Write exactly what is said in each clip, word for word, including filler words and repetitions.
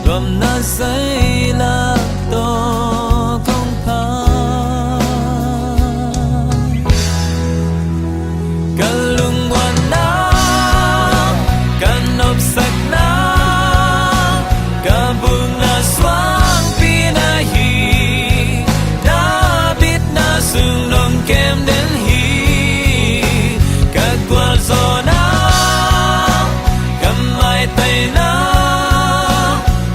Nuamna zeilah tawh kong pha. Ka lungmuanna, ka nopsakna, ka bukna suangpi na hi. Na bitna sung nong kem den hi. Ka gualzawhna, ka maitaina,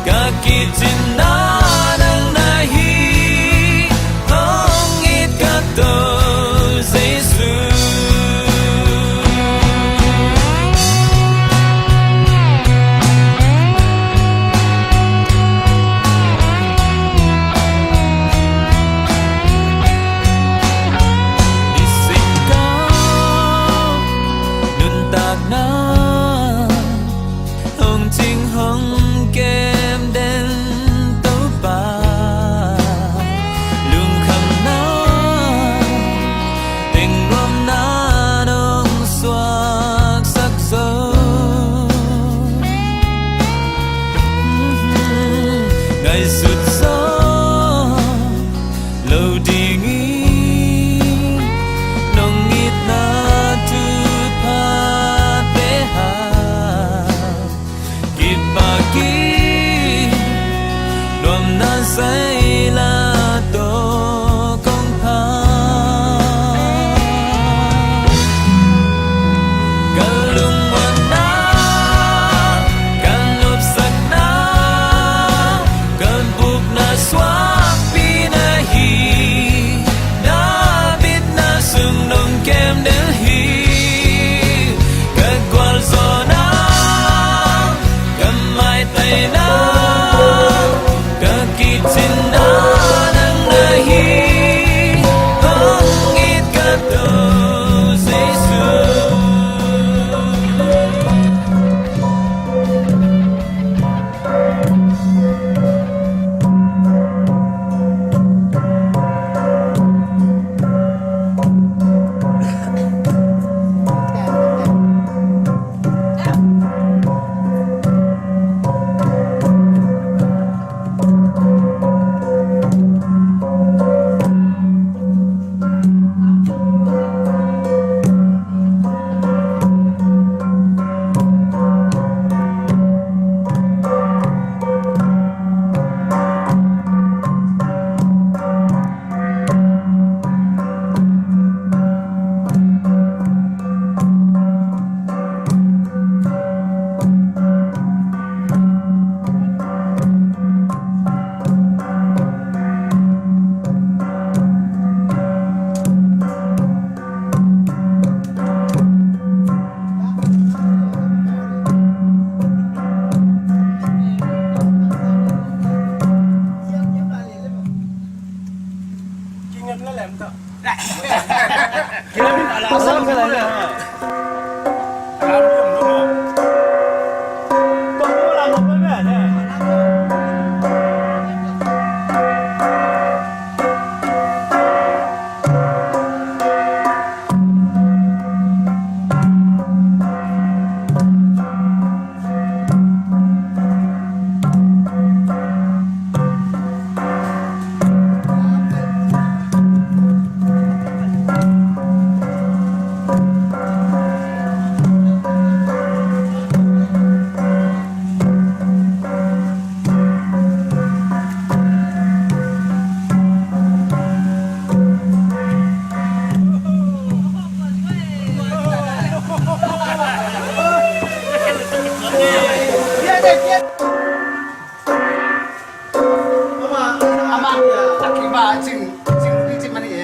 ka kicinna nang na hi. Hong it ka Topa Jesu. Nisim ka nuntakna hong cing hong kem den Topa. Lungkhamna teng nuamna nong suaksak zo. Ngaihsut zo lo ding hi. Nong itna thuphate hang kipak hi. Nuamna zeilah tawh kong pha. Ka lungmuanna, ka nopsakna, ka bukna suangpi na hi. Na bitna sung nong kem den hi. Ka gualzawhna, ka maitaina, ka kicinna nang na hi. Hong it ka Topa Jesu. Amah a kiba cing, cing, cing mah ni e.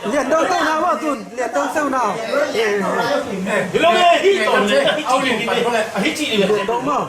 Lian dong tau na maw tun. Lian dong tau na. Lian dong maw.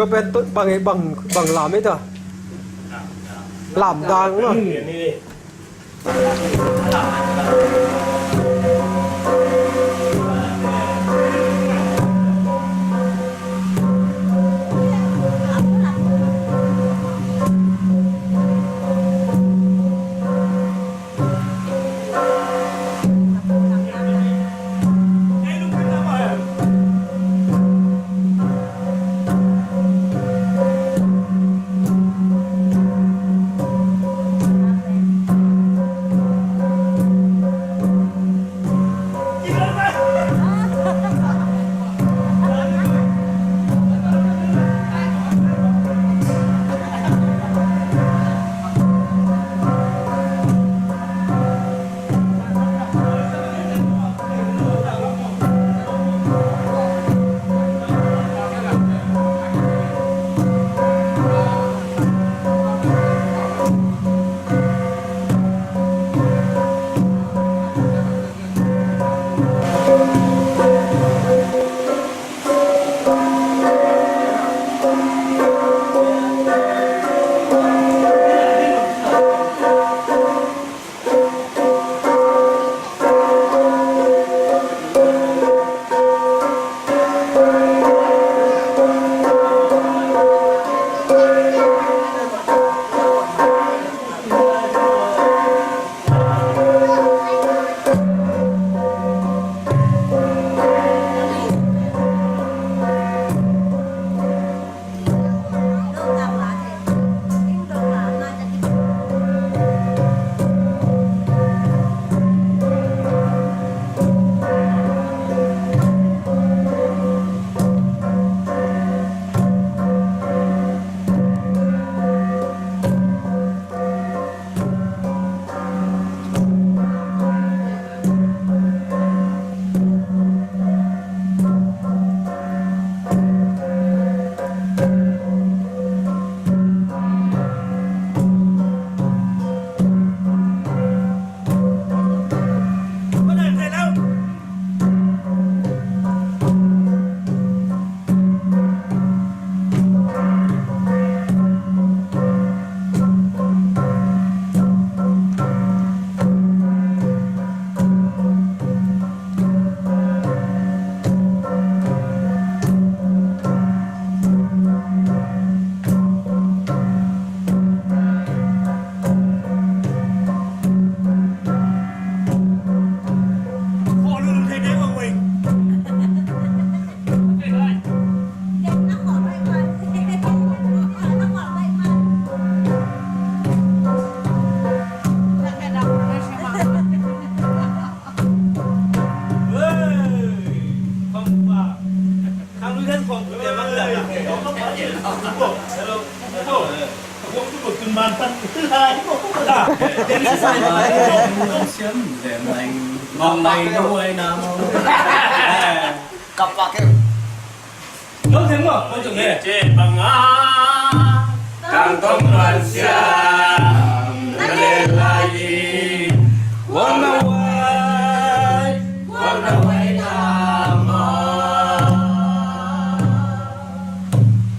Tua pen bang, bang, bang lam ei ta? Lamdang maw. Kapak em. Lo teng maw, lo teng eh. Cih bangah kang tong luan siam na lel lai in, guam na wai, guam na wai na maw.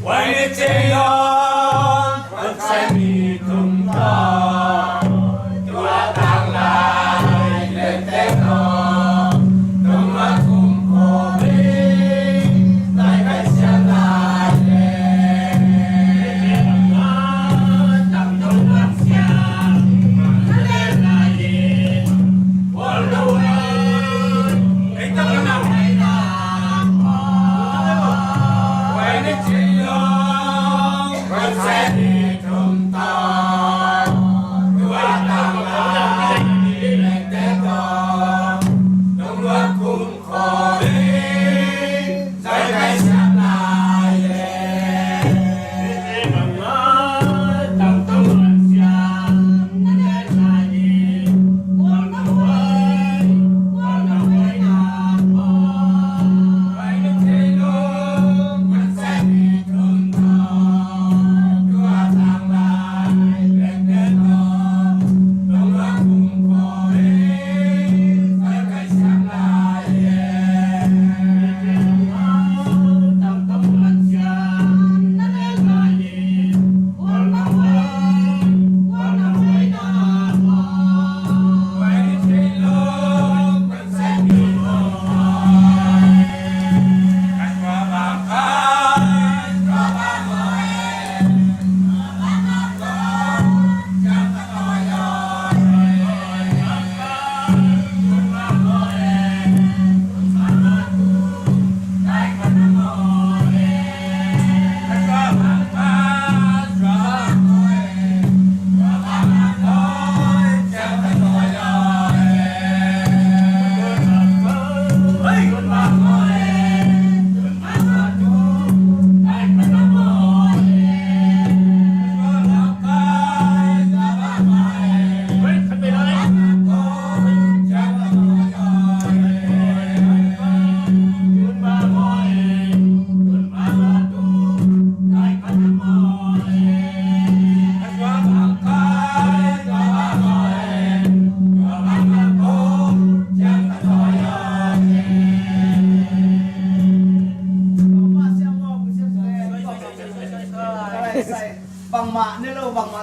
Wai na cei lo.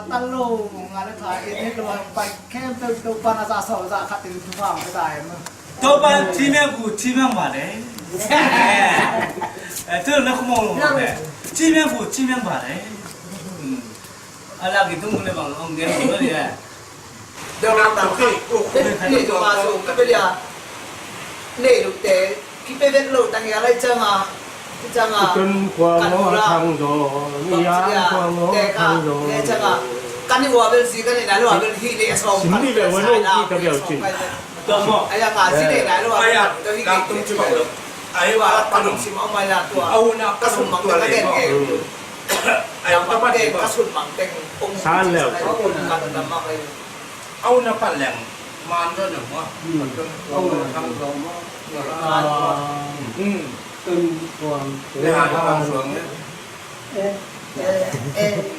Talo, nga le tha, i ni lo, pai kem pe, to pa na sa so, sa khat in tu ma, ka sa em. To pa, chi me bu, chi me ma de. Eh, to na ko mo lo de. Chi me bu, chi me ma de. Hmm. Ala ki tu mu le bang, ong de, ong de. Dong ang tang ki, uk, ni tu ma su, ka pe dia. Nei lu te, kipe vet lo tang ya lai chang a, chang a, kan mu la. Bang ya, te ka, ne chang a, kan ni wa bel si, kan ni na lo bel hi ne song, kan ni bel wa no ki ka bel chin. Ai ya nga si ne na lo, ai ya, to hi ki tum chi bang lo. Ai wa, kan tum chi ma ma ya tua. Au na, ka sum mang te ka gen ke. Ai ya ma te, ka sum mang te, ong san leo. Kan da ma ka. Au na pan leng, man do na mo. Hmm. Au na pan do mo. Hmm. Tun kuang. Le ha do suang ne. Eh, eh, eh.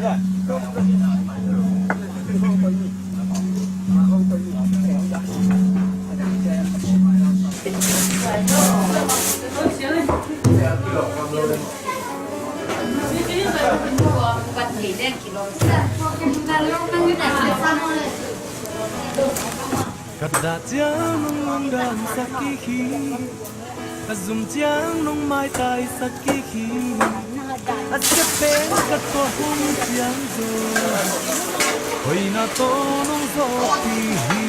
Ka dah ciang nong lungdamsak kik hi. Ka zum ciang nong maitaisak kik hi. A sia pen ka tuah hun ciang zaw, hoihna tawh nong zawhpih hi.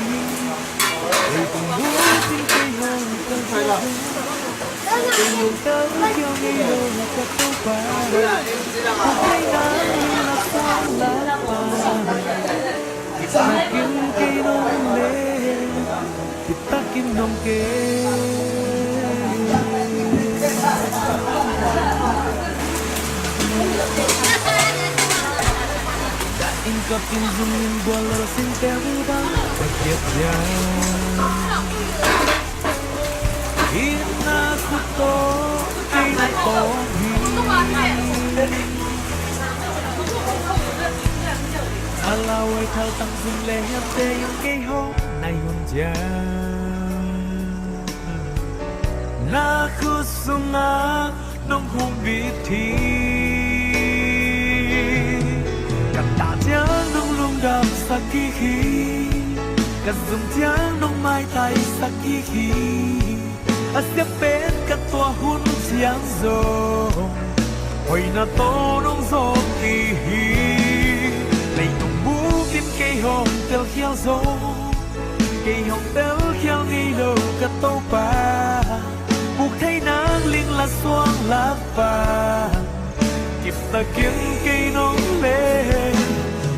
Leitung bup in kei hong tel khial zaw, kei hong tel khial ngei lo ka Topa. Kong theihna ling la suang la pa, kiptakin kei nong le, kiptakin nong ke. Dah in kap in zum in gual lal singteng uh bang ka kiat ciang, in na khut tawh kei na tawng hi. A lauhuai thaltang zum le hiamte in kei hong nai hun ciang, na khut sungah nong humbit hi. Ka dah ciang nong lungdamsak kik hi. Ka zum ciang nong maitaisak kik hi. A sia pen ka tuah hun ciang zaw, hoihna tawh nong zawhpih hi. Leitung bup in kei hong tel khial zaw, kei hong tel khial ngei lo ka Topa. Buk thei nang ling la suang la pa, kiptakin kei nong le,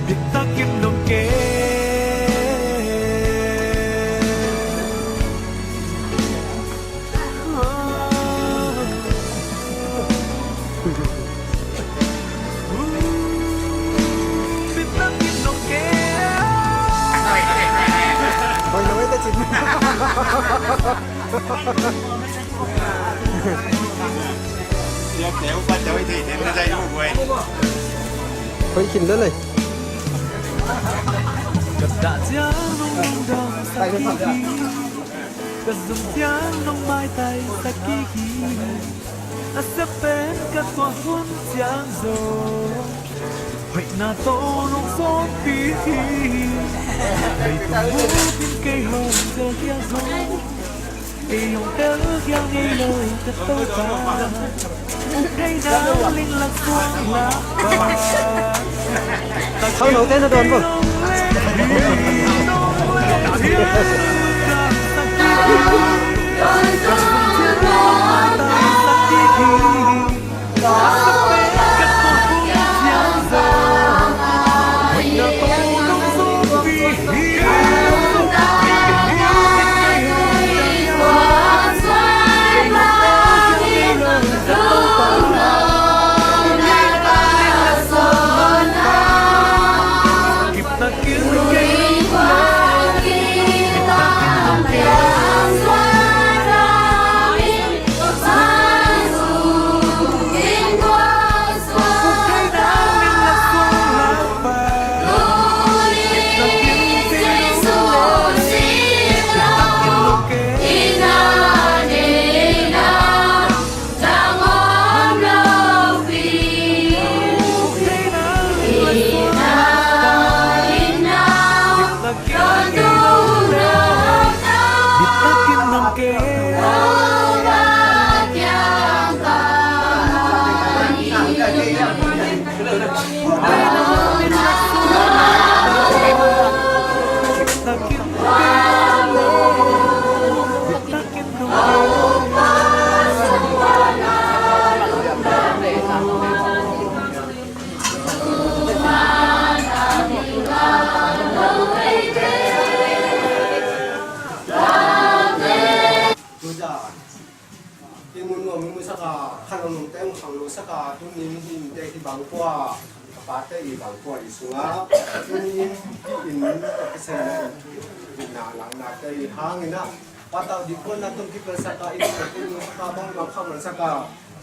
kiptakin nong ke. Hoih khin lel ei. Ka dah ciang nong lungdamsak kik hi. Ka zum ciang nong maitaisak kik hi. A sia pen ka tuah hun ciang zaw, hoihna tawh nong zawhpih hi. Leitung bup in kei hong tel khial zaw, kei hong tel khial ngei lo ka Topa. Buk thei nang ling la suang la pa, khangnote na dawn vo. Tuzan, i mun nuam i musak a, khan a nungte hong khang lo sak a, tuni in hihte hi bang pua, a pate i bang pua i sungah, tuni in hih in ka kisenna in, hihna langnate i hang in ah, patau dikhuanna tung kipelsak a, i tung kipelsak a, bang bang khang man sak a,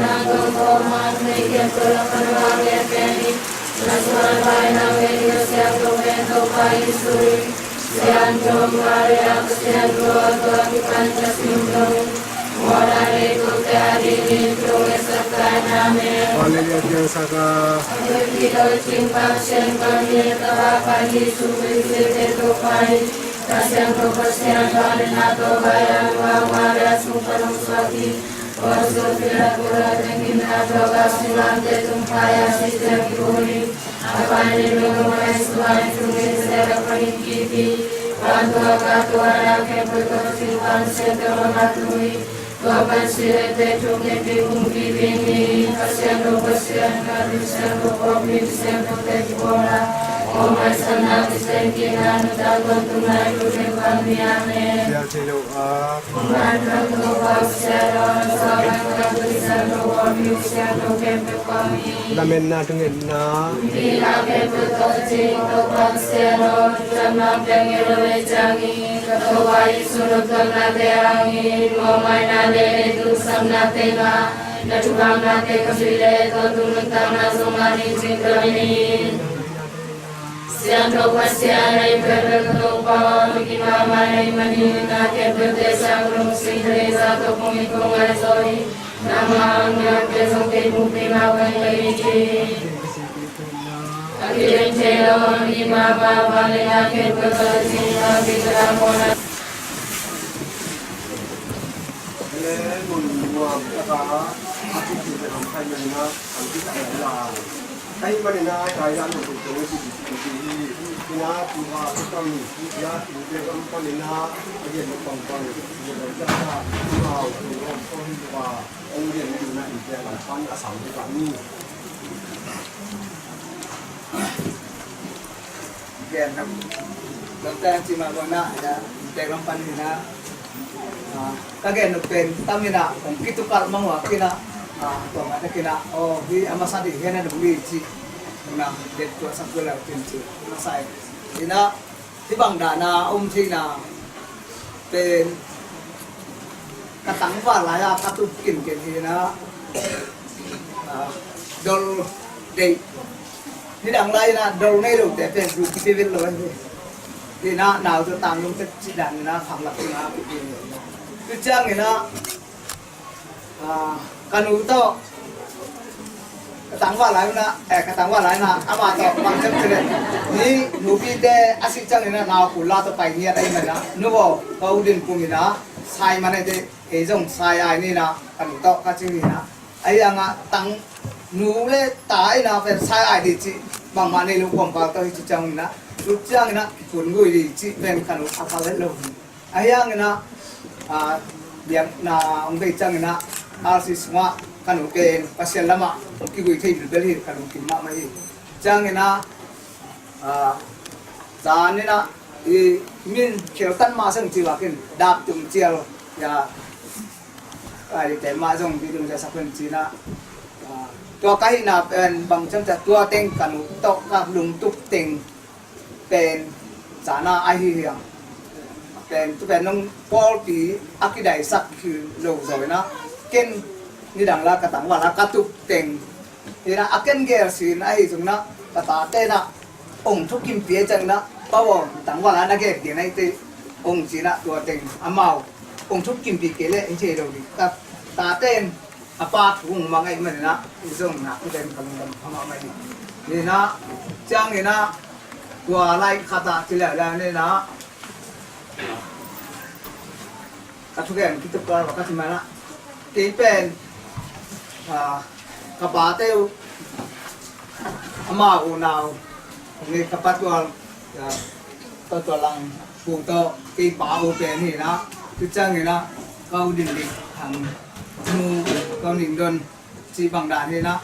nangkong ko mah tuni khempeuh lakah nangmah khempeuh in, na suan pai nang Mary Pasian, Topa Jesu in. Siangtho Maria Pasian, ko tua kipan ka simdong, mawhna neitute adingin thungetsak in. Amen. Hallelujah, Siangtho Saka. Ading ding Pasian, Pasian kami, Tapa Jesu Kristo, Topa in. Pasian ko Pasian, Maria Topa ya, Maria sungpalung suaki. Amen. Lametna, thungetna. Siangtho Pasian, na in peuhpeuh ka Topa aw, na kim mahmah na hih manin na khempeuhte sang lungsim le za tawh kong it kong ngaih zawh hi. Nangmah hong ngiamte zong kei hong pukpih mah bangin ka it hi. A kidem thei lo, a kim mahmah vangliatna khempeuh ka tungah, a kim ka dam mawhna Mun nuam taka a kipte lam khai manin ah kan kipte lai. Ahi manin ah Thailand mun tung tung i kipte hi. Ina tuha tukang ya kipte lam panin ah a gen lam pangpang. Ina tuha tukang ong gen ina kipte lam pan a sam tukang ni. Gen lam, lam teng ci mah bang na, ina, tek lam pan hi na. Ah, ka gen nuk pen tam ina, kong kitukal mang wa kina, ah, kong ata kina, oh, hi a masa di, hi na dong di ci. Na, det tua sa tua lau tin ci, masa ina. Hih bang dan a om thei na pen ka tangval lai a ka tup kinken hi na, ah, dol deih. Nidang lai na dol nei lo te pen du kipe vet lo hi. Hi na nau tu tang lum tek ci dan na kham lak na kipe. Tu ciang hi na, ah, ka nu tawh, ka tangval lai na, eh, ka tangval lai na, ama tawh bang ciam ci le. Ni nupite a si ciang hi na nau kul la tawh pai ngiat ahi na. Nu aw, ka u din pum hi na, sai man ahi te, ei zong sai ai ni na, ka nu tawh ka ci hi na. Ahi hang a tang nu le ta ahi na pen sai ai di ci, bangmah nei lo kawmkal tawh hi ci ciang hi na. Tu ciang hi na, kikun gui di ci pen ka nu a ka let lo hi. Ahi hangin ah, ah, biakna hong bei ciangin ah, R C sungah ka nu pen Pasian lamah hong kigui thei bilbel hi, ka lungkim mahmah hi. Ciangin ah, ah, zan in ah, i min khial tan mah seng ci vakin, dak tung cial, ya, ai, te mah zong di tung cial sak pen ci na, ah, tua ka hihna pen bang ciam ciah tua teng ka nu tawh ka lungtup teng pen cana ahi hiam? Pen tu pen nong pawlpi a kidaisak hi lo zaw ina, ken nidang la ka tangval a ka tup teng ina, a ken gel sin ahi zong na, ka tate na ong thukimpi a ciang na, pa aw, tangval a na gel gen ahi te, ong ci na tua teng amau ong thukimpi kei le in thei lo ding. Ka tate in a pa thu hong mang ahih manin ah, i zong nak i den ka lungdam phamawh mai hi. Ni na, ciangin ah, tua lai khat ah ci leuleu ni na, ka thugen kituk kal ka ci man ah, kei pen, ah, ka pate uh, ama unau, ni ka pa tual, ah, Tua tua lang pu tawh kei pa u pen hi na, tu ciangin ah ka u din dik hang nu ka u ning don ci bang dan hi na,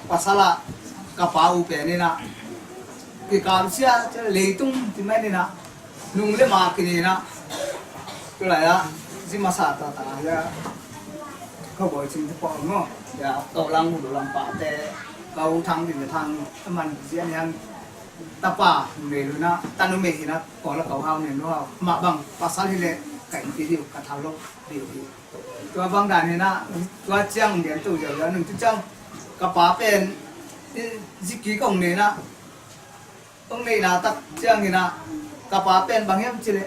pasal ah ka pa u pen hi na, kikam sia leitung ti mai ni na, nung le ma kini na, tu lai ah zi masa ta ta ya, ka boi cing te pawh maw ya, ka u lang u lang pa te, ka u thang din thang man zia ni hang, tapa numei lo na, ta numei hi na, ko la ko hau nen lo hau. Mah bang pasal hi le ka innpi dih uh, ka thau lo dih uh hi. Tua bang dan hi na, tua ciang gen tu ziau ziau nung tu ciang ka pa pen i ziki kong nei na, kong nei na tak ciang hi na, ka pa pen bang hiam ci le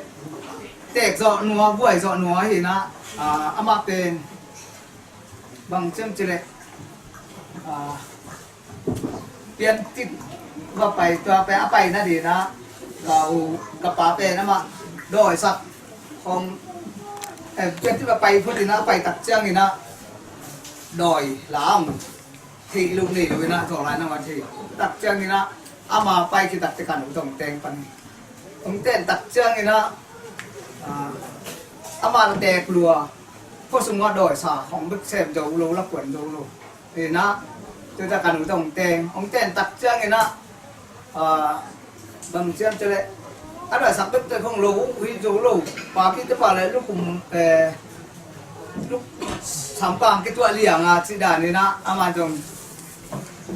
tek zawh nua, buai zawh nua hi na, ah, amah pen bang ciam ci le, ah, piantit va pai, tua pen a pai na ding ah, ka u, ka pa pen amah dawisak hong, eh, piantit va pai phot in ah, a pai tak ciangin ah dawi la hong theih loh nei lo in ah, zawh lai na van thei tak ciangin ah, ama pai khit tak teh ka nu tawh hong teng pan hi. Hong ten tak ciangin ah, ah, ama na tek lua, khua sungah dawisa hong bek sem zo lo, la kuan zo lo. Hi na, tu ta ka nu tawh hong teng, hong ten tak ciangin ah, ah, bang ciam ci le, a dawisa bek teh khong lo uh hi zo lo. Papi te pa le lukum, eh, luk sampang kituah liang a ci dan in ah, ama zong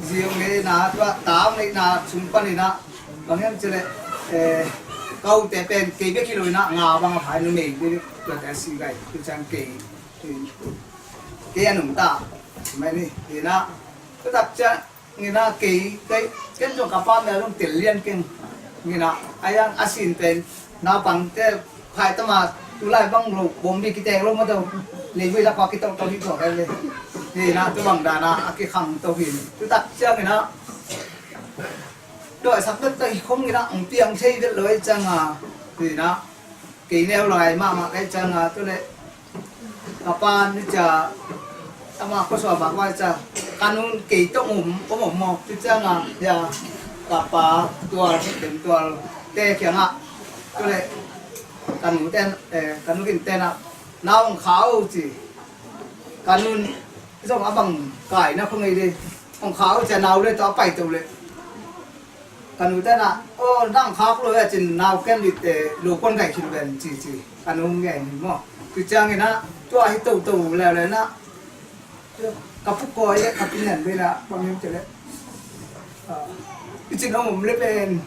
zi hong nei na, tua ta hong nei na sung pan in ah, bang hiam ci le, eh, ka u te pen kei bek hi lo in ah, nga bang a phai, numei bek tua te a si gai, tu ciang kei, kei a nungta mai ni, hi na, tu tak ciangin ah kei, kei, ken zong ka pa mel zong tel lian keng, hi na, a yang a sin pen, naupang te khai tama, tu lai bang lo, bombi kiteng lo maw tawh, leivui lak ah kitawh tawh hi tawh kai ve. Hi na, tu bang dan a, a kikhang tawh hi. Tu tak ciangin ah, dawisak bek tawh hi khong in ah, hong piang thei vet lo ahi ciang a, hi na, kei neu lai mahmah ka hih ciang a, tu le, Ka pa ni cia, ama khuasua bak vai cia, ka nun kei tawh om om om maw, tu cianga ya, ka pa tual, ken tual te kiangah, tu le ka nu ten, eh, ka nu kin tenah, na ong khau ci, ka nun zong a bang kai na kho ngei di, ong khau cia nau le tawh a pai to le. Ka nu tenah, aw, nang khak lo e cin nau ken lit e, lo kuan kai khil ven ci ci. Ka nu ngen hi maw. Tu cianginah, tua hi toto leuleu inah. Ka pu kawi le, ka pi nen ve inah, bang him ci le. Ah, i cin ong om le pen.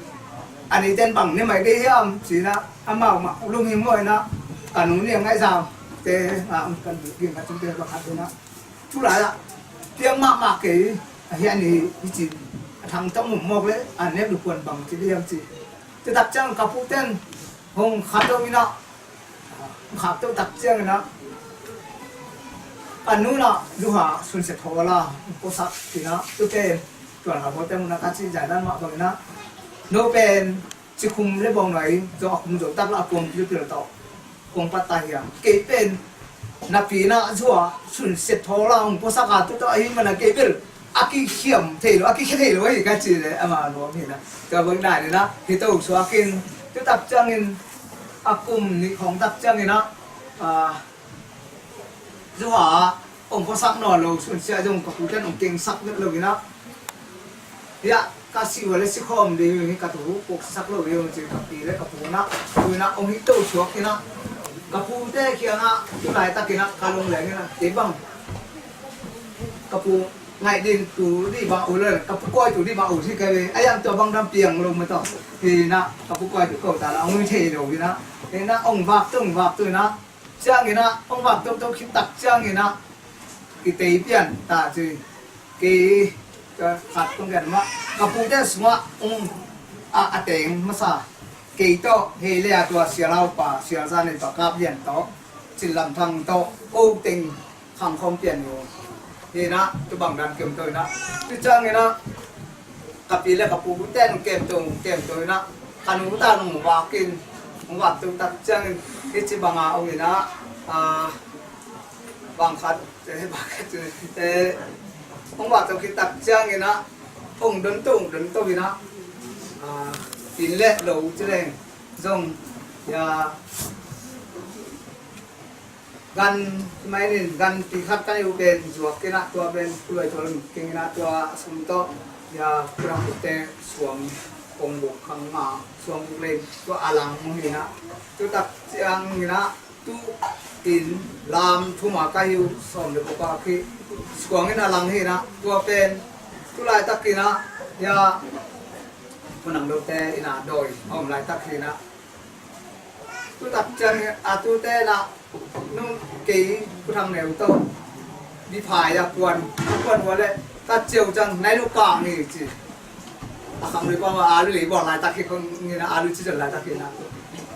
A ni ten bang ni mai dei hiam, ci inah, amau mah, lung him maw inah. Ka nu ni a ngaih zau. Te, ah, ka nu ging ka cin te bang hat inah. Tulai ah piang mahmah kei, ahi a ni hi cin, a thang tawh mumawk le a nek lukuan bang ci liam ci. Tutak ciang ka pu ten hong khat lo inah, hong khak to tak ciang inah, a nunah zuha sunset hawla hong puasak inah, tu pen tuan kha bawlte munah ka ci zai dan mah bang inah, no pen cikhum le bawng nai zong a khum zo tak la a kuang pilpil tawh kong pat ta hiam. Kei pen na pi na zua sun set thaw la hong puasak a tu tawh ahi mana kei bel a kikhiam thei lo, a kikhia thei lo ahi ka ci le ama nuam hi na. Tua bang nai le na hi to suakin tu tak ciangin a kum nih khawng tak ciangin a, a, Zuha ah hong khuasak nawn lo, sunsia zong ka pu ten hong kengsak vet lo inah. Hiah ka si ua le si khawm ding hi, ka tu puksak lo hi, hong ci ka pi le ka pu inah, tu inah hong hi to suak inah. Ka pu te kiangah tu laitak inah ka lung leng inah, kei bang ka pu ngaih ding tu dih bang uh le ka pu kawi tu dih bang uh hi ka ve. A yang tua bang dam piang lo ma tawh. Hi inah ka pu kawi tu ko ta la hong hi thei lo inah. Hi inah hong vak tu, hong vak tu inah. Ciangin ah hong vak toktok khit tak ciangin ah kitei pian ta ci. Kei ka khat kong gen mah ka pute sungah hong a, a teng masa. Kei tawh hei le a tua sialau pa sialza nei pa kap lian tawh cin lam thang tawh ko teng khang khawm pian ni uh. Hi inah tu bang dan kem to inah tu ciangin ah ka pi le ka pu ten kemto kemto inah ka nu ta nung vakin hong vak tu tak ciangin hi ci banga hong inah, a, bang khat, eh, bang khat, eh, hong vak tu khit tak ciangin ah hong don to hong don to inah, a, pin le lo ci leng zong ya. Gan, mai nin gan pi khat ka nei uh pen zuak inah tua pen kuluai tua lun keng inah tua a sum tawh ya kurang ute suang kong buk khang ma suang buk len tua a lang mu hi inah tu tak ciang inah tu in lam thuma ka hi uh sawm le buka khi suang in a lang hi inah tua pen tu laitak inah ya punang lote inah dawi a om laitak hi inah. Tutak ciang a tute lah nung kei kuthang neu to. Di phai a kuan kuan wale ta ciau ciang nai lu kang hi ci. A khang lui pa ma alu lei bawng lai tak hi kong ni na alu ci cian lai tak hi na.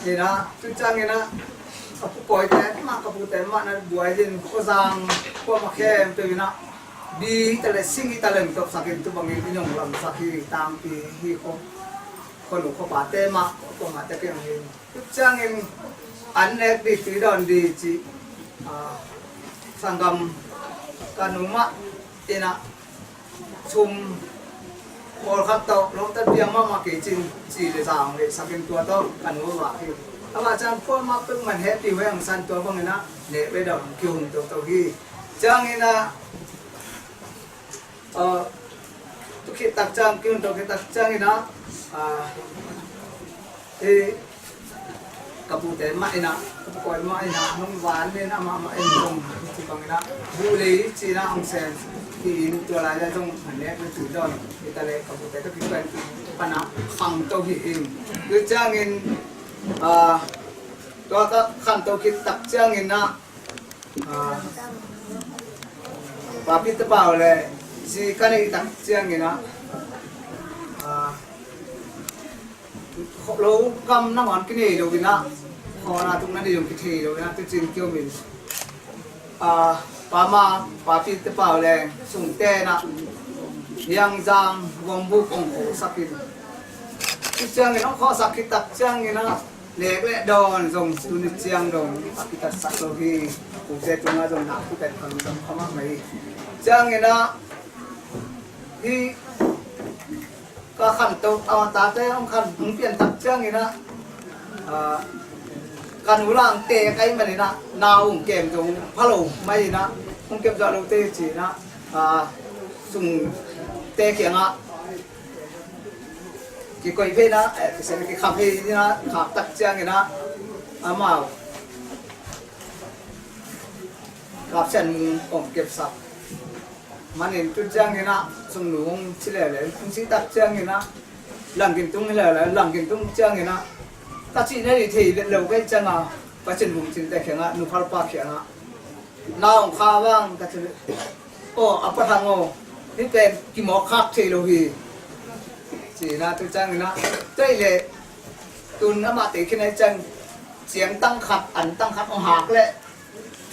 Ni na tu ciang ni na ka pu koi te ma ka pu te ma na buai din ko zang ko ma khem te ni na. Di ta le sing i ta le tok sakin tu bangin i nong lam sak hi tang pi hi ko. Khuanu khuapate mah kuamah te kiang hi. Tuk ciangin an nek dih tui dawn dih cih, a, sanggam ka nu mah inah sum pawlkhat tawh lawmtat piang mahmah kei cin ci le zang le sakin tua tawh ka nu vak hi. Amah ciang kuamah peuhmah hehpih uh heng san tua banginah nek le dawn kihum toto hi. Cianginah Aa, tu khit tak ciang, ki hun to khit tak ciang inah, aa, i ka pute mah inah, ka pu koi mah inah, hong van inah, mah mah in zong ci bang inah, bu lei ci inah hong sem, ki in tua lai le zong han nek le tu dawn, i ta le ka pute to khit pan, pan ah khang to hi in. Tu ciangin, aa, tua ka khang to khit tak ciang inah, Ah, papi te pau le zi ka nei tak ciangin ah, ah, lo kam nangawn kinei lo inah, khawna tuk na nei zong kithei lo inah, tu cin kio min, ah, pama papi te pau le sung tenah hiang zang vong bu kong kho sakin, tu ciangin hong khawsak khit tak ciangin ah, Nek le dawn zong tuni ciang dong a kitatsak lo hi. Ute tungah zong nak kitat khang zong khamah mai hi. Ciangin ah hih ka khanto a tate hong khan hong pian tak ciangin ah, ah, ka nu langte ka hih manin ah nau hong kem zong pha lo mai in ah hong kem zong lote ci-in ah, ah, sungte kiangah kikoih phei in ah, eh, kisen kikhap phei in ah, khap tak ciangin ah amau Kap Sian Mung hong kepsak manin tu ciangin ah sungnu hong ci leuleu, hong ci tak ciangin ah Lam Gin Tung hi leuleu, Lam Gin Tung ciangin ah ka cih na nih thei lo kei ciangin ah Pasian vung cinte kiangah, nu phalpa kiangah na hong kha vang ka ci. Aw, a pathang aw, hih pen kimawk khak thei lo hi. Ci-in ah tu ciangin ah, tua leh tun amah te khin ahih ciang ciang tang khat, an tang khat hong hak leh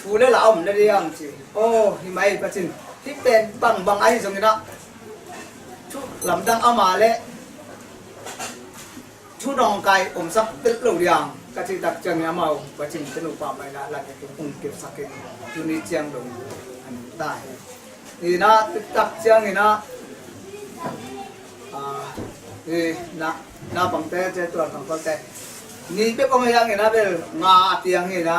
thu le la om le diam ci. Aw, hi mai Pasian, hih pen bangbang ahi zongin ah thu lamdang ama le thu dong kai omsak tel lo diam ka cih tak ciangin amau Pasian te nupa mai na la ne tung kong kepsak in tuni ciang dong an ta hi. Hi na tak ciangin ah, ah, hi na, na pangte, te tuan pangpalte ni pek om hiangin ah bel nga a piang hi na,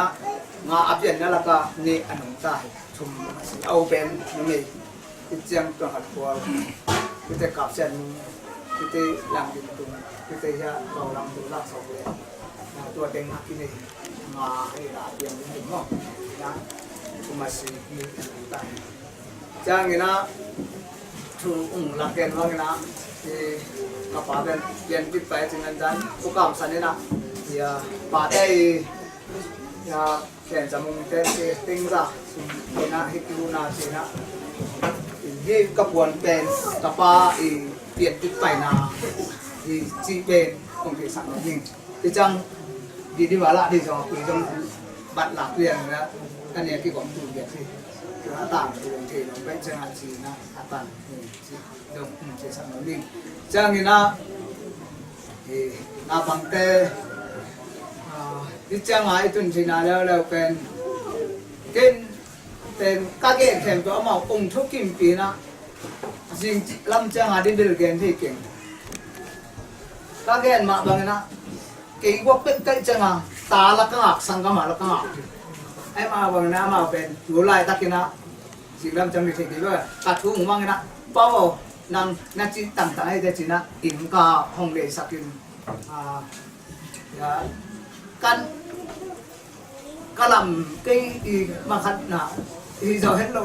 nga a pianna lakah ni a nung ta hi. Thum a si a open numei. Hih ciang tuan khat khual, hihte Kap Sian Mung, hihte Lam Gin Tung, hihte hiah Kau Lam Tung lak sawk le, na tua teng a kinei nga hi na a piang ding hi maw. Na thum a si hi ta hi. Ciangin ah thu ung lak gen vangin ah, hi ka pa pen pian kit pai cing an dan, Pu Kam San in ah, hi a pate hi, hi a Ken Za Mung te, te Teng Za, sum ina hi ki una sina. Hi ka puan pen ka pa i pian kit paina hi ci pen kong kei sak lo ding. Hi ciang di di wala di zong, i zong bat lak lian na, ka nia ki kong tu biak hi. Ka tang tu kong kei lo pen ciang a ci na, a tang hi ci dong, ci sak lo ding. Ciangin ah, eh, na pangte, ah, hi ciang a i tun cina leuleu pen, ken pen ka gen khempeuh amau ong thukimpih na, zing lam ciang a di bil gen thei keng. Ka gen mah bangin ah, kei guak pek kaih ciang a, ta la ka ngak, sanggam a la ka ngak. Ai mah bangin ah amau pen tu laitakin ah, zing lam ciang di thei kei bek. Ka thu mangin ah, Pau aw, nang na ci tangtang ahi te cin ah, inn ka hong leisak in, ah, ya, kan ka lam kei i makhatna hi zo het lo.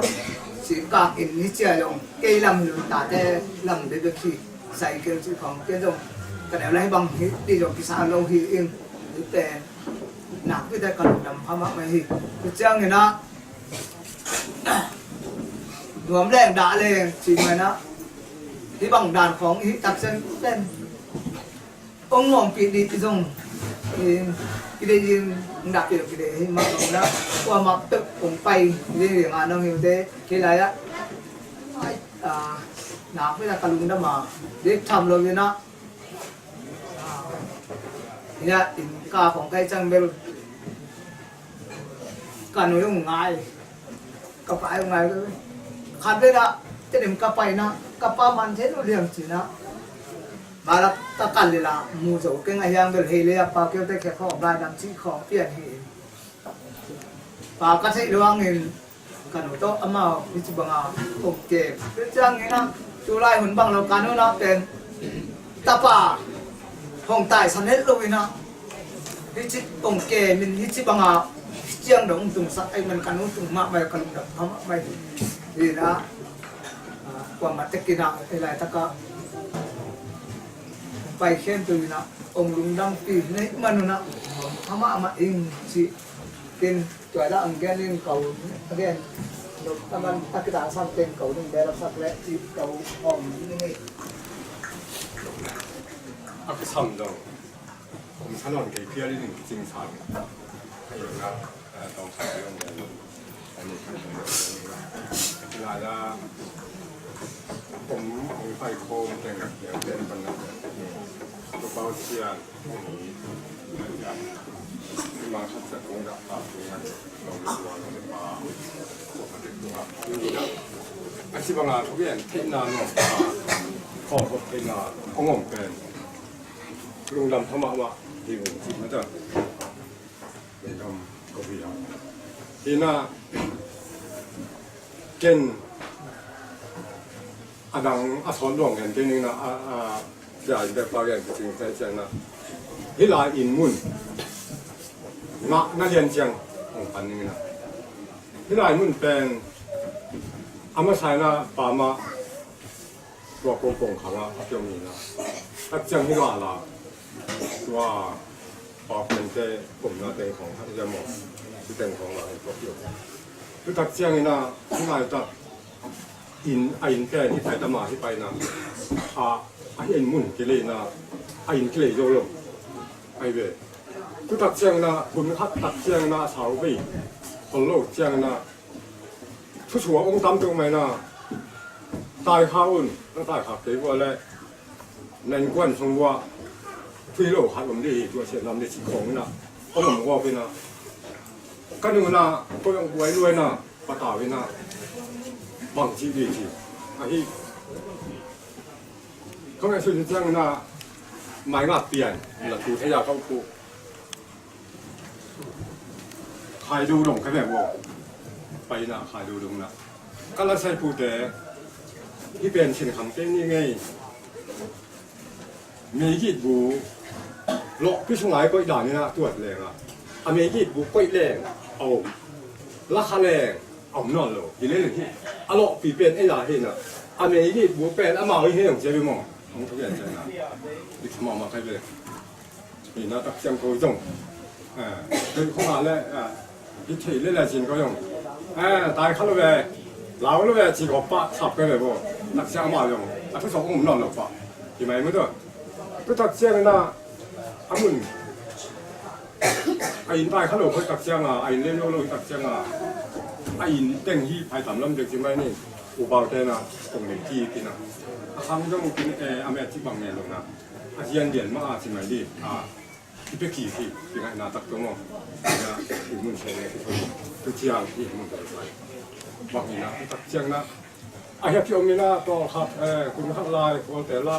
Si kak in hi cia zong kei lam nun tate lam bebek hi. Cycle ci khong kei zong ka neu lai bang hi ti zong kisa lo hi in hi pen. Nak pi te ka lungdam pha mahmah hi. Hi ciangin ah nuam leng dah leng ci mai na hi bang dan khong hi taksen pen. Ong nuampi dih zong i deih ding, ong dahpi lo kideih hi mah zong na, kuamah peuh ong pai ding ding a nong hi uh te, kei lai ah, ai, ah, nak pen a ka lungdam a, dek tham lo in ah, ah, hi ah, inn ka khong kai ciang bel ka nu ong ngai. Ka pa ong ngai. Khat le dah, te dem ka pai na, ka pa man thei lo liang ci na. Malak ka kal le la, mu zo keng a hiang bel hei le a pa keu te khe khawng lai dam ci khawng pian hi. Pa ka theih lo hangin, ka nu tawh amau hi ci banga kong kem. Tua ciangin ah, tu lai hun bang lo ka nu na pen, tapa hong taisan het lo in ah, hi ci kong kem in hi ci banga, hi ciang dong tungsak ai man ka nu tung mahmah ka lungdam pha mahmah hi. Hi na, ah, kuamah tek in ah, hi laitak ah, pai khem tu in ah, ong lungdampi, nei man un ah, pha mahmah ing ci, kin, Tua dah ang gen in kau, again, no, taman takita san teng kau ning bela sak le i kau om ni. A kisam dong. Kum sanon kei pial in kicing san. Ayo na, eh, tong sa yung. Ani kan. Kila da. Kum ang pai kom teng, ya, den pan na. Ko pau sian. Ima khat sak kong dah pa kong dah. A si banga thugen theihna nuam pa, khawh khawh theihna hong om pen lungdam tha mahmah hi ung ci mata. Lungdam ko hi a. Hina ken a dang a sawt luang gen kei ning na a, a, sia in bek pa gen kei ning na. Hih lai inn mun ngah na lian ciang hong pan ning na. Hih lai mun pen a masa in a pa mah tua kong kong khang a a kiom ning na. Tak ciang hih lai la tua pa pen te kum na teng khong a kiom maw. Hih teng khong la hong tua kiom. Tu tak ciang in a hih lai tak inn, a inn pen hih pai tama hih pai na. A, a hih inn mun kilei na, a inn kilei zo lo. Ai ve. Tu tak ciang na, hun khat tak ciang na, sau vei. Hol lo ciang na. Thu sua ong tam tung mai na. Tai kha un, na tai kha kei vua le. Nan kuan sung vua. Thui lo khat om di, tua sia nam di si kong na. Ong om vua pi na. Ka nu na, ko ong buai luai na. Patau ina bang ci di ci. Ahi. Kong e sui ciang ina mai ngak pian la tu thei a kau pu. Khai du dong ka ne bo. Pai ina khai du dong na. Ka la sai pu te. Hi pen sin kham te ni ngei. Meigit bu lawhpi sungah i koih dan in a tuat leng a, a meigit bu koih leng a om, lakha leng a om nawn lo. Hi leng hi a lawhpi pen ei a hi na, a meigit bu pen amau i hei hong cia bi maw. Hong thugen cia na i thamau mah kai ve. Hi na tak ciang ko zong. Eh, hei khong a le, eh, Hi thei le le cin ko zong. Eh, tai kha lo ve. Lau lo ve ci ko pa sap ke ve bo. Taksia amau zong a thusok um nawn lo pa. Hi mai mu to. Tu taksia na a mun. A inn tai kha lo khoi taksia nga, a inn le lo lo taksia nga. A inn teng hi phai tam lam dek ci mai ni. U bau te na kong le ki ki na. A khang zong kin, eh, a me ci bang ne lo na. A zian lian ma a ci mai ni. A. I pe kik hi, i ngaihna tak tung aw. Ina, i mun se le, i thon, tu ciang, i mun tak sai. Bang ina, i tak ciang na. A hiap hi om ina, tawh khat, eh, kun khat lai, kual te la.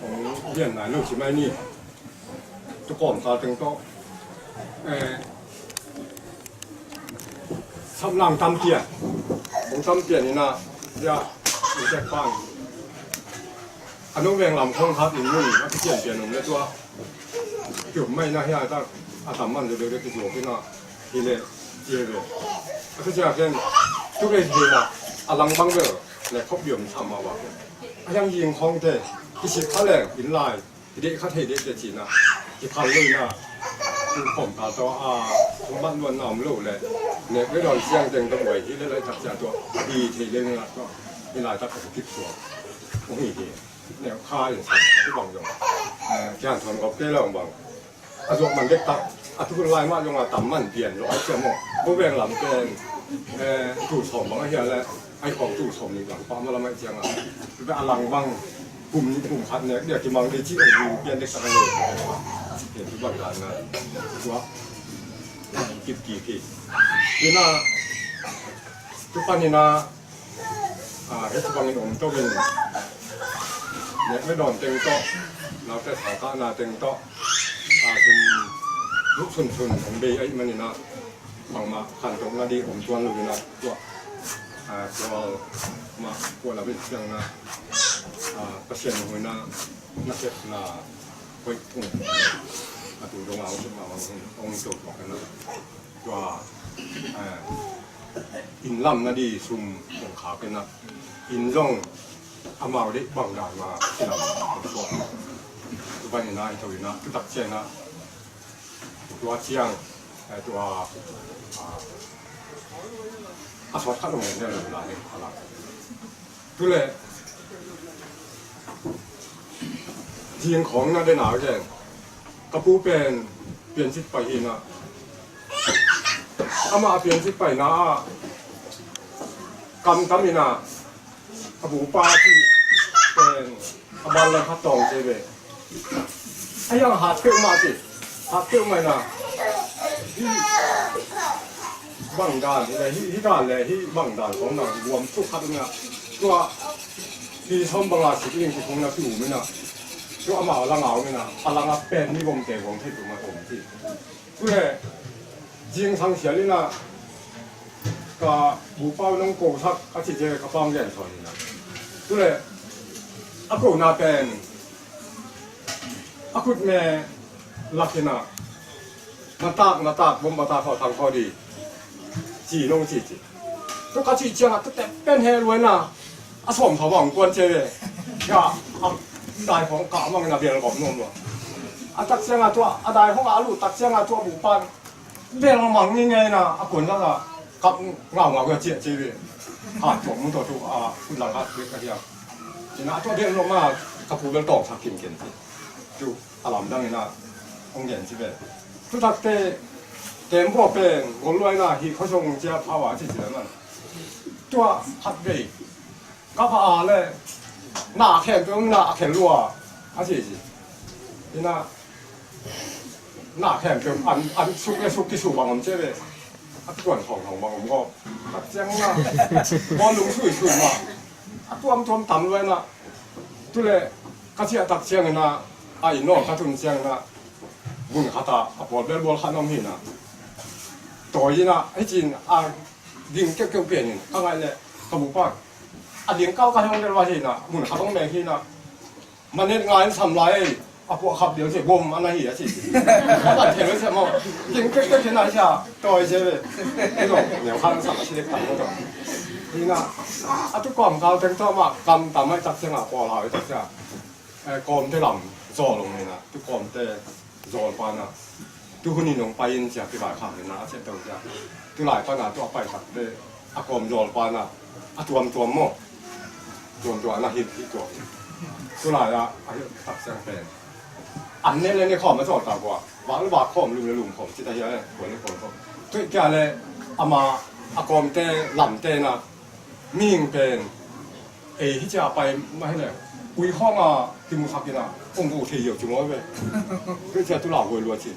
Ong lian nai lo ci mai ni. Tu kawm kal teng tawh. Eh, Samlang tam pian. Hong tam pian ina, ya, i tek pang. A no veng lam khong khat in mun, a kician pian om le tua. Kiu mai na hia tak, a tam man le le kizuak ina, hi le, ci le. A kician ken, tu le hi na, a lang bang le, le khop biom sam ma wa. A yang ying khong te, kisik kha le, in lai. Hi deh kha thei deh te cina. Hi phal lo ina. Tu khom ta tawh a. Mat luan na om lo le. Nek le dawn siang teng tawh buai hi le lai tak cia tawh. Hi thei le na tawh. Hi lai tak tawh kip suak. Ong hi hi. Nek kha in sa. Tu bang zong. Eh, kian thon kop te lo bang. A zuak man dek tak. A tu lai mah zong a tam man pian lo ai cia maw. Bo veng lam pen. Eh, tu sawm bang a hia le. Ai khawng tu sawm nih lang pah ma lam ai ciang a. Tua a lang bang kum nih kum khat nek dia kimang dei ci ong hu pian dek tak a nek. Tua bang dan na. Tua kip kip hi. Ina tu pan ina, a, hei ci bangin om to min. Nek me dawn teng to. Naute sangkahna teng to. A, sun, sun sun ong bei ai man ina. Bangmah khantohna ding om tuan lo in a, tua, a, tua mah kua lam in siang na, a, Pasian hoihna, na sepna hoih tung a, tu dong a hong tung a, hong tung tua, tua, a, inn lamna ding sum hong khak in a, inn zong amau deih bang dan mah inn lam hong tua. Tua in a, i tho in a, tu tak ciang a, Tua ciang, eh, tua, ah, a sawt khat lo ngen lo la ding a la. Tu le, zing khawng na den a gen. Ka pu pen piancik pai hi na. Amah a piancik paina ah kam tam in a, a bu pa ci pen a ban lam khat tawng ci ve. A hiang hat peuhmah ci. A peuhmah in ah, hih bangdan hi le, hih, hih dan le hih bangdan khawng na guam tuk khat in ah, tua hi sawm banga sik ling kikhung na ki-um in ah, tua amau a langah om in ah, a langah pen mi bawmte guam thei peuhmah om ci. Tule zingsang sial in ah, ka bupau nong kosak a ci ci ka pang gen sawn in ah, tule a kona pen a khutme lak in ah, na tak, na tak, bom ba tak khaw thang khaw di ci nong ci ci. Tu ka cih ciangah tu tep pen he luai na, a sawm thaw bang kuan ce ve. Ya, a dai khawng kah mang in a bel gawm nuam lua. A tak ciangah tua, a dai khawng a lut tak ciangah tua bupan bel mang ngei ngei na, a kuan lak a kap ngau ngau ya ciah ce ve. Ha, tua mun tua tu a kun lang hat bek ka hiam. Ina tua bel nuam a ka pu bel tawng sak kim ken ci. Tu a lamdang in ah hong gen ci ve. Tutakte tembaw pen golluai in ah hih khuasung cia phau a ci ci le man. Tua khat vei ka pha a le na khempeuh na a khen lua a ci ci. Ina na khempeuh an, an suk le suk kisu bang om ci ve. A kikuan thawngthawng bang om gawp. Tak ciang na bawl lung suisui mah a tuamtuam tam luai na. Tule ka ciah tak ciangin ah, a inn nawl ka tun ciangin ah, mun khat ah a pawl bel bawl khat na om hi na. Tawi in ah hih cin a ding keuhkeuh pen in ka ngaih leh ka bupa a ding kau ka hong bel va hi na, mun khat hong mek hi na. Manet ngai in sam lai ei, a puah khap deuh ci, bom a na hi a ci. A ban thei lo ci maw. Ding kekek ci na hi cia, tawi ci ve. Ei lo neu khang sam a ci dek tam lo taw. Hi na, a tu kawm kau teng tawh mah kam tam ai tak ciang a pawl hau ai tak ciang, eh, kawmte lam zawl om hi na, tu kawmte zawl pa na. Tu hun in hong pai in cia kivaikhak in a, a ciah to cia. Tu lai pan a tu a pai takte a kawm zawl pan a, a tuamtuam maw. Tuamtuam a na hit hit tuam. Tu lai a, a hit tak ciang pen an ne le ne khawm a zawl ta kua. Vak le vak khawm, lum le lum khawm, ci ta hia le, kuan le kuan khawm. Tu kia le ama a kawmte lamte na. Mihing pen ei hi cia pai mah hi le, ui khawng a kimusak in a, hong gu thei hiau ci maw ve. Kei cia tu lau huai lua ci.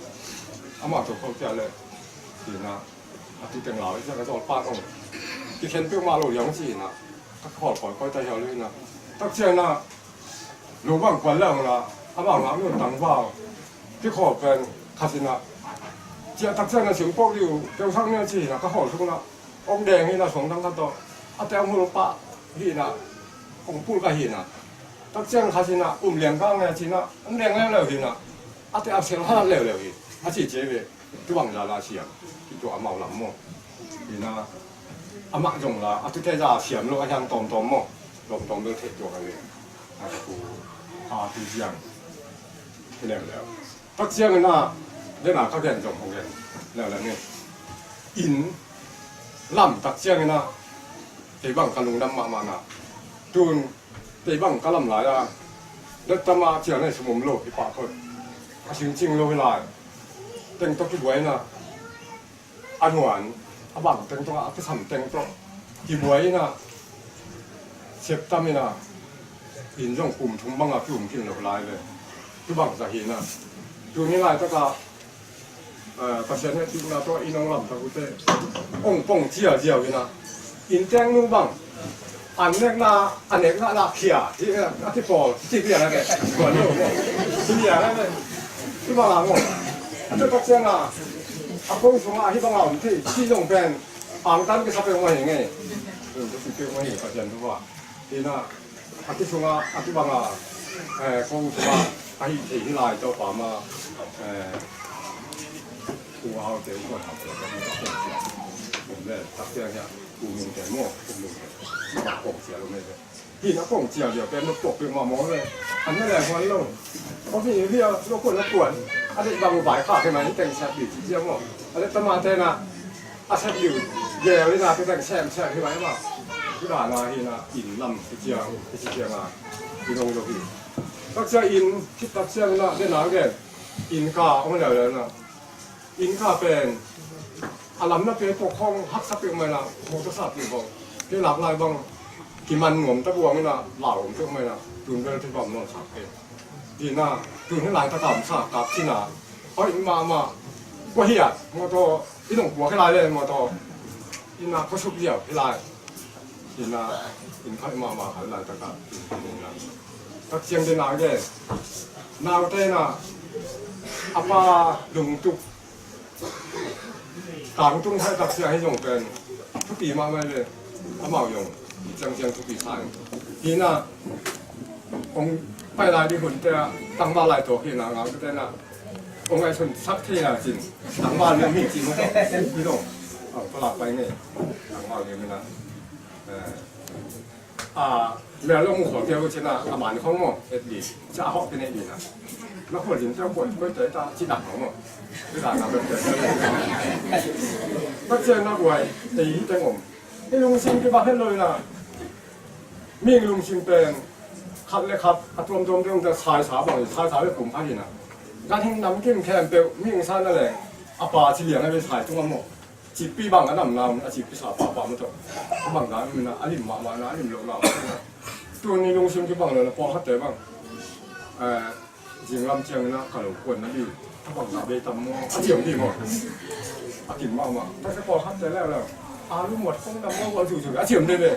Amah tawh khawng cia le, ci na, a tu teng lau hi cia ka zawl pan hong kikhen peuhmah lo hiau ci na, ka khawl kawikawi ta hiau lo hi na. Tak cia na, lo bang kuan le hong la, a bang ngak nun tangval kikhawl pen khat hi na. Ciah tak ciang na singpok dih uh, keusak nia ci hi na, ka khawl sung na. Hong deng hi na, suang dang khat tawh a te hong hul pah hi na, hong pul ka hi na. Tak ciang khat hi na, um liang kang nia ci na, hong deng leuleu hi na. A te a sel halat leuleu hi, a ci ci ve. Tu bang za la siam, ki tua amau lam maw. Hi na, amah zong la, a tute za siam lo, a hiang tawmtawm maw. Tawmtawm bel theih tuak a ve. A tu, a tu ziang. Hi leuleu. Tak ciangin ah, den a ka gen zong hong gen leuleu ni. Inn lam tak ciangin ah, kei bang ka lungdam mahmah na. Tun, kei bang ka lam lai a, dat tam a ciang nei sum om lo, hi pah khol. A singcing lo hi lai. Teng tawh kibuai na. A nuan, a bang teng tawh, a kisam teng tawh kibuai in a, sep tam in a, inn zong kum thum bang a ki-um khin lo lai ve. Tu bang za hi na. Tuni laitak a, eh, Pasian hehpihna tawh inn hong lamtak uh teh, hong pong cialziau in a, inn teng nu bang an nekna, a nekna lah khia, hi, a kipawl, ci khia na ve. Kuan lo maw. Ci khia na ve. Ci bang a maw. A tu tak ciang a, a kong sung a, hi bang a om thei, ci zong pen, angtan kisa peuh mah hi ngei. Ci peuh mah hi, Pasian thu a. Hi na, a tu sung a, a tu bang a, eh, kong sung a, a hi thei hi lai tawh pa ma, eh, u au te, u kuan au te, ka kong sia. Om le, tak ciang hi a, u mung te maw, u mung te. Ci bang kong sia lo mei ve. Hi na kong cial dia pen no pok pek ma mong le. An na le huan lo. Ko hi hi a lo kuan lo kuan. A dei bang bai kha ke mai teng sat di ci mo. A le tama te na. A sat di. Ge ri na te teng sem sem hi mai ma. Hi na na hi na in lam ti ciang, ti ciang a. Hi nong lo hi. Tak cia in, ki tak ciang na, de na ge. In ka ong le le na. Inn kha pen a lamna pen pawh khawng haksa peuhmah in a, mawtaw sa peuh bang, kei lak lai bang kiman nuam ta buang in a, lau om peuhmah in a, tun bel thupha om nawn sak pen. Inn a, tun hi laitak a om sa kap cin a, Hoih mahmah. Kua hiat mawtaw i nong puak hi lai le mawtaw i na kua suk ziau hi lai. Ina in khaih mahmah khat lai takah tak ciang dena gen naute na a pa lungtuk kangtung khaih tak ciang hi zong pen thupi mahmah le amau zong i ciang ciang thupi sa in. Ina kong pai lai di hunte a tangval lai tawk hi na ngaute na kong ngaihsun sak thei a cin tangval ni mi cin mawtaw i zong ang palak pai ngei tangval ni mi na. A mel lo mu khawng keu cina a man khawng maw et li ca hawh kene li na na khua lim teu buat koi tei ta ci dak khawng maw ci dak na bek teu. Bek cian na buai tei hi teng om i lungsim kibak het lo i na. Ming lungsim pen khat le khat a tuamtuam deuh ta saisa bang saisa bek kum kha hi na. Gan hing nam kim khempeuh ming sa na leng a pa ci liang a bek sai tung a maw. Cippi bang a nam nam a cippi sa papa mawtaw a bang dan mina a lim mahmah na a lim lo na. Tuni lungsim kibang lo na pawlkhatte bang zinglam ciangina ka lo kuan na di a bang na bei tam maw a ciam di maw. A kim mahmah ta se pawlkhatte leuleu a lu muat kong nam maw a zuzu a ciam di le.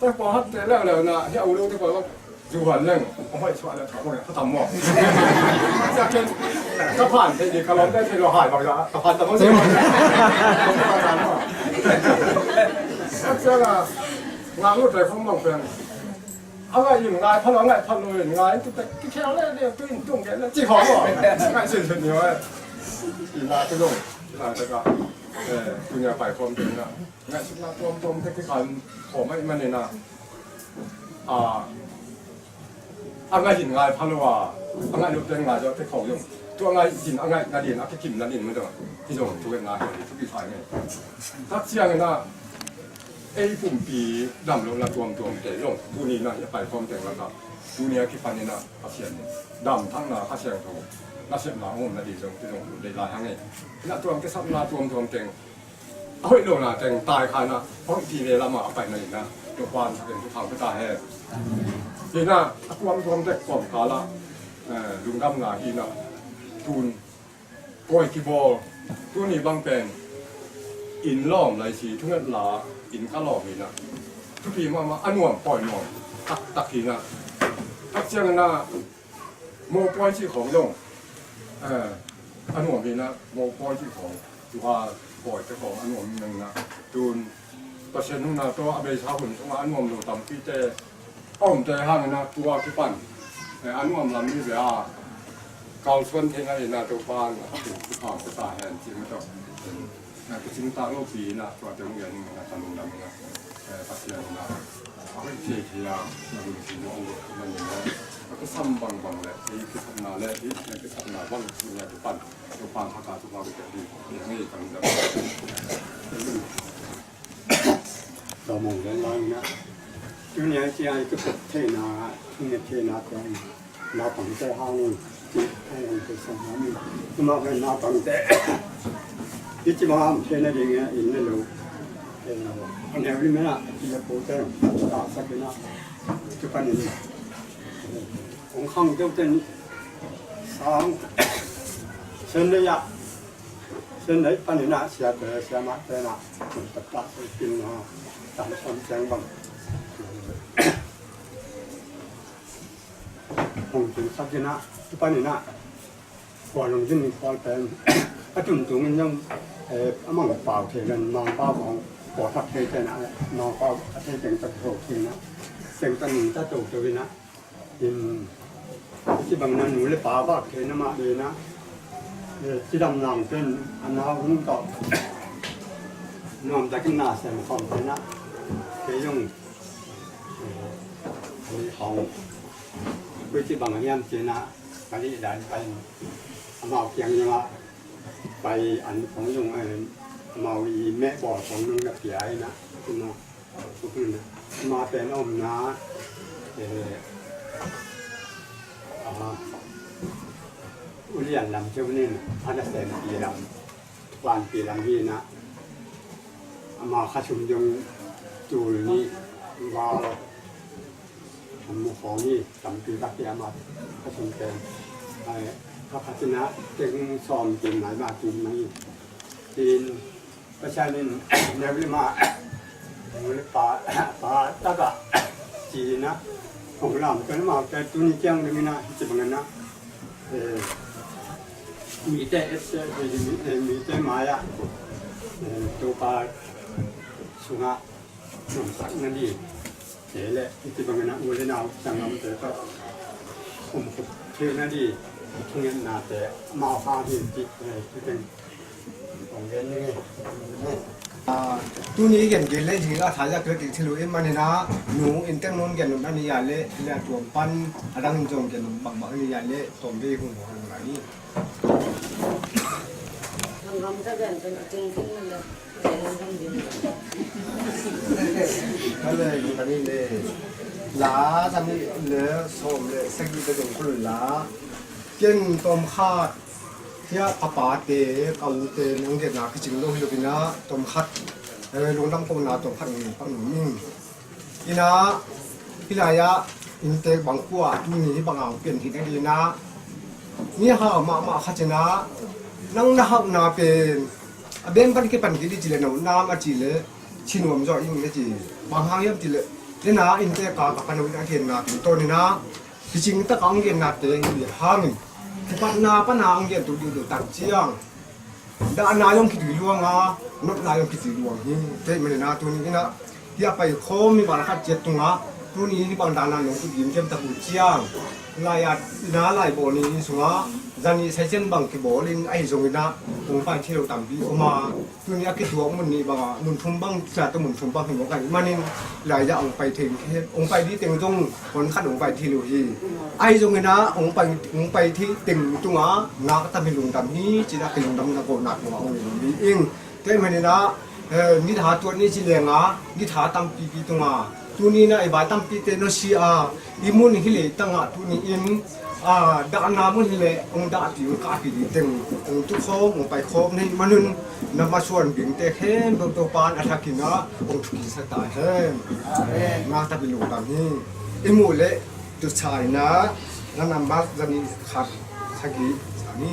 Tei pawlkhatte leuleu na hi a u lo te pawlkhat zuhan leng a hoih suah le thak bang a tam maw. Ciakin ka phan thei ni ka lawm te thei lo hai bang a ka phan tam maw. Ciang a ngak lo te khong bang pen a ngai in ngai phan lo ngai phan lo in ngai in tu te ki khel le le tu in tung ke le ci khong maw. Ngai sin sin ni maw. Ina tu dong ina te ka tunia pai khom te na. Ngaihsutna tuamtuam te kikhan khawm ahih manin a, a ngaih in ngai pha lo a, a ngaih lo te ngai zaw te khawm zong tua ngaih in a ngaih nadin a kikim nadin mah zong hi zong thugenna hi thupi thai ngei. Tak ciangin a ei pumpi damlohna tuamtuam te zong tuni na hi a paikhawm teng lakah tuni a kipanin a Pasian damthangna Kha Siangtho nasepna a om nadin zong hi zong lei lai hang ei. Na tuam kisapna tuamtuam teng a hoih lo na teng tai khan a hoih ti ve lam a a pai na in a Topa'n sa teng tu thang pia ta hen. Hi na a tuamtuam tek kawmkal ah lungdamna hi na tun pawi kibawl tuni bang pen inn lawm lai si thunget la inn ka lawm hi na thupi mahmah a nuam pawi nuam taktak hi na tak ciangin a mawpawi cih khawng zong a nuam hi na mawpawi cih khawng tuha pawi te khawng a nuam hi na tun Pasian nungna tawh a beisa hun sungah a nuam lo tampi te a omte hangin a tua kipan a nuam lam hi ve a kalsuan theihna hi na Topa'n a thu khawng ta hen cih mah tawh. Ka cingtak lopi in a tuate hong gen in a ka lungdam in a Pasian in a a hoih thei thei a na lungsim a hong guat khat na ni a ka kisam bangbang le ei kisapna le ei kisapna bang in a kipan Topa'n thaka Topa ka kep ding piang ei ka lungdam. Ka mong den lai in a tuni a ci a i ka kep theihna i nget theihna tuan Naupangte hang in, hang in, hang in, hang in, tuma hang naupangte i ci bang a om thei nading in, inn le lo a neu lim in a, a pi a pute taksak in a, tu panin hong khang deuh ten sang sen lei a, sen lei panin a, siate siamahte in a, taktak soi pin a, tam sam ciang bang hong tun sak in a, tu panin a, khual hong zin khual pen a tumtung in zong a mang pau thei len Mangpau hong khual thak thei ten a, Mangpau a thei teng tak tho thei in a, teng tak ning tak to to in a, in ci bang na nu le pa vak thei na mah le in a, ci dam nang pen a nau hong tawh nuam tak in na sem khawm thei in a, kei zong a nih hong koi ci bang a hiam ci in a, ka nih dan pai amau kiang zong a pai an khong zong amau i meh bawl khong zong na pia in a, tu na tu hun a ma pen a omna ulian lam ceu nin a na sem pi lam Vanpi lam hi na, ama khasum zong tul nih val a mu khawng hi, tampi tak hi ama khasum pen. Ai, Pakhat in ah teng sawm kim nai mah kim mah hi. Tin, Pasian in neu le mah, neu le pa, pa takah ci-in ah hong lamto le mah, tuni ciang dong in ah hih ci bangin ah, eh, mite, eh, mite mai-ah, eh, Topa sungah nuamsakna ding te le hih ci bangin ah u le nau sanggamte tawh kumkhup theihna ding thungetnate amau hang hi, ci, eh, ci teng kong gen ning e. Ah, tuni i gen gil le zing a thaizak kil kik thil uh i hih manin ah, nu in teng nong gen nop na ni a le, le a tuam pan a dang in zong gen nop bangbang ni a le, tuam vei hong hong lai ni. Ka le, ka ni le. La, ka ni le, sawm le sagih ka zong kul la. Ken tawmkhat, hia ka pate, ka ute, nong genna kicing lo hi lo in ah, tawmkhat, eh, lungdam kohna tawmkhat nong pak nong ning. Inah, hih lai-ah inntek bang kua tuni hih bang a hong pian hi na ding inah, mi hau mahmah khat inah, nang na hauhna pen a beng pan kipan kik ding ci le, na utna a ci le, ci nuam zaw ing na ci. Bang hang hiam ci le, le na inntek a ka pan uh in a genna tungtawn inah, kicing tak a hong gennate hi hangin, kipatna pan a hong gen tuk ding uh tak ciang, dahna zong kitui luang a, nopna zong kitui luang hi. Tua ahih manin ah tuni inah hih a paikhawm mi val khat ciat tungah, tuni hih bang dahna nong kut gimgiam tak uh ciang, lai-at ina laibawl ni sungah zanih saisian bang kibawl in ahi zongin ah hong pai thei lo tampi om a, tuni a kituak mun nih bangah mun thum bang, tua tawh mun thum bang hi mawk ahih manin, lai-ah hong pai thei, hong pai ding teng zong hon khat hong pai thei lo hi. Ahi zongin ah hong pai, hong pai thei teng tungah ngak tam hi, lungdam hi, ci-in ah kilungdamna kohna tungah hong lungdam hi ing. Tua ahih manin ah, eh, nitha tuat ni ci leng a, nitha tampipi tungah, tuni inah i vai tampite nusia a, i mun hih leitang ah tuni in, ah, dahna mun hi leh hong dahpih, hong kahpih ding teng hong tukhawm, hong paikhawm na hih manun, na masuan dingte khempeuh Topa in a thakin ah hong thukisak ta hen. Amen. Ngak tam hi, lungdam hi. I muh leh, tu sa inah, na nambat zanih khat sagih sa ni.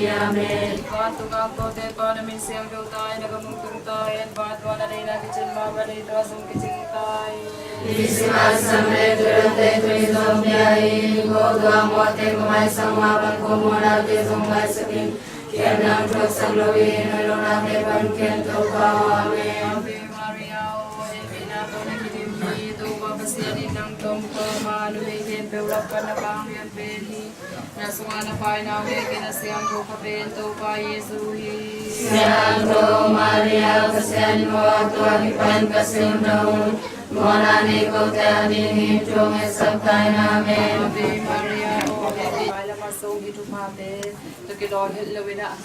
Amen. Vantung a kote Pa, na min siangtho ta in, na gam hong tung ta in, vantung a na deihna kicing mah bang hih tengah zong kicing ta in. Ni simaksam le tuidawnte tuni zong pia in, ko tua mawte ko maisak mah bang ko muanate zong maisak in. Kei nang thuaksak lo in, hong lawmnate pan kei in Topa aw. Amen. Ave Maria, aw hehpihna tawh na kidim hi, Topa Pasian in nang tawh om kawm a, numei khempeuh lak pan na pa hong lian pen hi. Na sungah na Pa in a hong hek in, a siangtho kha pen Topa Jesu hi. Siangtho Maria, Pasian in mawh a tuak kipan ka sim na hun, mawhna nei kote adingin thu hong ngetsak ta in. Amen. Ave Maria, aw hehpihna, lamah sung hih thuphate tawh kidawn het lo in ah,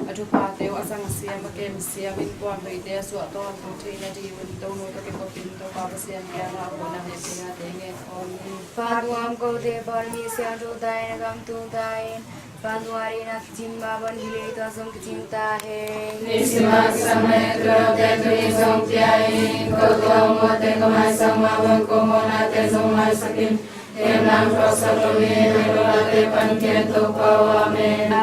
a thuphate uh a zang siam, a kem siam, innkuan hoihte a suah tawntung theih nadingun Tonu tawh kikopin Topa Pasian kiangah a kuanah hehpihnate ngen khawm ni. Vantung a om kote Pa, na min siangtho ta in, na gam tung ta in. Vantung a deihna kicing mah bang hih leitungah zong kicing ta hen. Ni simaksam le tuidawnte tuni zong pia in, ko tua mawte ko maisak mah bang ko mawhnate zong maisak in. Hemlang thuaksak loin a lunate pan ken Topa aw. Amen.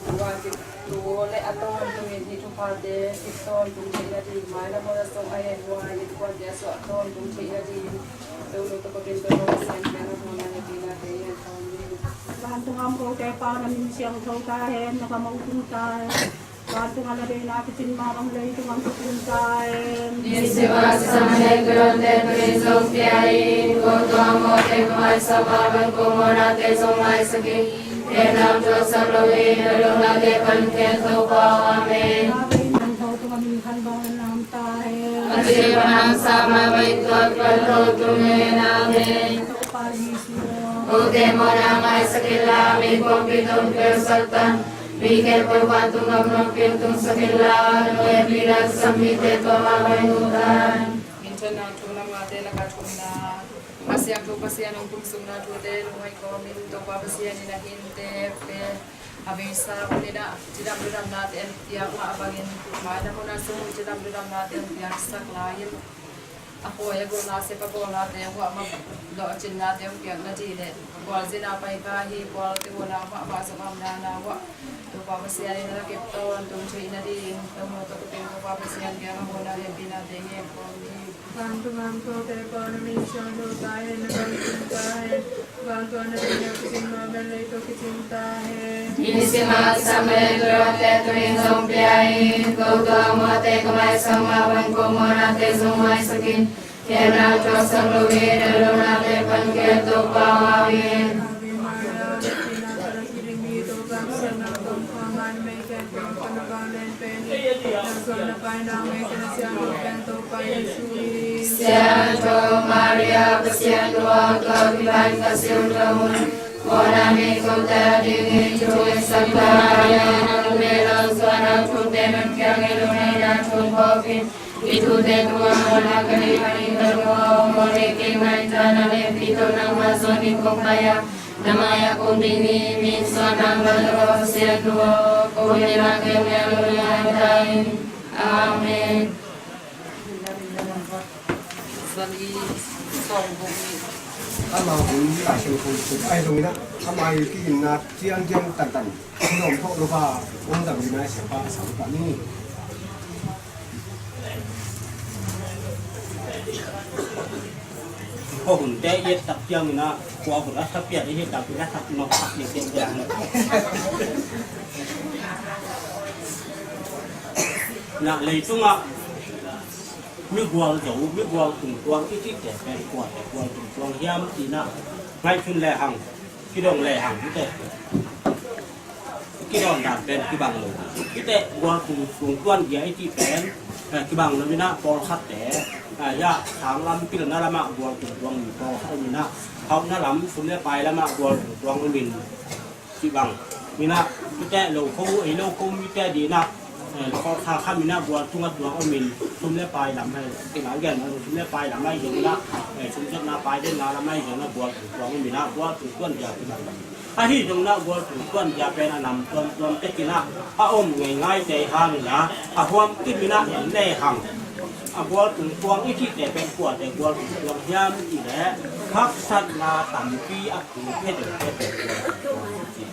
Tua khit tu le a tawntungin hih thuphate kip tawntung theih nading, mai lam hun a sung a en huai in kuate a suah tawntung theih nading, Tonu tawh kipin Topa Pasian kiangah hona hehpihna te ngen khawm ni. Vantung a om kote Pa, na min siangtho ta hen, na gam hong tung ta hen. Vantung a na deihna kicin mah bang leitung ah hong kicin ta hen. Nisim a kisam a na hih tuate tuni zong pia in. Ko tua mawhte ko maisak mah bang ko mawhnate zong maisak in. Hemlang thuaksak loin a lunate pan ken Topa aw. Amen. Ave in nang tho tung a min khan bang na nam ta hen. A cil pan hamsa mah bangin tua kipan tho tung hen. Amen. Topa Jesu aw. Kote mawhna maisak inla, mi pumpi tawh hong piangsak tan. Mi khempeuh vantung gam hong piangtungsak inla, na hehpihna kisam mite tua mah bangin mu tan. Minthanna thu na mate na ka thumna. A siangtho Pasian hong kumsukna thute lungngaih kawmin Topa Pasian in a hinteh pen a beisa hun in ah cidam ludamnate a piak mah bangin, mai lam hun a sung cidam ludamnate a piaksak lai-in, a khawi a gulna, sep a gulnate a huah mah, lawh a cinnate a piak nading le, gualzin a paikha hi, gualte huhna mah, mah zong a omna na huah Topa Pasian in a na kip tawntung theih nading, Tonu tawh kipin Topa Pasian kiangah hona hehpihna te ngen khawm ni. Vantung a om kote Pa, na min siangtho ta hen, na gam hong tung ta hen. Vantung a na deihna kicin mah bang leitung ah kicin ta hen. Nisim a kisam a na hih tuate tuni zong pia in. Ko tua mawhte ko maisak mah bang ko mawhnate zong maisak in. Hemlang thuaksak loin a lunate pan ken Topa aw. Amen. Ave Maria, na hehpihna ka lak hi ding hi, Topa Pasian nang tawh kha ngai na mei ken ko na pa len pen hi. Nang suan na pai nang mei ken a siangtho pen Topa Jesu hi. Siangtho Maria, Pasian nu aw, tua kipan ka siangtho hun mawhna nei kote adingin thu ngetsak ta in. Nang bek lo suan a thute nang kiangah lungngaihna thu phawk in. Hih thute tungah mawhna ka neih manin ka lung aw, mawh nei kei mah in, nang hehpih tawh nangmah zuanin kong pai a, na mai-ah kong ding hi. Min suan nang bang tawh Pasian nu aw, kong ngetna khempeuh ah lungngai ta in. Amen. Amah hun Lai Siangtho sung ahi zongin ah, amah i ki-itna ciangciang tantan nuam thawh lo pa, hong dam ding a siapa a sam pah ni. Ko hunte i et tak ciangin ah, kua hun a sa pian i hi tak in a sak nok sak ni ciangciang. Na leitungah migual zo, migual tungtuang i cihte pen kuate gual tungtuang hiam ci-in ah ngaihsun lehang, kidong lehang hite. Kidon dan pen kibang lo. Hite gual tungtuang gia i cih pen, eh, kibang lo in ah pawlkhatte, eh, ya, sang lam pilna lamah gual tungtuang mi pawlkhat om in ah, hauhna lam, sum le pai lamah gual tungtuang om in, cih bang. Inah, hite lo kho, ei lo kho mite ding inah, eh, kawhsa kham inah gual tungah tuang om in, sum le pai lam ahi, inah, gen, sum le pai lam ahi zong inah, eh, sum zotna pai denna lam ahi zong inah gual tung tuang om inah, gual tung tuan dia kibang. Ahi zong inah gual tung tuan dia pen a nam tuamtuam tek inah a om ngeingai tei hang inah, a huam kim inah en le hang. A gual tung tuang i cihte pen kuate gual tung tuang hiam i cih leh, haksatna tampi a tung phe deuh te pen gual tung tuang i ci.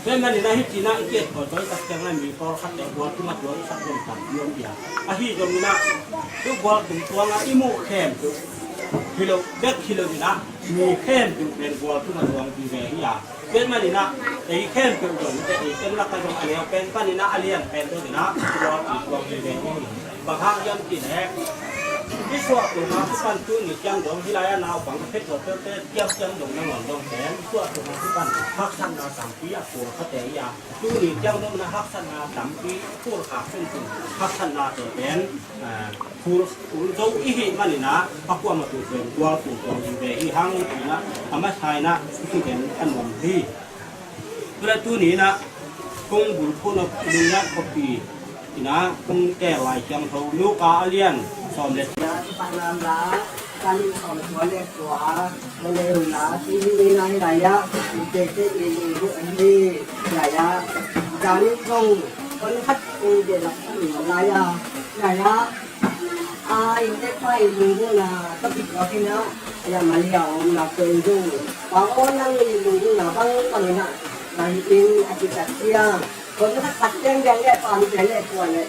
Tua ahih manin ah hih ci-in ah i ki-et kawikawi tak ciangin ah mi pawlkhatte gual tungah tuang i sak zong tampi om hi a. Ahi zongin ah tu gual tung tuangah i muh khempeuh hi lo, bek hi lo in ah mi khempeuh pen gual tungah tuang vive hi a. Tua ahih manin ah ei khempeuh zong te ei pen lakah zong a neu pen panin ah a lian pen dongin ah gual tung tuang vive hi. Bang hang hiam cih leh i suahtakna kipan tuni ciang dong hih lai-ah naupang a phet tuate ciangciang dong nangawn dong pen i suahtakna kipan haksatna tampi a pawlkhatte hi a. Tuni ciang dong na haksatna tampi pawlkhat sungkun haksatnate pen, ah, phul, phul zo i hih manin ah a kuamah tua pen gual tung tuang vive hi hang, ci-in ah a masa in ah i kigen a nuam hi. Tua leh tuni inah kong bulphuh nop lungngaih khuapi inah kong teel Lai Siangtho Luka a lian sawm le sia. Pahnam la, kan sawm tua le tua, le le la, ti ni na hi lai-ah, te te ni ni hu hi lai-ah, kan kong, kon khat kong de lak ni lai-ah, lai-ah. A, inntek pa i lunggulhna ka kituak in ah, a, Malaysia omna pen zong, pa aw nang i lunggulhna bangbang in ah, na hi in a kitat ciang, kong na khat teng deng leh pa mi teng leh tua leh,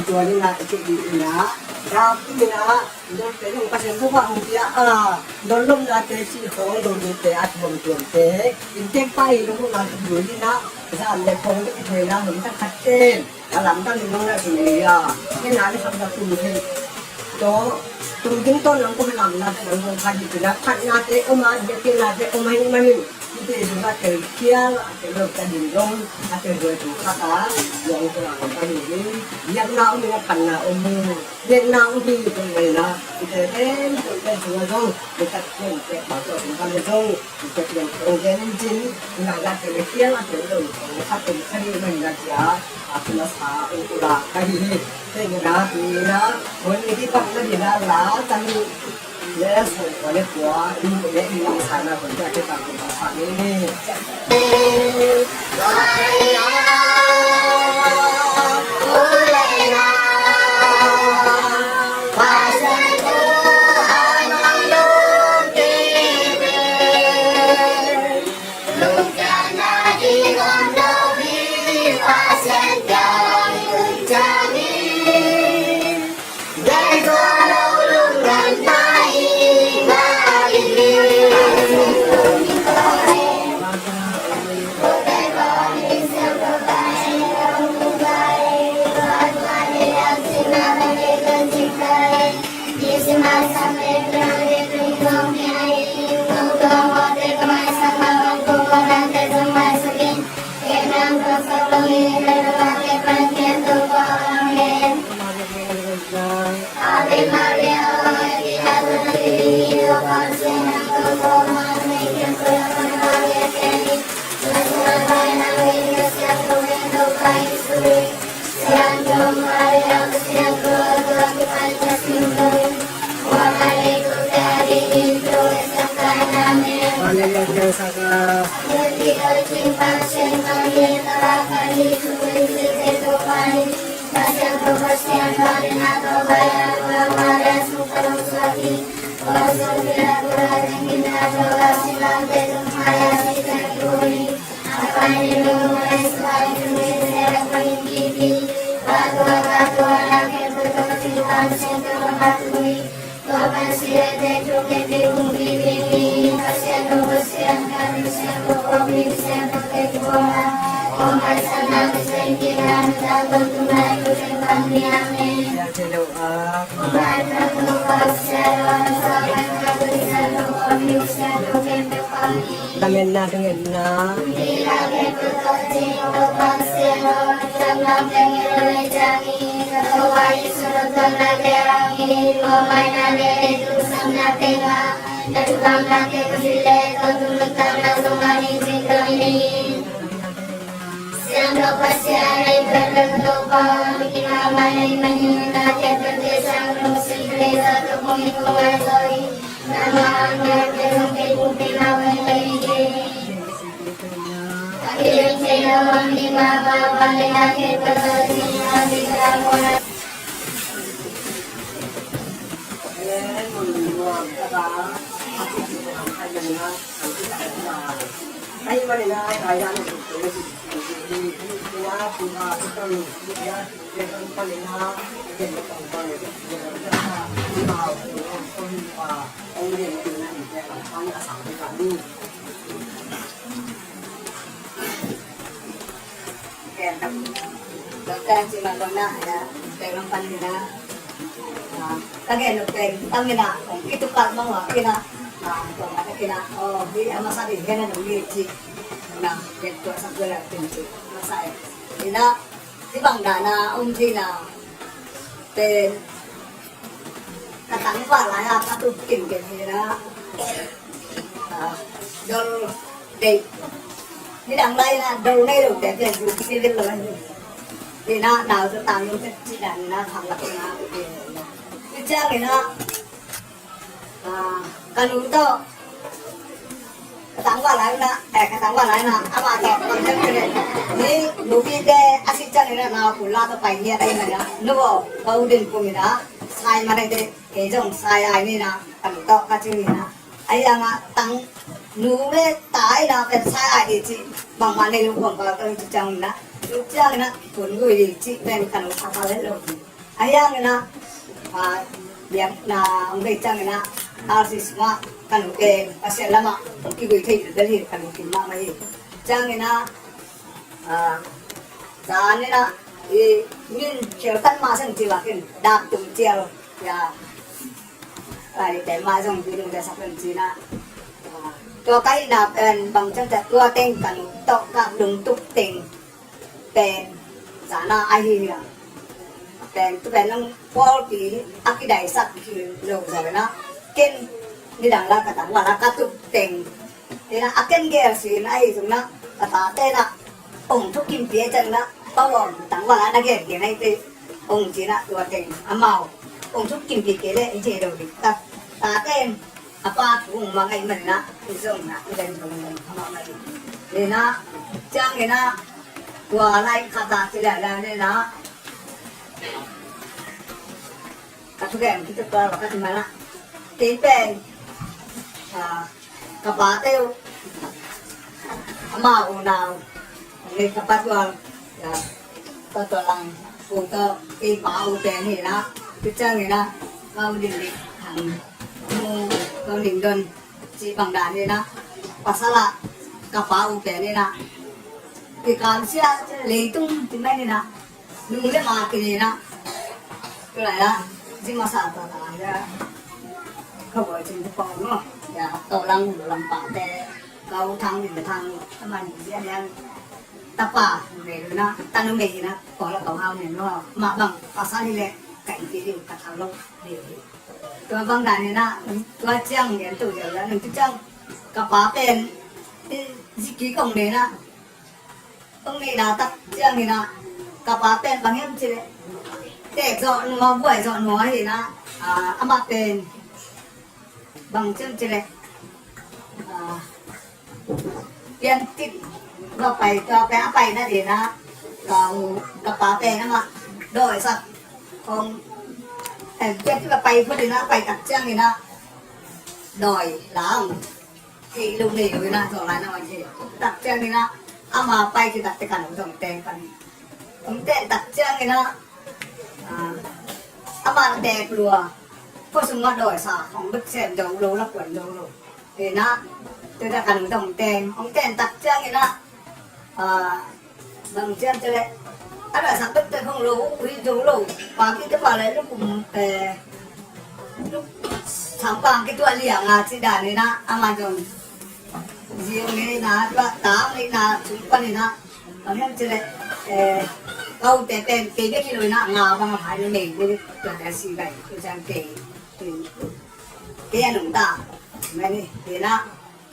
tua ni na i kei in ah, ka pi in ah, dol pen hong Pasian bu ba hong pia a, dol lomnate si khong dol dute a tuamtuamte, inntek pa i lunggulhna ka kituak in ah, zan leh kong ka kituak in ah, hong na khat teng. A lamdang in nong na tung hi a, ken a le hamdang tung hi. Tua tung ding tawh nang kum lamdang nang tung kha hi. Tua phatnate om a, biakinnate om ahih manin, hihte zong a tel khial a, tel lo ta ding zong a, tel lo tu khat a, zong tua lamdang hi. Biakna om hi a, phatna om hi. Biakna om hi, tua mai na, hihte pen tua pen tua zong, tua pen tua pen tua zong. Tua pen tua gen in cin, ina la tel khial a, tel lo, tel khat tel khat hi mai na cia. A, tuna sa, u, u la, ka hi hi. Te ni na, tu ni na, hon ni ki pak na ni na, la, ta ni. Le, so, ko le, kua, i, le, i, lang sa na, hon, ja, te, ta, ku, ta, sa, ni, ni. Amen. Na ding na. Ken, ken ci ma lo na, ya, ken long pan ni na. Ah, ka gen lo ken, tam ni na, kong kitu kal mong wa, ki na. Ah, kong ma ki na. Oh, hi, ama sa di, ken na nong ni ci. Na, ken tua sa tua la ken ci. Ma sa e. Ni na, ci bang da na, um ci na. Ken, ka tang pa lai a, ka tu kin ken hi na. Ah, dol dei. Ni dang lai na, dol nei lo te ken, du ki ken lo ni. Ni na, nau tu tang lo te ci dan na, khang la na. Ni ciang ni na. Ah, ka nu to. Ka tang wa lai na, eh, ka tang wa lai na, ama to, ka tang wa lai na. Ni, nu pi te, a si ciang ni na, nau ku la to pai ni a dai na na. Nu bo, ka u din ku ni na. sai mah nai te, kei zong sai ai ni na, ka nu tawh ka ci ni na. Ahi hangah tang nu le ta ai na pen sai ai ni ci, bangmah nei lo khong ka tawh hi ci ciang na. Nu ciang na, kun gui ni ci pen ka nu ka pha le lo. Ahi hangin ah, ah, biakna hong bei ciangin ah, R C C mah ka nu pen Pasian lamah kigui thei bel hi, ka nu kim mahmah hi. Ciangin ah, ah, zan in ah, i min khial tan mah sang ci bak in, dak tung cial, ya. Ai, tel mah zong ding ding sak pen ci na. Ah, tua ka hihna pen bang ciang tua teng ka nu tawh ka lungtup teng pen zana ahi hi a. Pen tu pen nang pawlpi a kidaisak hi lo zaw na. Ken nidang la ka tangval a ka tup teng. Ina a ken gel sin ahi zong na ka tate na ong thuk kimpi a ciang na pawlpi tangval a na gel gen ahi te ong ci na tua teng amau ong thuk kimpi kei le i thei lo ding ta. Tate a pa thu mang ai man na, i zong na, i dan zong na, ama mai. Ni na, ciang ni na, tua lai ka ta ci la la ni na. Ka thu gen ki tu tua ka ti ma na. Kei pen, ah, ka pa te u, ama u nau, ni ka pa tua, ya, ka tua lang, u ka, kei pa u pen ni na, tu ciang ni na, ka u ding ding, thang, mu, ka u ding don. Ci bang dan hi na, pasal ah ka pa u pen hi na, kikam sia leitung ti mai hi na, nung le ma ki hi na. Tu lai la, ci masa ta la ya. Ka boy cin tu pau no. Ya, to lang lang pa te, kau thang ni thang, ta man ni ya ya. Ta pa, me na, ta nu me hi na, ko la kau hau ne no, ma bang pasal hi le, ka i ti ka thang lo, ni. Tua bang dan hi na, tua ciang lian tu lian la, nang tu ciang ka pa pen, i, ziki kong ne na, kong ne na tak ciang hi na, ka pa pen bang hiam ci le, tek zawh nua, buai zawh nua hi na, a, amah pen, bang ciam ci le, a, Piantit va pai, tua pen a paina ding ah, ka u, ka pa pen amah dawi sak, kong, em, piantit va pai phot ding ah, pai tak ciangin ah, dawi lam, kei lo nei lo in ah, zawh lai na wan kei. Tak ciangin ah, ama pai kei tak te ka nu zong teng pan. Hong ten tak ciangin ah, ah, amah na tek lua, khuasung ah dawi sa, hong bek sem zo lo, la kuan zo lo. Hi na, tu ta ka nu zong teng, hong ten tak ciangin ah, ah, bang ciang ci le, a dawi sak bek te hong lo, ui zo lo, pa ki te pa le, lu kum, eh, lu sam pa ki tua liang ah, ci dan hi na, amah zong. Ziu ngei na, tua tang ngei na, sung pan hi na. Bang hiam ci le, eh, kau te pen, kei bek hi lo hi na, nga bang a phai lo nei, bek tua te si bai, tua ciang kei, kei a nung ta. Mani, hi na.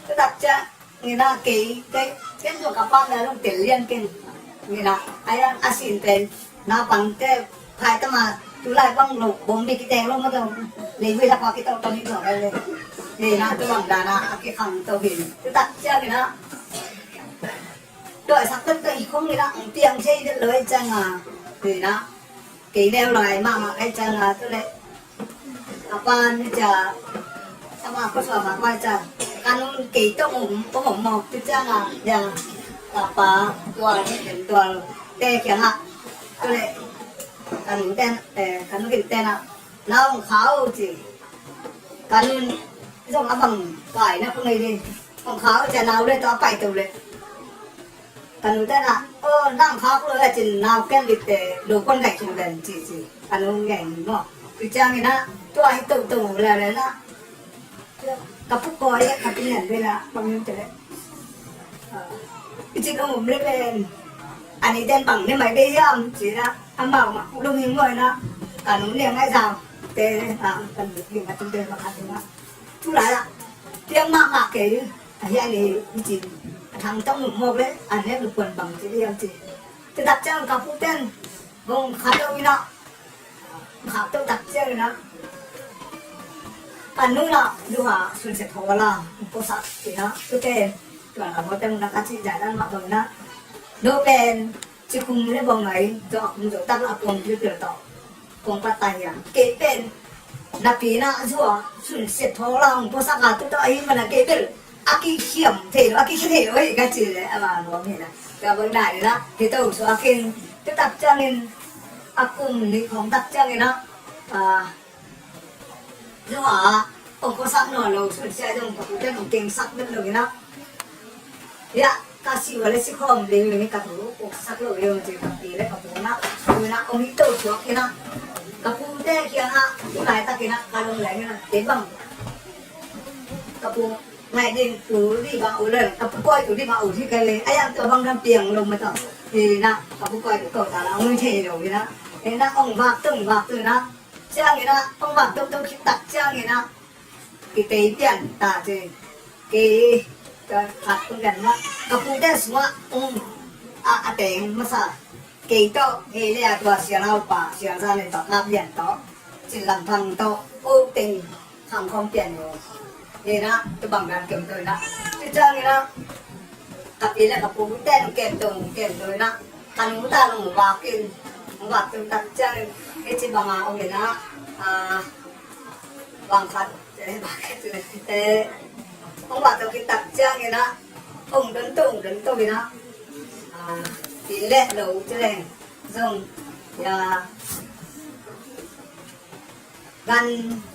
Tua tak ciang, hi na, kei, kei, ken tua ka pa na long tel lian ken. Hi na, a yang a sin pen, na pang te, phai ta ma, tu lai bang lo, bom bi ki teng lo ma tong, le hui la pa ki tong tong ni tong le. Hi na, tu bang dan a, a ki khang to hi. Tua tak ciang hi na. Dawi sak pen ka i khong hi na, ang piang thei de lo i ciang a. Hi na. Kei neu lai mahmah ka i ciang a, tu le. A pa ni cia, a pa ko sua ma pa cia. Ka nu kei tong um, ko mong mong tu ciang a, ya. Ka pa, tua ni ken tua. Te kiang a. Tu le. Ka nu ten, eh, ka nu ken ten a. Nau hong khau ci. Ka nun zong a bang pai na ko ngei ding. Hong khau ci a nau le tawh a pai to le. Ka nu te na, oh, nang khau lo le cin nau ken dik te lo kon gai kin ben ci ci. Ka nu ngei ni mo. Pi ciang ina tua hi to to le le na. Ka puk ko ye ka pi ngen be la bang nun te le. I cik a ngum le pen a ni ten bang ne mai be hiam ci na a mau ma lum hing ngoi na ka nu ne ngai zam te a ka nu hing a tung te ma ka tu na tu lai a tiang ma ma ke a hi a ni i cin a thang tong ngum mok le a ne lu kuan bang ci hiam ci te dak chang ka pu ten bong kha lo ina Khak to tak ciangin ah ka nu na duha sun se tho la ko sa tina tu te tua la mo tang na ka ci ja dan ma bang na do pen ci kum le bong ai do kum do tak la pom pi pi to Kong pat ta hiam? Kei pen napi na zua sunset thawng la hong puasak a, tu tawh ahi mana kei bel a kikhiam thei lo, a kikhiam thei lo hi ka ci le ama nuam hi na. Ka bang na ni na hi to suak in, tu tak ciangin a kum nih khawng tak ciangin a, a, zua a hong puasak nawn lo, sunsia zong ka pute hong kengsak bek lo hi na. Hiah ka si ua le si khawm ding hi, ka thu uksak lo hi, ci ka pi le ka pu na, tu na om hi to suak hi na. Ka pute kiangah tu laitak hi na, ka long leng hi na, te bang ka pu ngaih ding tu dih bang uh le, ka pu kawi tu dih bang uh hi ka le, a yang tua bang dam piang lo ma tawh hi na, ka pu kawi tu ko ta la ong thei lo hi na. Hi na, ong vak tung vak tu na, ciangin a ong vak tung tung khit tak ciangin a kitei pian ta ci. Kei ka khat tung pian ma, ka pute sungah ong a, a teng masa. Kei tawh hei le a tua sial hau pa, sial za nen tawh kap lian tawh, cin lam thang tawh o teng khang khawng pian lo. Hi na, tu bang dan kem to hi na. Tu ciangin a ka pi le ka pu ten kem to, kem to hi na. Ka nu ta nong vak in, nong vak tung tak ciangin, hi ci bang a om hi na, a, bang khat, eh, bang khat, eh, hong vak to kit tak ciangin a, hong don to, hong don to hi na. A, pi le lo ci leng zong, ya, gan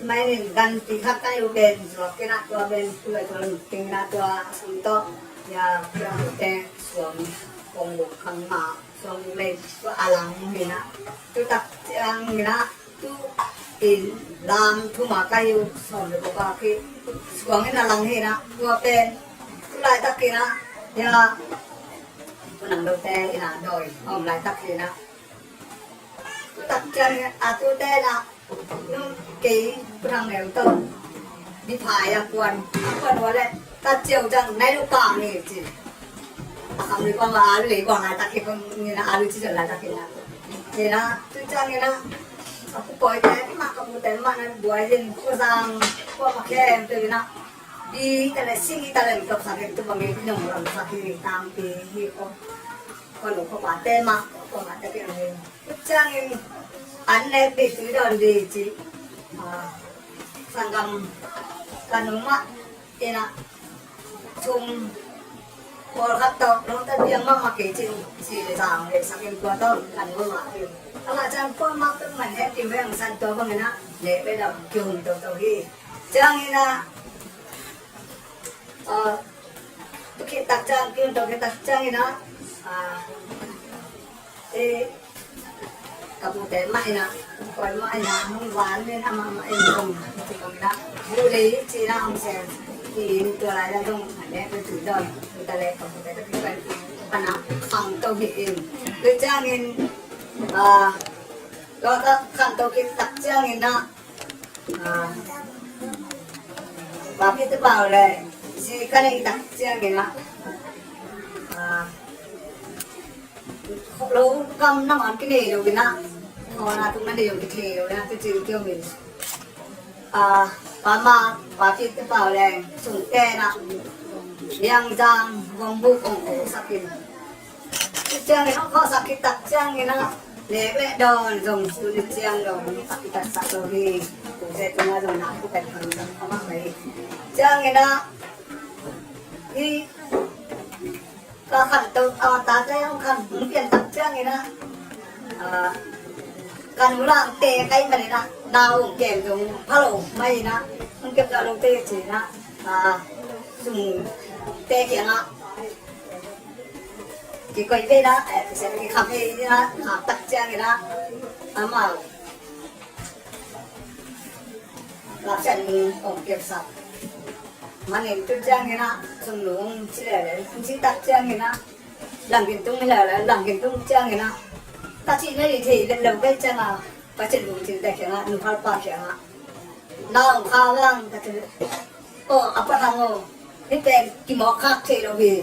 mai nin gan pi khat kai u ben zuak kei na tua ben, tua tua lung kei na tua sum to, ya, tua te suang kong luk kang ma. Suang lei tua a lang hi na. Tu tak ciang hi na. Tu in lam thu ma kai u suang le ko ka ki. Suang in a lang hi na. Tua pen tu laitak hi na. Ya. Tu nang lo te hi na doi. Om laitak hi na. Tu tak ciang hi a tu te na. Nung kei Pu Thang Neu tawh Biphai a kuan, a kuan ua le ka ciau ciang nai lu pang hi ci. A kham li pang a lu lei kuang laitak hi pang ni na, a lu ci ciau laitak hi na. Hi na, tu ciang hi na, a pu pawi te mah, ka pu te mah na buai hin, Pu Zang, Pu Ma Khem te hi na. Bi ta le sing hi ta le, mi tawh sak hi tu bang hi, nong lam sak hi, tang pi hi ko. Ko lu ko pa te mah, ko ma te pi hi. Ciangin an nek dih tui dawn dih cih, a, sanggam ka nu mah in a sum pawlkhat tawh lawngte piang mahmah kei cin ci le zang le sak in tua tawh ka nu mah in. Amah ciang pawlkhat tawh man nek dih veng san tua bangin a nek le dawn kihum toto hi. Ciangin a, a, tu khit tak ciang, kihum to khit tak ciangin a, a, e, ka pute mah in a, koi mah in a, hong van in amah mah in hong, hong in a, bu lei ci in a hong sem, in tua lai la dong, a ne, bu tu don, bu ta le, ka pute ta ki kan, pan a, khang to hi in. Tua ciangin, a, tua ka khang to khit tak ciangin a, a, pa pi tu pau le, si ka ne tak ciangin a, a, lo kam na man ki nei lo in a, khaw na tung na nei lo ki thei lo in a, tu cin kio min. A, pa ma, pa pi tu pau le, sung te na, Liang Zang, Vong Bu kong ko sak in. Ciangin a khuasak khit tak ciangin a nek le dawn zong tu ni ciang lo, a kitat sak lo hi. Kuse tunga zong na ku pen kan zong a mak hi. Ciangin a hi ka khan to a ta te hong khan hong pian tak ciangin a, a, kan ulang te kai man in a na hong kem zong phalo mai in a hong kep lo te ci in a, a, sung te kiang a kikoih ve na, eh, kisen kikham ve na, khak tak ciangin a, amau lapsian mun ong kepsak. Manin tu ciangin a, sung lung ci lele, ci tak ciangin a, langkin tung lele, langkin tung ciangin a, ka ci na i thei le lo ve ciang a, ka ci lung ci le kiang a, nu hal pa kiang a. Nong kha vang ka ci. O, a pa hang o. Hih pen kimawk khak thei lo hi.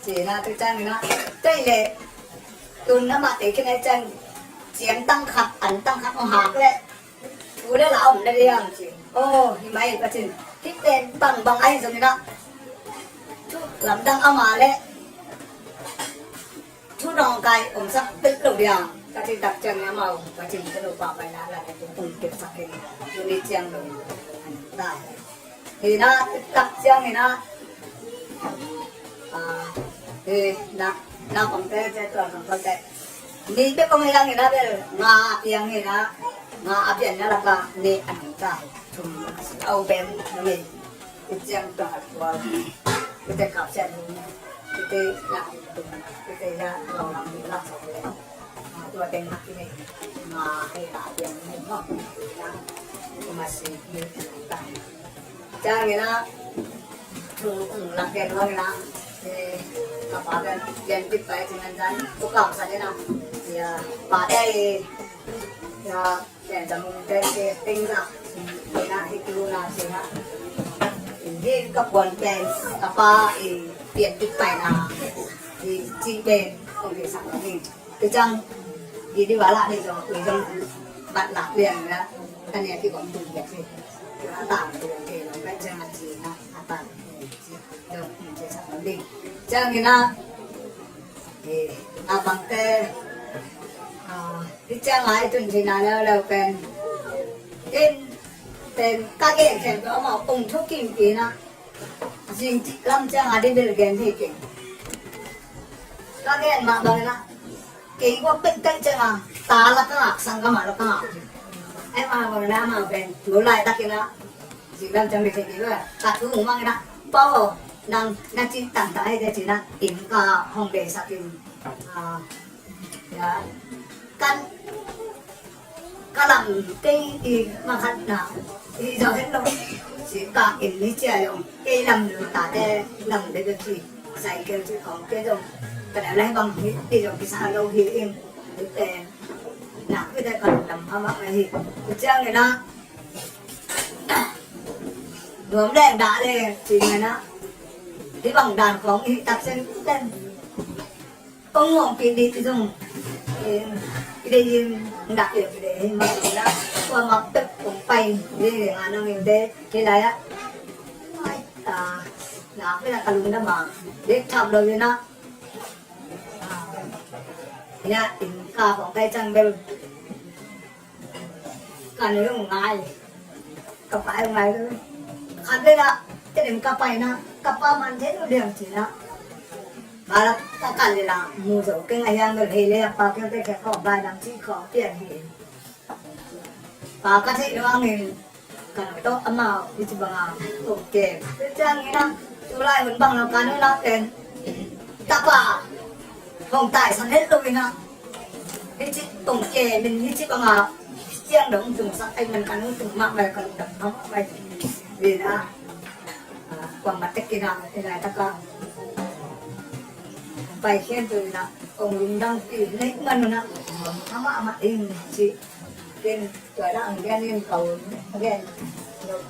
Ci na tu ciang na. Tei le. Tun na ma te khin ai ciang. Ciang tang khat, an tang khat o hak le. Thu le la om na liang ci. O, hi mai pa cin. Hih pen bang bang ai zong na. Thu lamdang ama le. Thu dawngkai omsak tel lo liang, ka Ka cih tak ciangin amau Pasian ka nupa paina la ka tung tung kik sakin tuni ciang lo an ta hi. Hi na, tak ciangin a, ah, hi na, naupangte, te tua naupangte ni bek kong hiang hi na bel nga a piang hi na, nga a pianna laka ni an ta hi. Thum a au ben ni. Hi ciang tua a tua hi te kap sia ni. Hi te na hi tung hi te ya lo lang ni la sa le. Tua teng nak kine ma he la piang ni ma na ma si ni ta. Ciang ina tu ung lak ken wang ina ka pa ken ken tip pai cing an jan tu kau sa ina ya pa dai ya ken jam ung ken ke ting la ina hi tu na si na hi ka puan ken ka pa i pian tip pai na hi ci ken ong ke sa ni. Tua ciang hi di wala ni zong ui zong bat lak liang na. Kan ya ki kong tung ya ki a tang tung ke lo kan ciang a ci na a tang tung ci sak lo ding. Ciang hi na a bang te hi ciang ai tun ci na leu leu pen in pen ka gen khen pe om a ung thu kim pi na. Zing ci lam ciang a di bel gen hi ken. Ka gen mah bang na kei kua pek kai ciang a ta la ka ngak sang ka ma la ka ngak. Ai ma bang na ma ben lu lai tak ina. Zing lam ciang di kei kei ba ka thu mang ina. Pau nang na ci tang ta ai de ci na in ka hong de sa kin. A ya kan ka lam kei i ma khat na i zau het lo. Si ka in ni cia yong kei lam lu ta te lam de be ki sai kei ci kong kei zong ka na lai bang hi i zong ki sa lo hi in. Te na ki te ka lam ha ma hi. Ciang ina nuam leng dah leng ci ina hi bang dan kong hi tak sen ten. Kong ngawng pi di zong. Pi di yin dak yo pi di hin ma ina. Kua mak tek kong pai di di nga nong yu de di lai a. Ai ta na pi na ka lung da ma di thap lo ina. Ina in ka kong kai chang bel. Kan lung ngai. Ka pai ngai lo. Khat le la te dem ka pai na ka pa man te lo liang ci na. Ba la ka kan le la mu zo ke ngai yang lo hei le pa ke te ke ko ba dang ci ko pian hi. Pa ka thei lo angin kan to ama hi ci banga. Ok. Te ciang ina tu lai hun bang lo kan lo la pen. Tapa hong tai san het lo ina. Hi ci tong ke min hi ci banga ciang dong tung sak ai man kan tung ma mai kan dong ma mai. Ve na. Kuang ma tek ina ina taka. Pai khian tu ina ong lung dang pi nei man na. Ama ama ing ci. Ken tua da ang gen in kau gen.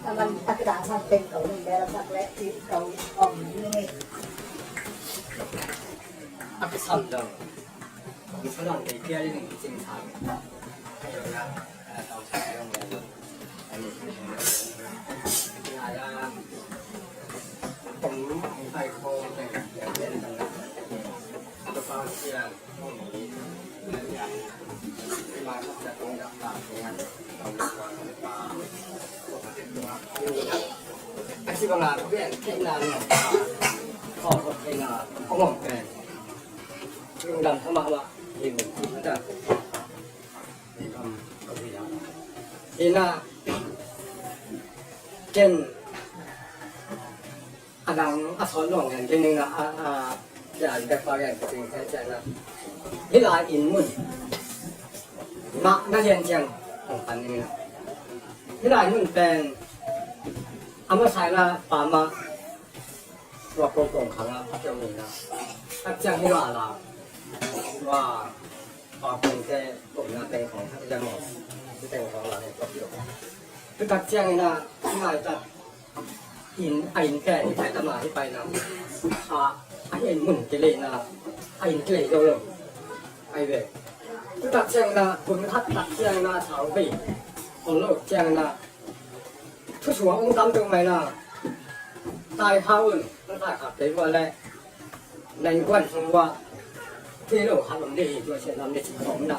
Aman tak da sak pen kau ni da sak le ci kau ong ni. A kisam dang. Kisam dang te kia ni cing sa. Ina ken a dang a sawt nuang hen ken ina a a kian bek pa gen ka ting khen cian na. Hih lai inn mun mah na lian ciang hong pan ning ina. Hih lai mun pen a masa ina pa mah tua kong kong khang a a kiang ning ina. A kiang hih lai la tua pa kong te kong na teng khong a kiang mawh teng khong la hei tua kiang. Tua tak ciang ina hih lai tak in a in pen hi pai tama hi pai na a a hi in mun kilei na a in kilei zo lo ai ve. Tu tak ciang na kun khat tak ciang na sau vei ol lo ciang na thu sua ung tam tung mai na tai kha un na tai kha te vua le na in kuan sung vua te lo khat lam de hi tua sia lam de si kong na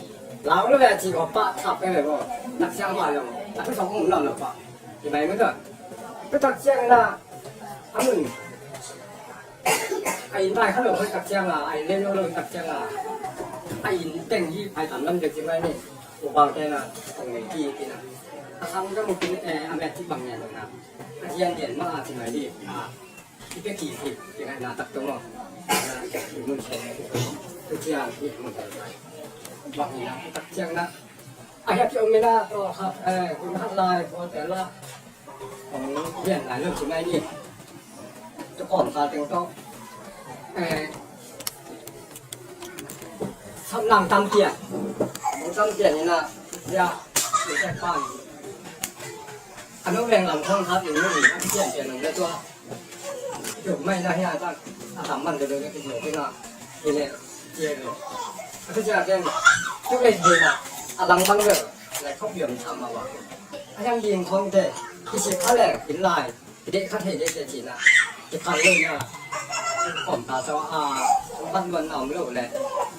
Lau lo ve ci ko pa thap pe ve ko. Tak siang ma lo. A tu song um lam lo pa. Ki mai mun to. Tu tak siang na. A mun. A inn pai kha lo tak siang a. A inn lem lo lo tak siang a. A inn teng hi pai tam lam dek ci mai ni. U bang te na. Tong nei ki ki na. A sang ka mu kin e a met ci bang nia lo na. A hian hian ma a ci mai ni. A. Ki pe ki ki. Ki na tak to mo. Ki mun se. Ki ciang ki mun se. Bang ina tak siang na. A hiap ci om ina to khat, eh, hun khat lai ko te la. Ong hian lai lo ci mai ni. Tu kawm ka teng to. Eh, sam lang tam pian. Ong tam pian ina. Ya, ni tek pan. Ano veng lam khong khat ni ni. Pian pian ong le tua. Tuk mai na hia ta. A tam man de de ke tuk na. Ile. Ye lo. A tu ja den. Tuk le de na. A lang bang de. Lai khop yom tam ma wa. A yang ding khong de. Ki si kha le kin lai. Ki de kha thei de de ci na. Ki kha le na. Khom ta so a. Ban ban na om lo le.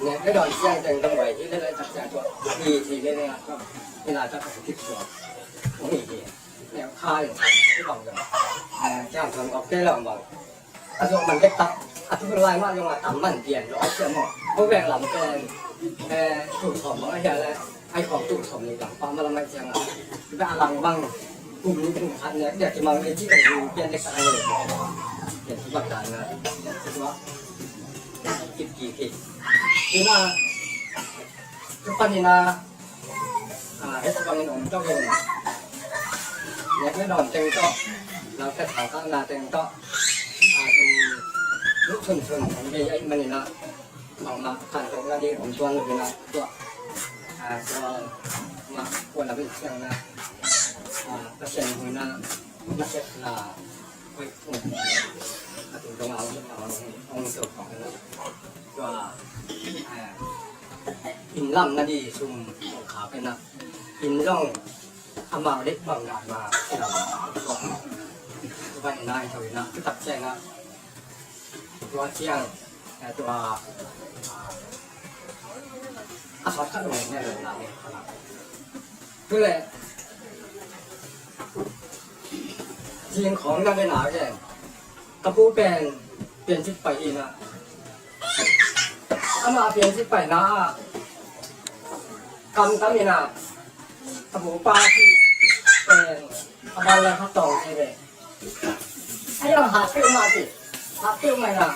Ne ke don siang teng dong wai. Ile le tak ja tua. Ni ti le le na. Ni la ta ka ki tua. Ni ti. Neu khai, ci bang zong. Eh, ciang thon kok te long bang. A zong man dek tak. A tu lai ma zong a tam man pian lo a sia mo. Ko veng lam pen. Eh, tu som bang a hia le. Ai kong tu som ni bang pa ma lam ai ciang a. Ba lang bang. Kum ni kum khat ne, dia ki mang ni ci bang ni pian dek tak ai. Pian ci bang dan na. Tua. Kip kip kip. Ina. Tua pan ina. A, hih bangin om tawh in. Nek le dawn teng tawh. Lau tet khangkhakna teng tawh. A, tum, lut sunsun, om bei ahih manin ah. Bangmah khantohna ding om tuan lo in ah. Tua. A, tua. Mah, kuan a bei siang na. A, Pasian huina. Na sepna. Oi, oi. A tung dong a om, a om, ong so kong na. Tua. A, Inn lam na di sum kha pe na. Inn zong amau dek bang dan ma lam. Tua nai tho ina tu tak ciang a. Tua ciang, eh, tua a sawt khat lo ne lo na ne. Tu le. Zing khawng na le na ke. Ka pu pen piancik pai hi na. Amah piancik paina ah kam tam hi na. A pu pa si pen a ban le kha tawng si ve. A yang hat peuh mah si. Hat peuh mah hi na.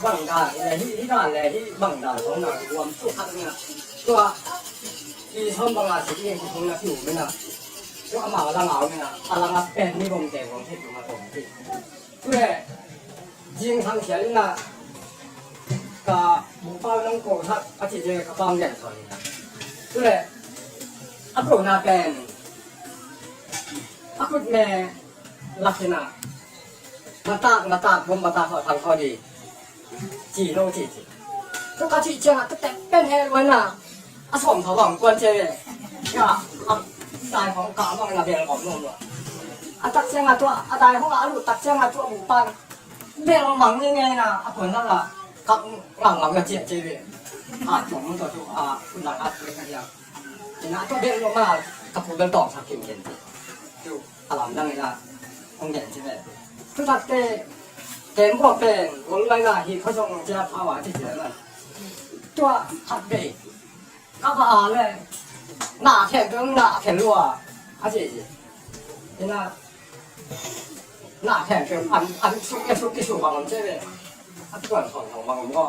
Bang dan le hi, hi dan le hi bang dan khawng na guam tu khat hi na. Tua hi sawm bang a si hi hi khawng na piu hi na. Tua amah a lang a om hi na. A lang a pen ni bawm te bawm hi tu ma tawng hi. Tule, zing sang sial ina, ka bupau nong ko thak, a ci zing ka pam lian sawn ina. Tule, a ko na pen, a kut me lak ina, matak, matak, bom matak, ko thang ko di. Ci lo ci ci. Tu ka ci ciang a tu tek pen he lo na. A sawm tho bang kuan cia ve. Ya, a dai hong ka bang na bel om lo lo. A tak ciang a tua, a dai hong a lu tak ciang a tua bu pan. Bel mang ni ngai na, a kuan la la. Ka ngang ngang na cia cia ve. A tua mun tua tu, a kun la ka tu ka ya. Ina tua bel lo ma, ka pu bel tong sa kim ken. Tu, a lam dang ina, hong gen cia ve. Tu tak te, ken bo pen, gol lai na hi kho song cia pa wa cia cia na. Tua, hat be. Ka pa a le, na khen keng na khen lua, a ci ci. Ina, Na khempeuh an, an suk, a suk kisuk bang om ci ve. A tuan khawng khawng bang om ko.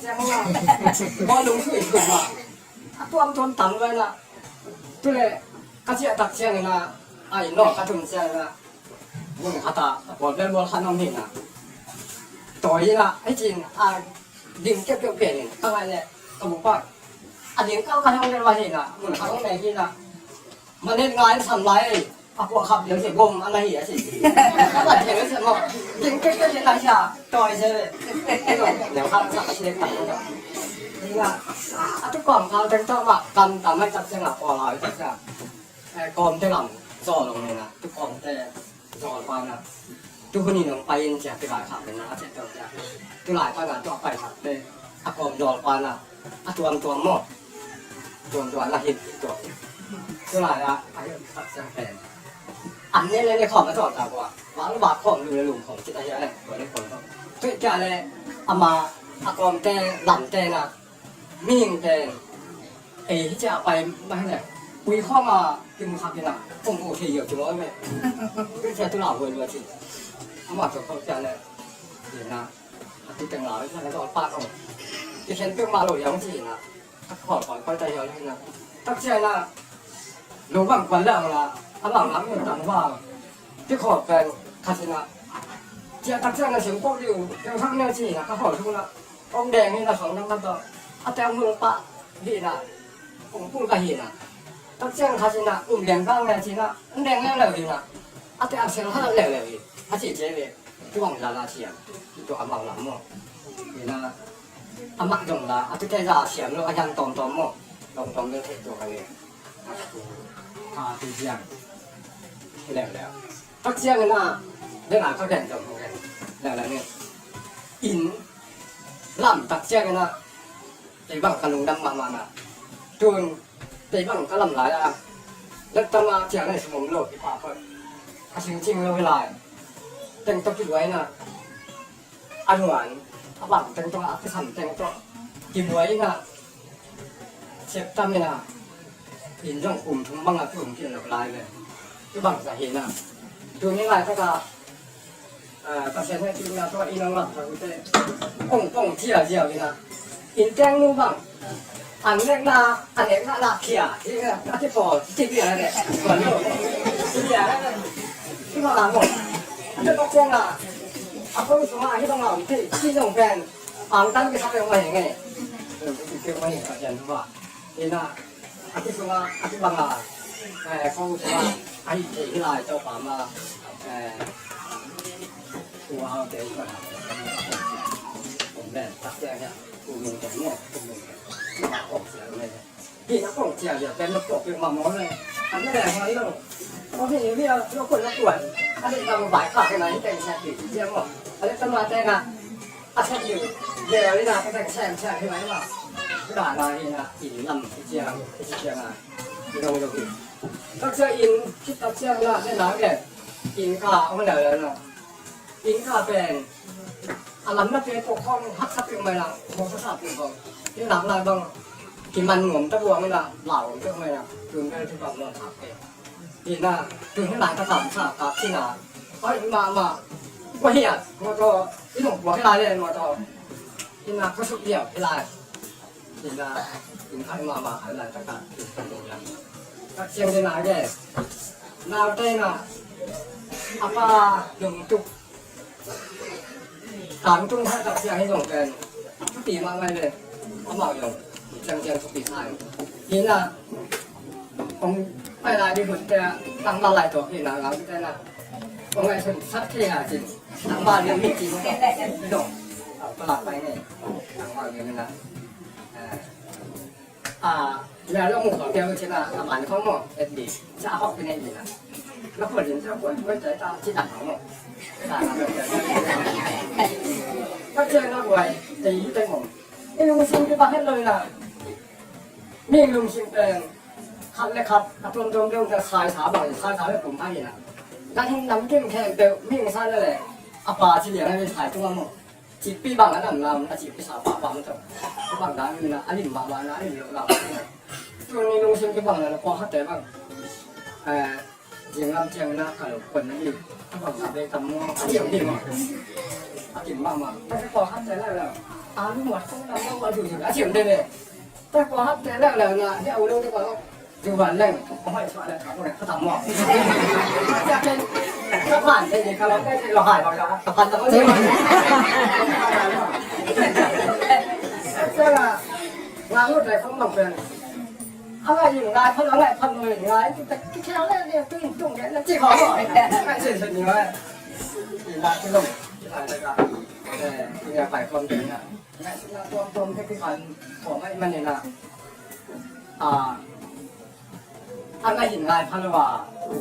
Ciang na. Ko lung sui suk ma. A tuam tuam tam ve na. Tu le ka ciah tak ciang na. Ai no ka tum ciang na. Mun khat ah a pawl bel mual khat om hi na. Tawi na. Ai cin a ding keuh keuh pen in. Ka ngai le ka bu pa. A ding kau ka hong le wa hi na. Mun khat om le hi na. Manet ngai sam lai, a kuah khap liang si bom ana hi a si. Ka ba theng si mo. Ting ting ting ting lai sia. Toi se. Liang khap sa si tak. Ni nga. A tu kong kau teng to ma kam tam mai tak se nga ko lai tak sia. Eh, kom te lam. Zo long ni na. Tu kom te. Zawl pa na. Tu hun in hong pai in cia, tu lai khak in na, a ciah tawh cia. Tu lai pa na, tu a pai khak te. A kawm zawl pa na. A tuam tuam maw. Tuam tuam na hit hit tuam. Tu lai a, a hit khak ciang pen. An ne le ne khawm a zawl ta kua. Wang lu wak khawm lu le lum khawm cit a hia le. Kua le kua le. Tu cia le, ama, a kawm te, lam te na. Mihing pen ei hi cia pai mah hi leh, ui khawng a kimu khak in a, kong ko thei hiau ci maw meh. Tua cia tu lau huai lua ci. Amah tua khawng cia leh, ina, a tu teng lau hi cia leh, tua pak ong. Kikhen peuhmah lo hiau ci ina. A khawng khawng pai ta hiau ina. Tak cia ina, lo bang kuan leh ong la, a bang lam in tang bang. Ti khawng pen khat ina. Cia tak cia ina sim pok diu, teng khak neu ci ina, ka khawng thuk ina. Ong deng hi na song nang kan tawh. A teng hul pah hi na. Ong pul ka hi na. Tak ciang kha ci na, um deng kang le ci na. Ong deng leuleu hi na. A teng sel ha leuleu hi. A ci ci le. Tu ong la la ci a. Tu a mau la mo. Hi na. A mak dong la. A tu te za siam lo a yang tom tom mo. Tom tom le te tu ka le. A tu. Ka tu ciang. Leuleu. Tak ciang ina, dena ka gen zong ho gen. Lala ni. In, lam tak ciang ina, tei bang ka lungdam mahmah na. Tun, tei bang ka lam lai a. Lek tama ciang na sum om lo, ki pa phot. Ka sing cing lo hi lai. Teng tok ki duai na. A nuan, a bang teng tawh, a kisam teng tawh, kibuai ina, siap tam ina, in zong kum thum bang a kum kin lo lai ve. Tu bang sa hi na. Tu ni lai taka, ah, Pasian he tu na tawh in ong lam sa kute. Kong kong cia cia ina. In teng nu bang. An nek na, an nek na na kia. Hi na, a ti pawl, ti kia na ne. Pawl lo. Ti kia na ne. Ti ma la mo. A ti pawl kia na. A ko sung a hi bang a ti, ti zong pen. Ang tan ki sa pe ma hi nge. Ti pe ma hi ka jan ba. Hi na. A ti sung a, a ti bang a. Eh, ko sung a. A hi ti hi lai to pa ma. Eh. Tua te ko na. Ko ben ta te ya. Ko ben te ne. Ko ben te. Ko ben te. Hi na kong cia liau pen na pok pek ma maw le. An na leng hoi lo. Kong hi liau lo kuan lo kuan. A leh tang bai kha ke na hi teng cia pi cia maw. A leh tang ma teng a. A cia liu. Liau li na ka teng cia cia hi mai maw. Ka na hi na in lam hi cia hi cia na. Hi lo lo hi. Tak cia in, tak cia na, na ke. In ka ong liau liau na. Inn kha pen a lam na pe ko khong haksa peuh mai la, mawk sa peuh khong. Inn lak lai bang kiman nuam ta buang la, lau peuh mai la, tun bel tu bang nuam sa peuh. Inn a, tun hi lai ta kam sa ka inn a. Oi, ma, ma, ko hi a, mo to, i nong buang lai le mo to. Inn a ko suk diam hi lai. Ina, in khai mama, a lai taka, in khai mama. Ka ciang de na ge. Nau te na. A pa dong tuk. Tang tung khai ka ciang hi dong ken. Ti ma ngai le. A ma dong. Ciang ciang tuk ti khai. Ina. Ong pai lai di hun te. Tang la lai to ina ngai te na. Ong ai sun sat te a cin. Tang ba liang mi cin. Dong. A pa la pai ne. Tang ba liang na. A, na lo mu khong teo cina, a man khong mo, et di, sa hok pine di na. Lo ko lin sa ko, ko tai ta, ci dang khong mo. Sa na lo. Ka cina ko ai, te yi te mo. E lung sing ke ba het lo na. Mi lung sing peng. Khat le khat, a tuam tuam deuh ta sai sa bang, sai sa le kum pa hi na. Ka hin nam kim khem peuh, mi sa le le. A pa ci liang le sai tung mo. Cipi bang a nam lam, a cipi sa pa pa mu tawh. Bang dan na, a lim ba ba na, a lim lo la. Tu ni lungsim ki bang na, pawlkhatte bang. Eh, zing lam ciang na, ka lo kon na ni. A kim mahmah. Tua kua hat te leuleu. A lu muat kong lam lo a dun a thiam dede. Tua kua hat te leuleu na, hih a u lo te kua lo. Zu van leng, kong hoih suah leng, kong hoih kha tam maw. Tua ken, ka pan te ni, ka lo te ni, lo hai lo ka, ka pan te ni. Tua la, nga ngut lai kong mang pen. A ngai in ngai phan, a ngai phan ngai in ngai, ki ta, ki khel le, le, tu in tung le, le, ci khawng lo. Ngai cin cin ni ngai. Ki la ki long, ki la le ka. Eh, ki ngai pai khawm te na. Ngai cin na tuam tuam te ki phan khawm ngai man ni na. A, a ngai in ngai phan lo a.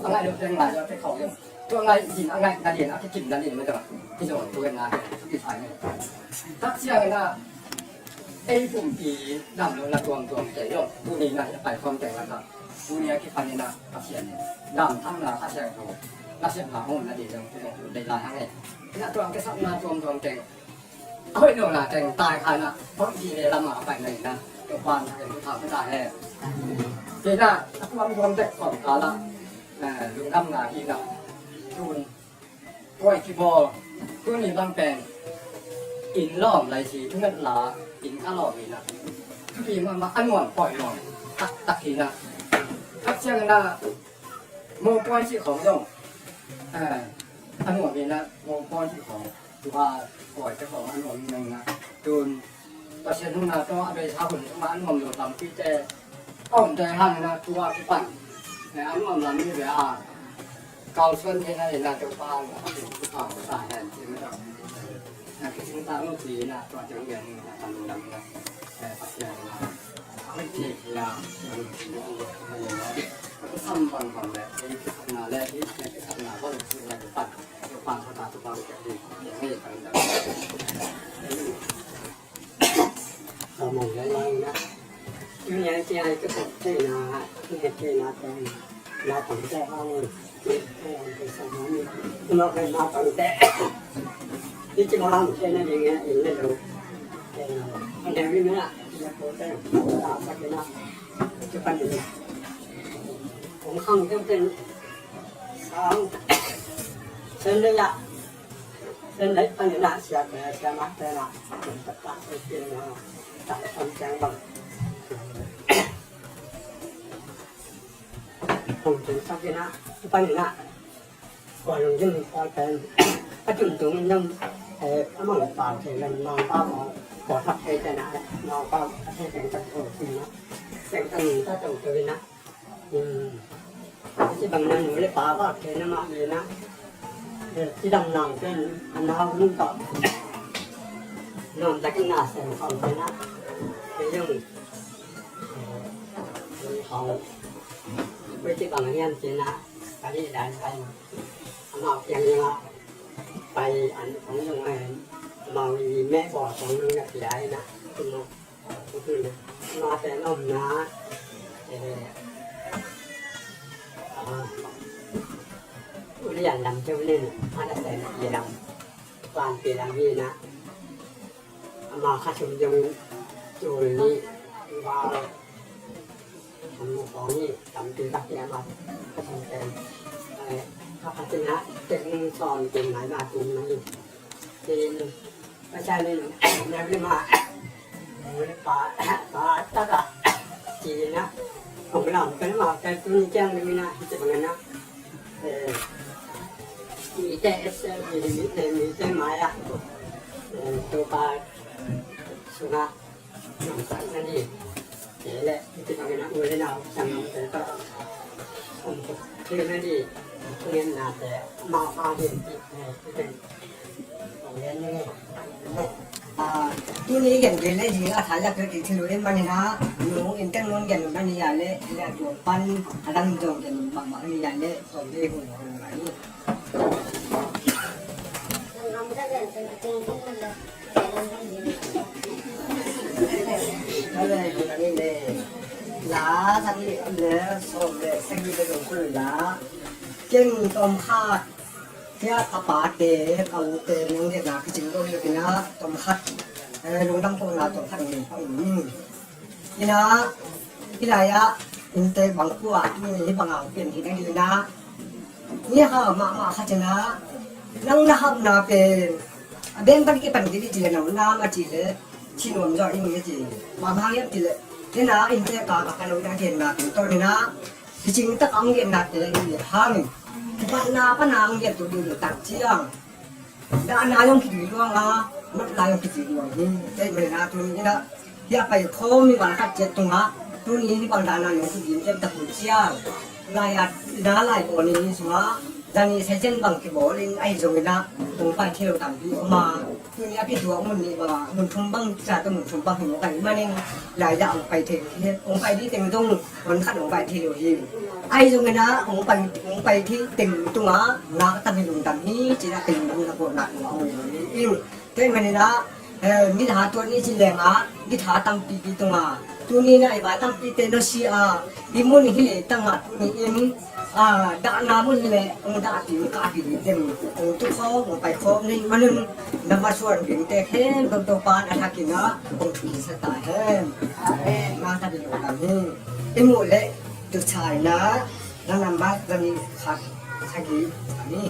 A ngai lo te ngai lo te khawm lo. Tua ngai in a ngai na lian, a ki kim na lian ma ta. Ki zo tu ngai, ki phan ngai. Tak ciang na. Ei pumpi dam lo na tuamtuam kei lo. Tuni na hi a pai khawm teng lakah, tuni a kipanin ah Pasian in dam thang na a siangtho nasepna hong na ding zong tu zong tu dei lai hang e. Na tuam kisapna tuamtuam teng, a hoih lo na teng tai kha na, pumpi le lam a pai na hi na, Topa in a ken tu thang ta he. Kei na a tuamtuam tek kawm kal ah, eh, lungdamna hi na, tun Tua i kibawl, tuni bang pen inn lawm lai si, i ngat la, inn ka lawm hi na. Thupi mahmah, a nuam pawi lawm taktak hi na. Khat ciangin ah mopawi cih khawng zong, eh, a nuam hi na, mopawi cih khawng, tua pawi te khawng a nuam hi na. Tun Pasian huna tawh a beisa hun sungah a nuam lo tampite a omte hangin ah tua kipan a nuam lam mi ve a kalsuan theihna in ah Topa in a kin kipan ta hen ci mah. A kicing ta lo ci in ah tua ciang lian in ah kan lam in ah Pasian in ah a hoih theih hi a, a hoih theih hi a, a hoih theih hi a, a kisam bangbang le ei kisapna le ei kisapna bang ci in ah kipan Topa in ah Topa in ah kipan. Ka mong leh lai na. Tuni a cia i ka tok theihna, i het theihna teng na tangte hang in. Tuni a i sa na ni. Tuma kai na tangte. I ci ma hang theihna ding e, in le lo. An hei wi na, i a ko te. Ta sa ke na. Ci pan ni. Kong hang te te. Sang. Sen le ya. Sen lei panin ah siate siamahte in ah taktak ei piang in ah taktak ciang bang hong tun sak in ah panin ah kua lungding pawl pen a tumtung in zong a mang pau thei ven, mang pau kua thak thei te in ah mang pau a thei teng tak tho in ah teng tak in tak tho in ah Ci bang na nu le pa vak thei na mah le na. Ci dam nang pen a nau nu tawh nuam takin na sem khawm thei na. Kei zong hong koi ci bang hiam ci na ka hi dan pai amau kiang zong a pai an hong zong a hen amau i meh bawl khawng zong na pia hi na. Mate na omna, eh, ah, ulian lam ceu nen, ana sen i lam, vanpi lam hi na, ama kha sum zong tul ni, val, an mu kong hi, tampi tak hi ama kha sum ten, eh, kha kha tin ha, tek ning sawm tin nai ma tin nai. Tin, Pasian in neu lima, neu lima, pa, pa, taka, ci na, kong lam, kan ma, kan tuni ciang lima na, ci bang na, eh, mi te, mi te, mi te, mi te, maya, eh, Topa, sunga, nang sang na ni. Kei le, i ci bangin a u le nau sang nau te tawh hong kut thei na ding, ngen na te, mau hang hi ci, eh, i ci bang. Hong ngen ni. Ah, tuni gen gen le hi a, tha ya pe ki thil u le man hi na, nung in teng nung gen man hi ya le, le a tuang pan, a dang zong gen bang bang hi ya le, sawm le hun hun mai. La sagih le sawm le sagih le dong kul la. Ken tom khat. Tia ka pate, ka ute, nang le na kicing dong le kina tom khat. Eh, lungdam ko na tom khat ni pa um. Ina, ina ya, inte bang kua, ni bang ang pen hi dang ina. Ni hau mahmah khat in ah, nang na hauhna pen a beng pan kipan kik i cih leh, nang nam a cih leh, ci nuam zaw ing i ci. Bang hang hiam cih leh, ni na innte ka ka ka lo na genna pen tawh ni na, hi cing tak a hong genna te hi hang. Kipatna pan a hong gen tu ding tak ciang, dahna zong kizui luang a, nopna zong kizui luang hi. Tua ahih manin ah tuni in ah, hih a pai khawm mi bang khat ciat tungah, tuni hih bang dahna zong kizui ciat tak uh ciang, lai a, na lai pawl ni sungah, zani session bang kibawl in ahi zongin ah, hong pai thei lo tampi om a, tuni a kituak mun nih bang a, mun thum bang, sa tawh mun thum bang hi mawk ahih manin, lai dah hong pai thei, hong pai ding teng zong, hong khat hong pai thei lo hi. Ahi zongin ah, hong pai, hong pai thei teng tungah, na ka tam hi lungdam hi, ci-in ah teng dong na kawkna tungah hong hi hi. Tua ahih manin ah, eh, mi tha tuat ni ci leng ah, mi tha tampipi tungah, tuni in ah i vai tampite nusia, i mun hi tangah tuni in, ah, dahna mun hi leh, hong dahpih, hong kahpih ding teng, hong tu khawm, hong pai khawm na hih manin, na va suan dingte khempeuh Topa in a thakin ah, hong thukhensak ta hen. Amen. Nga ta ding lo tam hi. I muh leh, tu chai na, na nambat zani khat, sagih, sagih.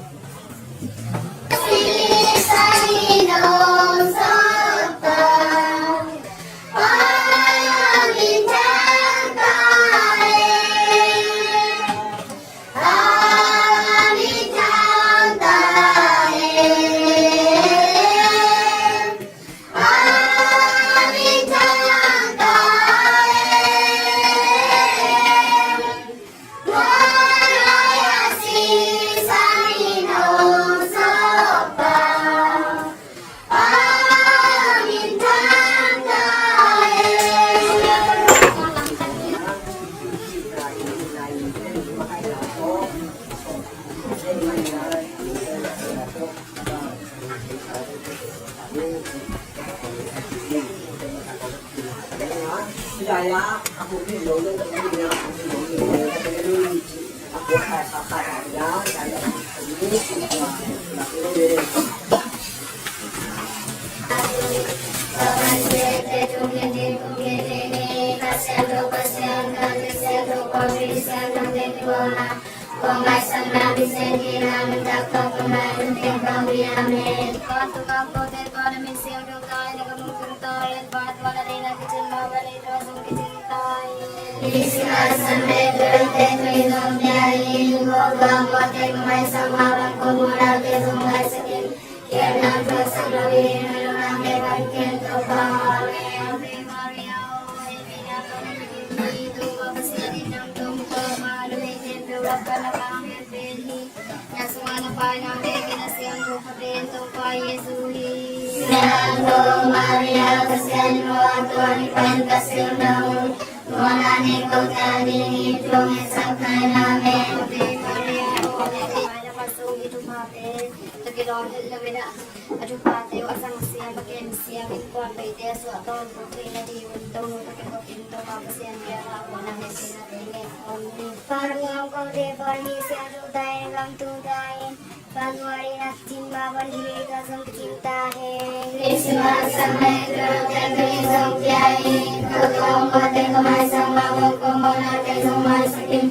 A thupate uh a zang siam, a kem siam, innkuan beite a suahtawi khawm theihna ding un, Tonu tawh kikhopin Topa Pasian bia a, a huan a, hehpihna tawh i ngen khawm hi. Paruang kote pawl hi siangtho ta in, lamto ta in, paruang in a kicin mah bang hi leh tua zong kicin ta hen. Christmas a mei tulote tuni zong pia in, ko tuang kote ko maisak mah bang ko mawhnate zong maisak in.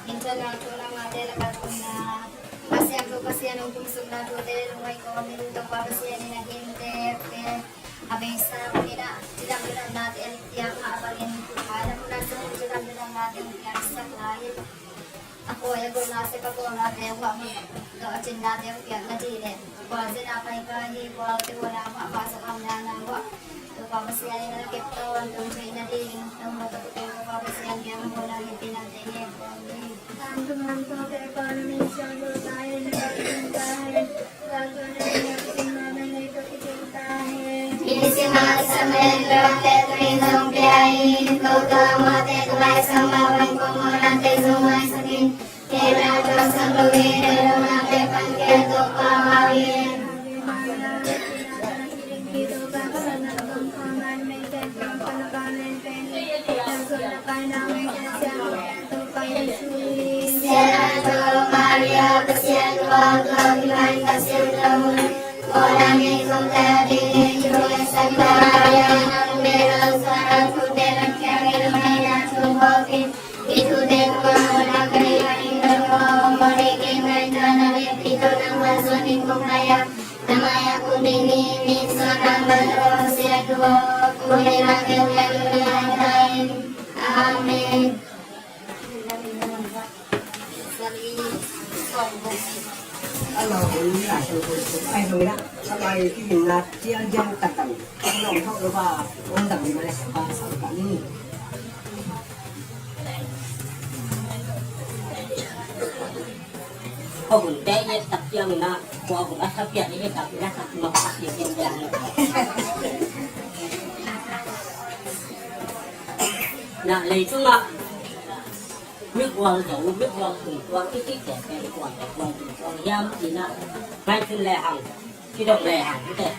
International tournament te la ka tungna Pasian thu, Pasian hong kum sukna thute lungngai kawmin Topa Pasian in a himte a beisa ung in a, cidam cidamnate a lik tiang a bangin, a na mun a sung cidam cidamnate hong piangsak lai in. A pawi a gulna sek a kawlna te uh a mun tawh a cinnate uh piak na dih leh, kua zin a pai ka hi, kua te uh a na mah pa sa kam na na uh a, Topa Pasian in a kep tawn tung theih na ding, nong mawh tak uh Topa Pasian kiang a hun a hipin a te ngen kong hi. Lam tung lam tawh te kua na min siang lo ta hen, kua zin ta hen. Amen. Ko hun te ye tak yang na, ko hun a sa pia ye tak na sa ma pa ye ye ya. Na lei tu ma. Mikual zo, mikual tungtuang i cihte pen kuate kual tungtuang hiam cih na, ngaihsun lehang, kidong lehang, kite.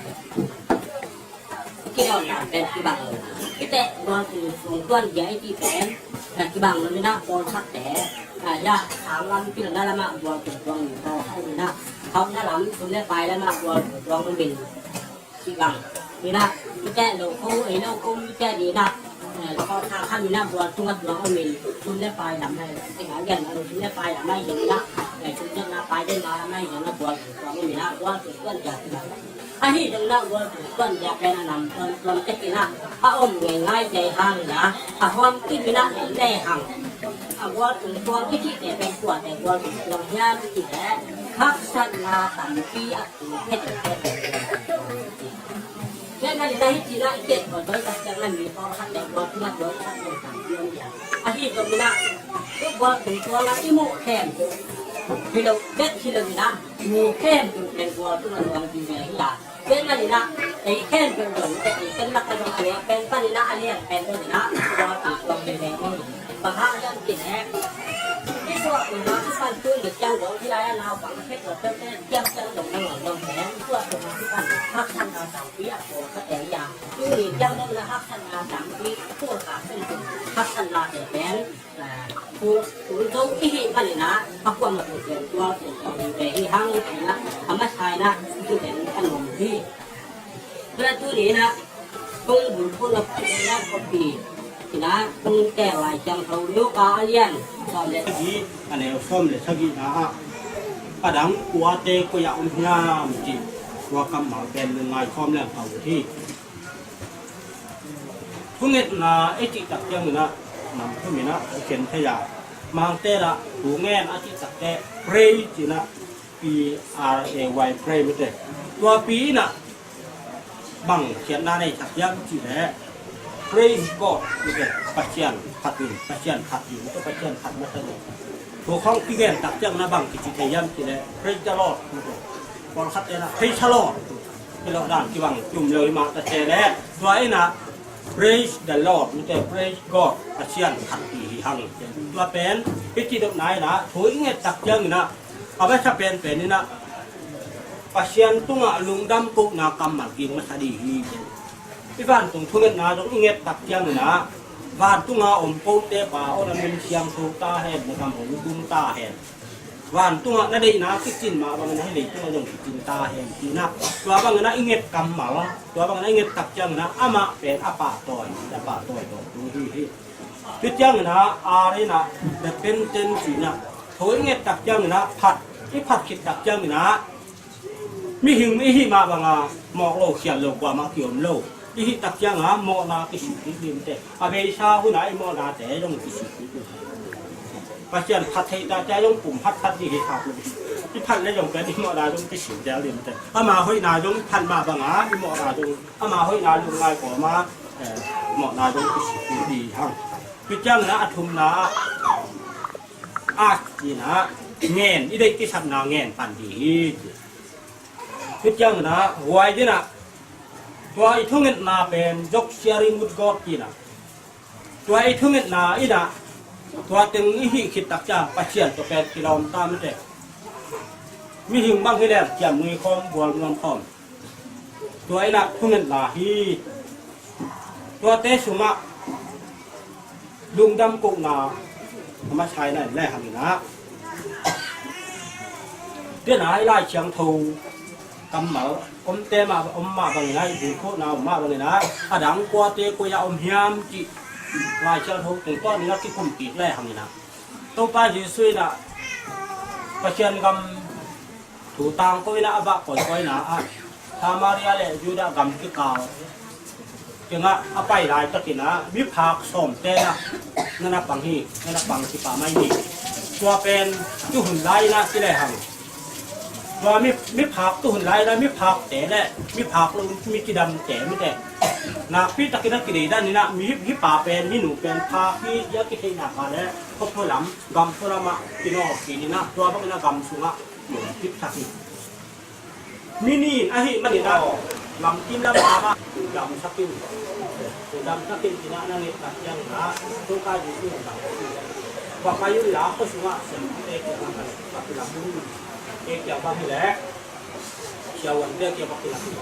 Kidong na pen kibang lo. Kite, kual tungtuang dia i cih pen, na kibang lo ni na, pawlkhatte, na ya, sang lam pil na lama kual tungtuang ni pawlkhat ni na, khauh na lam, sum le pai lama kual tungtuang min. Ci bang, ni na, i teh lo ko, ei lo ko, i teh ni na, eh, ko sa khan ni na, bual tung a tuang om in, tun le pai lam hai, ti ngai gen, lo tun le pai lam hai, ni na, eh, tun le na pai den na lam hai, ni na, bual tung tuang om in na, bual tung tuan ja ti bang. A hi dong na, bual tung tuan ja pen a nam tuan tuan te ti na, a om ngai ngai jai hang na, a huam ti mi na, le hang. A bual tung tuang i ti te pen tua te bual tung tuang hiam ti le, haksatna tampi a Ken na ni na hi ci na i ket ko doi tak ciang na mi ko khat le ko tu na ko khat le tam pion ya. A hi ko mi na tu ko tu ko na i mu ken. Hi lo bet hi lo mi na. Mu ken tu ken ko tu na ko ti me ya. Ken na ni na ei ken tu ko ni ken na ko ko ken pa ni na a lian ken tu ni na ko tu ko ni ne. Bang hang hiam cih leh, i suahna i pan tuni ciang dong, hih lai-ah naupang a khek lo peuhte ciangciang dong nangawn dong pen, i suahna i pan haksatna tampi a pawlkhatte hi a. Tuni ciang dong na haksatna tampi a pawlkhat pen haksatnate pen, eh, tul, tul zo i hih manin ah, a kuamah pen tual pen tual hi ve hi hang, hi na, a masa in ah, i pen a nuam hi. Tua tuni in ah, kong bulphuh na kong bulphuh na kong pi. Ina kong tel lai ciang tho Luka a lian sawm le sagih a neu sawm le sagihna ah, a dang kuate koi ah om hiam cih tua kammal pen lungngai khawm leng tho hi. Thungetna i cih tak ciangin ah nam thum in ah i khen thei a, Mangte lah thungen a cih tak teh pray cih in ah P R A Y, pray mite. Tua pi in ah bang khiatna nei tak hiam cih leh praise God mite, Pasian phat in, Pasian phat in, mite, Pasian phat masa in. Tua khawng kigen tak ciang na bang kici thei hiam cih leh praise the Lord mite. Pawlkhat te na praise the Lord. Hi lo dan kibang tum lo hi mah ta se leh tua in ah praise the Lord mite, praise God, Pasian phat pi hi hang. Tua pen i ci dok na in ah thu i nget tak ciang in ah a masa penpen in ah Pasian tungah lungdam kohna kammal kik masa ding hi. I vantung thungetna zong i nget tak ciangin ah vantung a om kote pa aw, na min siangtho ta hen, na gam hong tung ta hen. Vantung ah na deihna kicin mah bangin ah hih leitung ah zong kicin ta hen, ci in ah tua bangin ah i nget kammal, tua bangin ah i nget tak ciangin ah amah pen a pahtawi, a pahtawi tawh tung hi hi. Tua ciangin ah, a rin ah, repentance in ah, thu i nget tak ciangin ah phat, i phat khit tak ciangin ah mihing i hih mah bangin mawk lo, khial lo, kuamah kiom lo. I hih tak ciangin ah mawhna kisik kik ding te, a beisa hun ah i mawhnate zong kisik kik ding. Pasian phat thei ta cia zong pum phat phat dih hi khak lo. I phat le zong pen i mawhna zong kisiu zel dih mate. Ama hoihna zong i phat mah banga i mawhna zong ama hoihna lungngai kawma mawhna zong kisiu dih hang. Tua ciangin a thumna ah a ci-in ah ngen, i deih kisapna ngen pan dih hi. Tua ciangin ah huai dih in ah tua i thungetna pen zok sharing with God ci-in ah tua i thungetna in ah tua teng i hih khit tak ciang Pasian tawh pen kilawm ta mate. Mihing bang hi leng ciam nui khawm, bual nuam khawm. Tua in ah thungetna hi. Tuate sungah lungdam kohna a masa in ah le hang in ah, tua in ah i Lai Siangtho kammal omte mah, om mah bangin ah, i bulphuhna om mah bangin ah, a dang kuate koi ah om hiam cih Lai Siangtho tungtawn in ah kikum kik le hang in ah, Topa Jesuh in ah Pasian gam thu tangko in ah a vak kawikawina ah Samaria le Judah gam kikal tengah a pai laitakin ah miphak sawmte in ah na na pang hi, na na pang kipah mai hi. Tua pen tuhun lai in ah ci le hang. Tua mi, miphak tuhun lai in ah miphakte le miphak lo mi kidamte mite nakpi takin a kideidan in ah mi, mipa pen, minu pen phak hi, a kitheihna ka le khuaphual lam, gam phual lamah kinawh kik in ah tua bangin ah gam sungah kipsak hi. Mi nih in ahih manin ah lamkim lam lamah damsak in, damsak in ci-in ah na nget tak ciangin ah Topa Jesuh in ah damsak in, va pai un la, khua sungah siampite kiangah va kilam un. Kei kiang bang hi leh siavuante kiang va kilam un.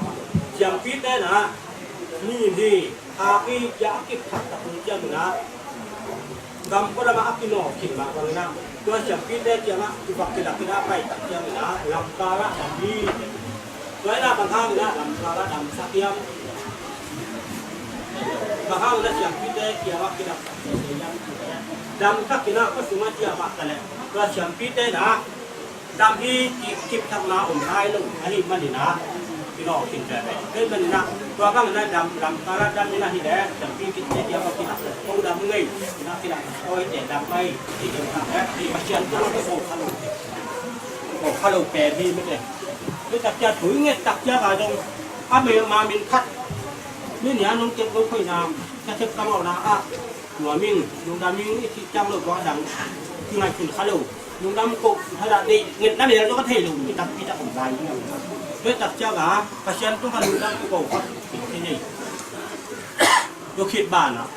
Siampite in ah ni hi. A ki, a kiphat tak ciangin ah gam phual lamah a kinawh khin mah bangin ah tua siampite kiangah kivak kilak in ah pai tak ciangin ah lamkal ah dam hi. Tua in ah bang hangin ah lamkal ah damsak hiam? Bang hangin ah siampite kiangah kilak tak ciangin ah damsak in ah khua sungah ciah mah ta leh tua siampite in ah dam hi, kip, kipsakna om nai lo ahih manin ah kinawh khin veve. Ahih manin ah tua bangin ah dam, lamkal ah dam in ah hi leh siampi kipte kiangah va kilam, ko dam ngei, in ah kilam, ko hite dam mai, ti deuh tak leh Pasian tungah ko kha lo, ko kha lo pen hi mite. Tua tak ciang thu i nget tak ciang a dong a mi, ma min khat, mi nih a nong kep lo khoina, ka kep ka mawhna ah nuam ing, lungdam ing i cih ciang lo tua dang kingaihsun kha lo. Lungdam koh thadah deih ngetna lel tawh ka thei lo mi tampi tak om lai. Tua tak ciang a Pasian tungah lungdam koh kha thei nei. Tua khit banah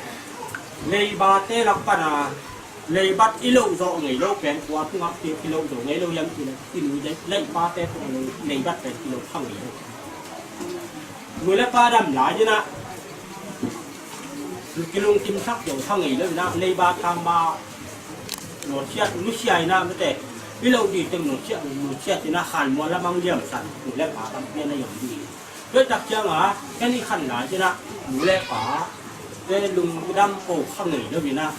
leibate lak panah leibat i loh zawh ngei lo pen kua tungah i loh zawh ngei lo hiam cih leh i nu i leipate tungah leibat pen i loh kha ngei lo. Nu le pa dam lai in ah kilungkimsak zo kha ngei lo in ah, leiba thangba nusia, nusia in ah mite, i loh dih teng nusia, nusia in ah khanmual lam hong liamsan nu le pa tampi a na om dih. Tua tak ciang a ken i khan lai in ah nu le pate lungdam koh kha ngei lo in ah,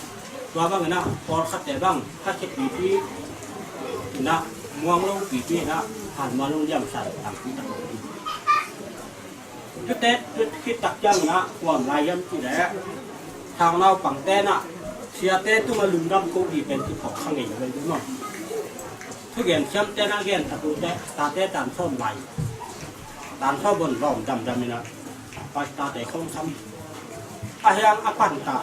tua bangin ah pawlkhatte bang kha khe pipi in ah, muang lo pipi in ah khanmual hong liamsan tampi tak om dih. Tuate, tu khit tak ciangin ah kuam lai hiam cih leh thang naupangte in ah siate tungah lungdam koh dih pen kiphawk kha ngei lo hi maw. Thugen siamte in ah gen tak uh teh, tate tan sawm lai, tan sawm bon lawm damdam in ah pai tate khong sam a hiang a pan ta.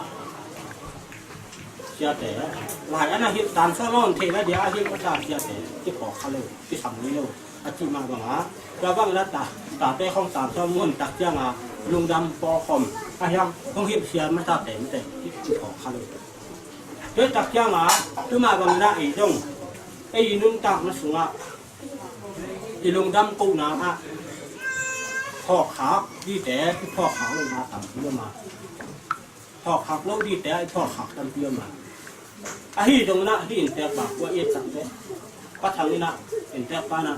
Siate lai a na hilh tan sawm a hon theihna dia a hilh masa siate kiphawk kha lo, kisam ngei lo a cih mah bangah, tua bangin ah ta, tate khong tan sawm hon tak ciangah lungdam pawlkhawm a hiang hong hilh sia masate mite kiphawk kha lo. Tua tak ciangah tu mah bangin ah ei zong ei i nuntakna sungah i lungdam kohna ah phawkkhak dite, i phawkkhak lohna tampi om a, phawkkhak lo dite ah i phawkkhak tampi om a. Ahi zongin ah hih inntek pa kua i et tak teh, Pa Thang in ah, inntek pa in ah,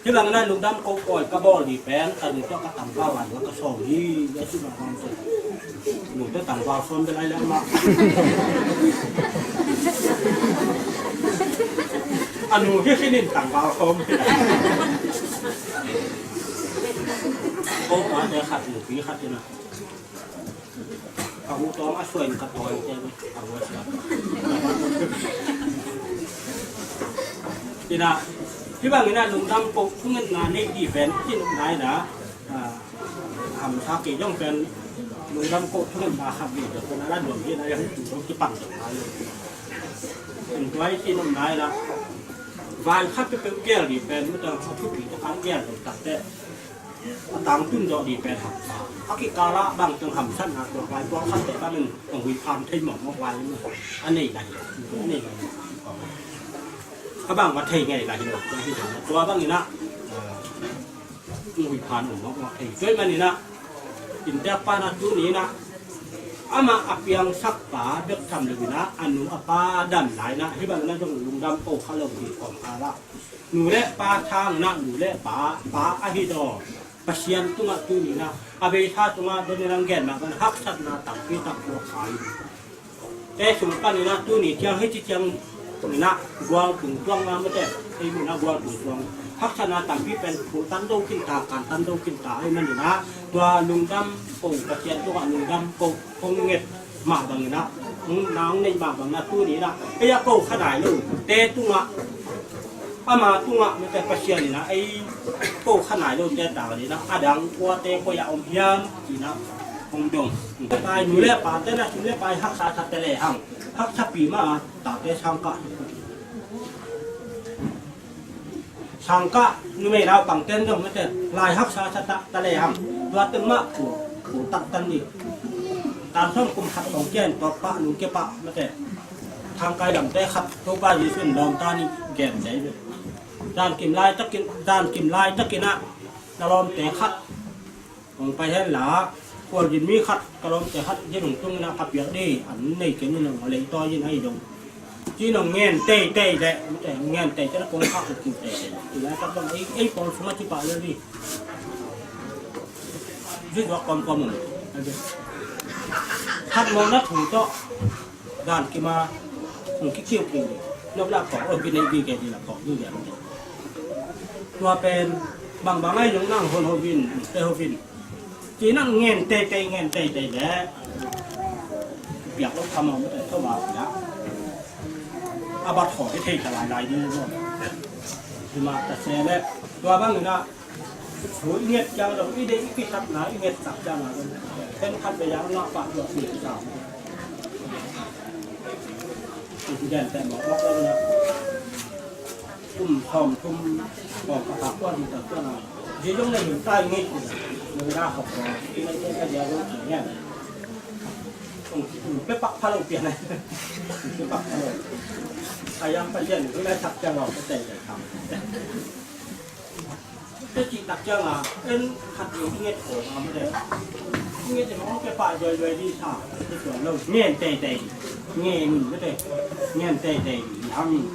hih bangin ah lungdam koh pawi ka bawl dih pen ka nu tawh ka tangval lai ka sawm hi, a ci mah bang teh, nu tawh tangval sawm bel ai leh mah. A nu hi khin in tangval sawm hi. Ko pa te khat, nupi khat in ah, ka uh tawm a suai in ka tawi te a vua sia. Ina, hih bangin ah lungdam koh thungetna nei dih pen kinopna ina, ah, hamsa kei zong pen lungdam koh thungetna khat dih pen a la nuam hi na, yang tu zong kipang zong na lo. Tua hi kinopna ina, van khat peuhpeuh gel dih pen mutang a thupi takah gel dih takteh a tangtun zawh dih pen hamsa. A kikal ah bang teng hamsatna tua vai pawlkhatte bangin hong huiphan thei mawkmawk vai in a nei lai hi. A nei lai hi. A bang va thei ngei lai hi lo. Tua hi lo. Tua bangin ah, ah, hong huiphan hong mawkmawk thei. Tua ahih manin ah innteekpa in ah tuni in ah amah a piangsak pa bek tham lo in ah a nu a pa dam lai in ah hih bangin ah zong lungdam ko kha lo hi kawmkal ah. Nu le pa thang in ah nu le pa, pa ahi daw Pasian tungah tuni in ah a beisa tungah den in ah gen mah bang haksatna tampi tak tuak kha hi. Te sung pan in ah tuni ciang hih ci ciang in ah gual tung tuang na mate, ei mun ah gual tung tuang haksatna tampi pen phul tan do khin ta, kan tan do khin ta ahih manin ah tua lungdam ko Pasian tungah lungdam ko hong nget mah bangin ah, hong na hong neih mah bangin ah tuni in ah ei a ko kha nai lo te tungah, ama tungah mate Pasian in ah ei ko kha nai lo te tang in ah a dang kuate koi ah om hiam ci in ah hong dong. Pai nu le pa te na, nu le pa i haksa sa te le hang, haksa pi mah a tate sangkah sangkah numei naupang ten zong mate lai haksa sa ta, ta le hang, tua teng mah pu, pu tak tan dih. Tan sawm kum khat kong kian tua pah nung kia pah mate thangkai lamte khat Topa Jesu in lawmta nih gen dai ve. Dan kim lai takin, dan kim lai takin ah na lawmte khat hong pai hen la, kual gin mi khat ka lawmte khat gin hong tung in ah ka piak dih an nei kei in hong a lei tawi in ahi dong. Ci in hong ngen teitei leh, ngen teitei na kong khak kiu teitei. Ci lai tak bang ei, ei pawl sung a ci pah lel dih. Zui zuak kawmkawm om. Khat mawh na thu tawh dan kim a hong kikiukiu dih. Nop lah kawk, oh, ginei gige dih lah kawk gige. Tua pen bangbang ahi zong nang hon ho vin, te ho vin. Ci in ah ngen teitei, ngen teitei leh piak lo kha mawk mate tho ba piak. A bat khawh hi thei ta lailai ding lo. Hi mah ta se leh tua bangin ah thu i nget ciang lo, i deih i kisapna i ngetsak ciang a lo, khen khat vei a ngah pah tuah si sa. Gen teh mawk mawk lo na. Kum sawm thum, sawm pakhat kuan hita kuan a. Zia zong na hin tai ngei kul a. Nang da khop ko. Nang te ka dia zong ki ngen. Kum pe pak pha lo pian a. Pe pak pha lo. A yang pa jen, nang da sak ciang lo, ka tei ka kham. Te cih tak ciang a, en khat in i nget ko a mah le. I nget in hong kepah zuaizuai dih sa, i tuan lo. Ngen teitei. Ngen in, mate. Ngen teitei. I hang in.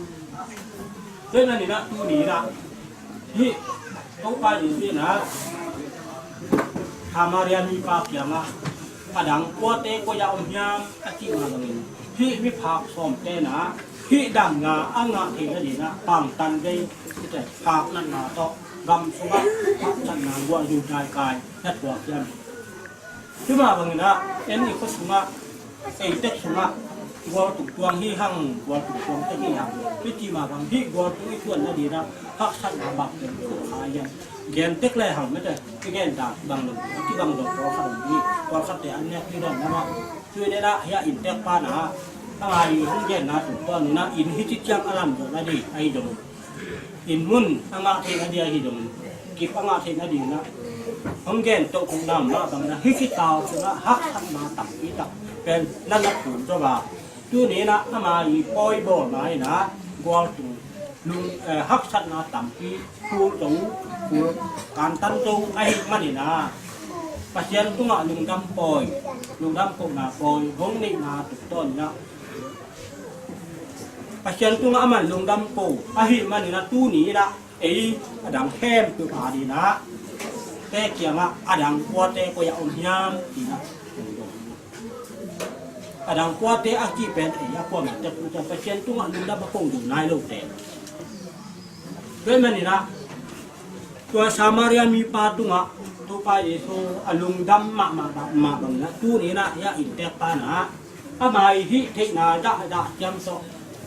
Tua ahih manin ah tuni in ah hih Topa Jesu in ah Samaria mipa kiangah a dang kuate koi ah om hiam a cih mah bangin hih miphak sawmte in ah hih dang nga a ngah theih nading in ah pangtan vei, phak natna tawh gam sungah pangtatna guah zu daikai na thuak hiam? Tua mah bangin ah en i khua sungah, ei tek sungah gualtung tuang hi hang, gualtung tuang tek hi hang. Hih cih mah bang hih gualtung i tuan nading in ah haksatna bang pen sukha hiam? Gen tek le hang mate, i gen dan bang lo, a kibang lo pawlkhat om hi, pawlkhatte an nek hi dong mah. Tua ahih manin ah hih a innteekpa in ah a ngai hong genna tungtawn in ah inn hih ci ciang a lam zawh nading ahi dong. Inn mun a ngah theih nading ahi dong. Kip a ngah theih nading in ah hong gen toh kong nam mah bang in ah hih ci tau sungah haksatna tampi tak pen na na phun zo a. Tuni in ah ama i pawi bawlna in ah gualtung lung, eh, haksatna tampi phul zo, phul kantan zo ahih manin ah Pasian tungah lungdam pawi, lungdam kohna pawi hong neihna tungtawn in ah Pasian tungah aman lungdam ko ahih manin ah tuni in ah ei a dang khempeuh a ding in ah te kiangah a dang kuate koi ah om hiam? Ti in ah a dang kuate a cih pen ei a kuamah tek uh tawh Pasian tungah lungdam a ko zo nai lote. Tua ahih manin ah tua Samaria mipa tungah Topa Jesu a lungdam mahmah mah bangin ah tuni in ah hih a innteekpa in ah ama i hih theihna zahzah ciam tawh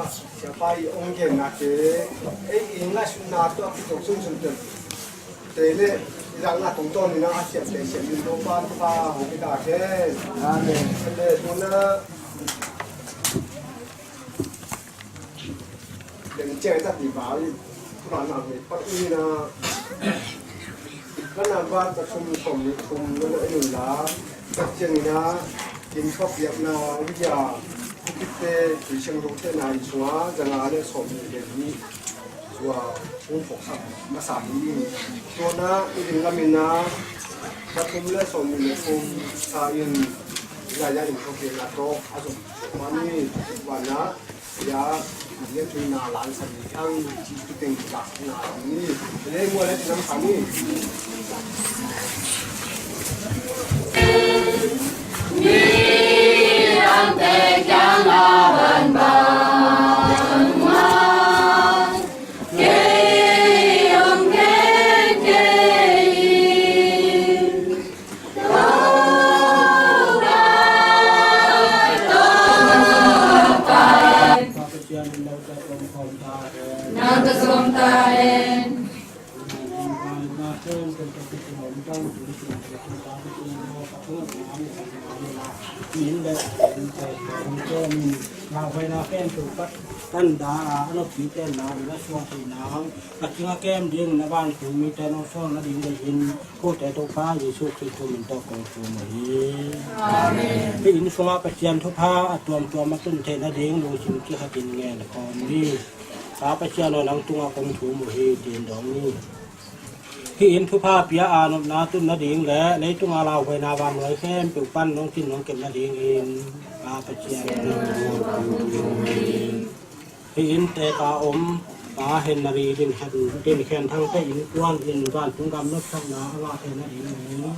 ah siapa i ong genna te, ei i ngaihsutna tawh a kituak sunsun te, te le i lakna tungtawn in ah a siamte siam in Topa thupha hong pia ta hen. Amen. Amen. Tuna Deng ciang i tati bai, thulana hei pat ina, kana ba ka thum thom ni thum na na inun la, tak ciang ina, in khop biakna, uya, kukite, tui siang dong te na i sunga, zanga le som ni le ni, zua, kung phok sak, masa ni, tuana, i ding lamina, ka thum le som ni le thum, sa in, ya ya in khop biakna to, a zong, mani, wana, Ya, ya tui na lan sa ni ang ci tu teng ka na ni. Le mo le nam sa ni. Kan da a, a nupi ten na, na suak hi nang. Ka kinga kem ding na vantung mite nong suak nading deihin, kote Topa Jesu Khristu min tawh kong thum uh hi. Amen. Hih inn sungah Pasian thupha a tuamtuam a tun theih nading lungsim kikhatin ngen khawm ni. Ka Pasian aw, nang tungah kong thum uh hi, tin dawng ni. Hih inn thupha pia a nopna tun nading le leitunga lauhuaina vannuai khempeuh pan nong cin nong kep nadingin Ka Pasian aw, nang tungah kong thum uh hi. Hih inntek a om Pa Henry Din Khen, Din Khen Thangte innkuan in vantung gam nopsakna a ngah theih nadingin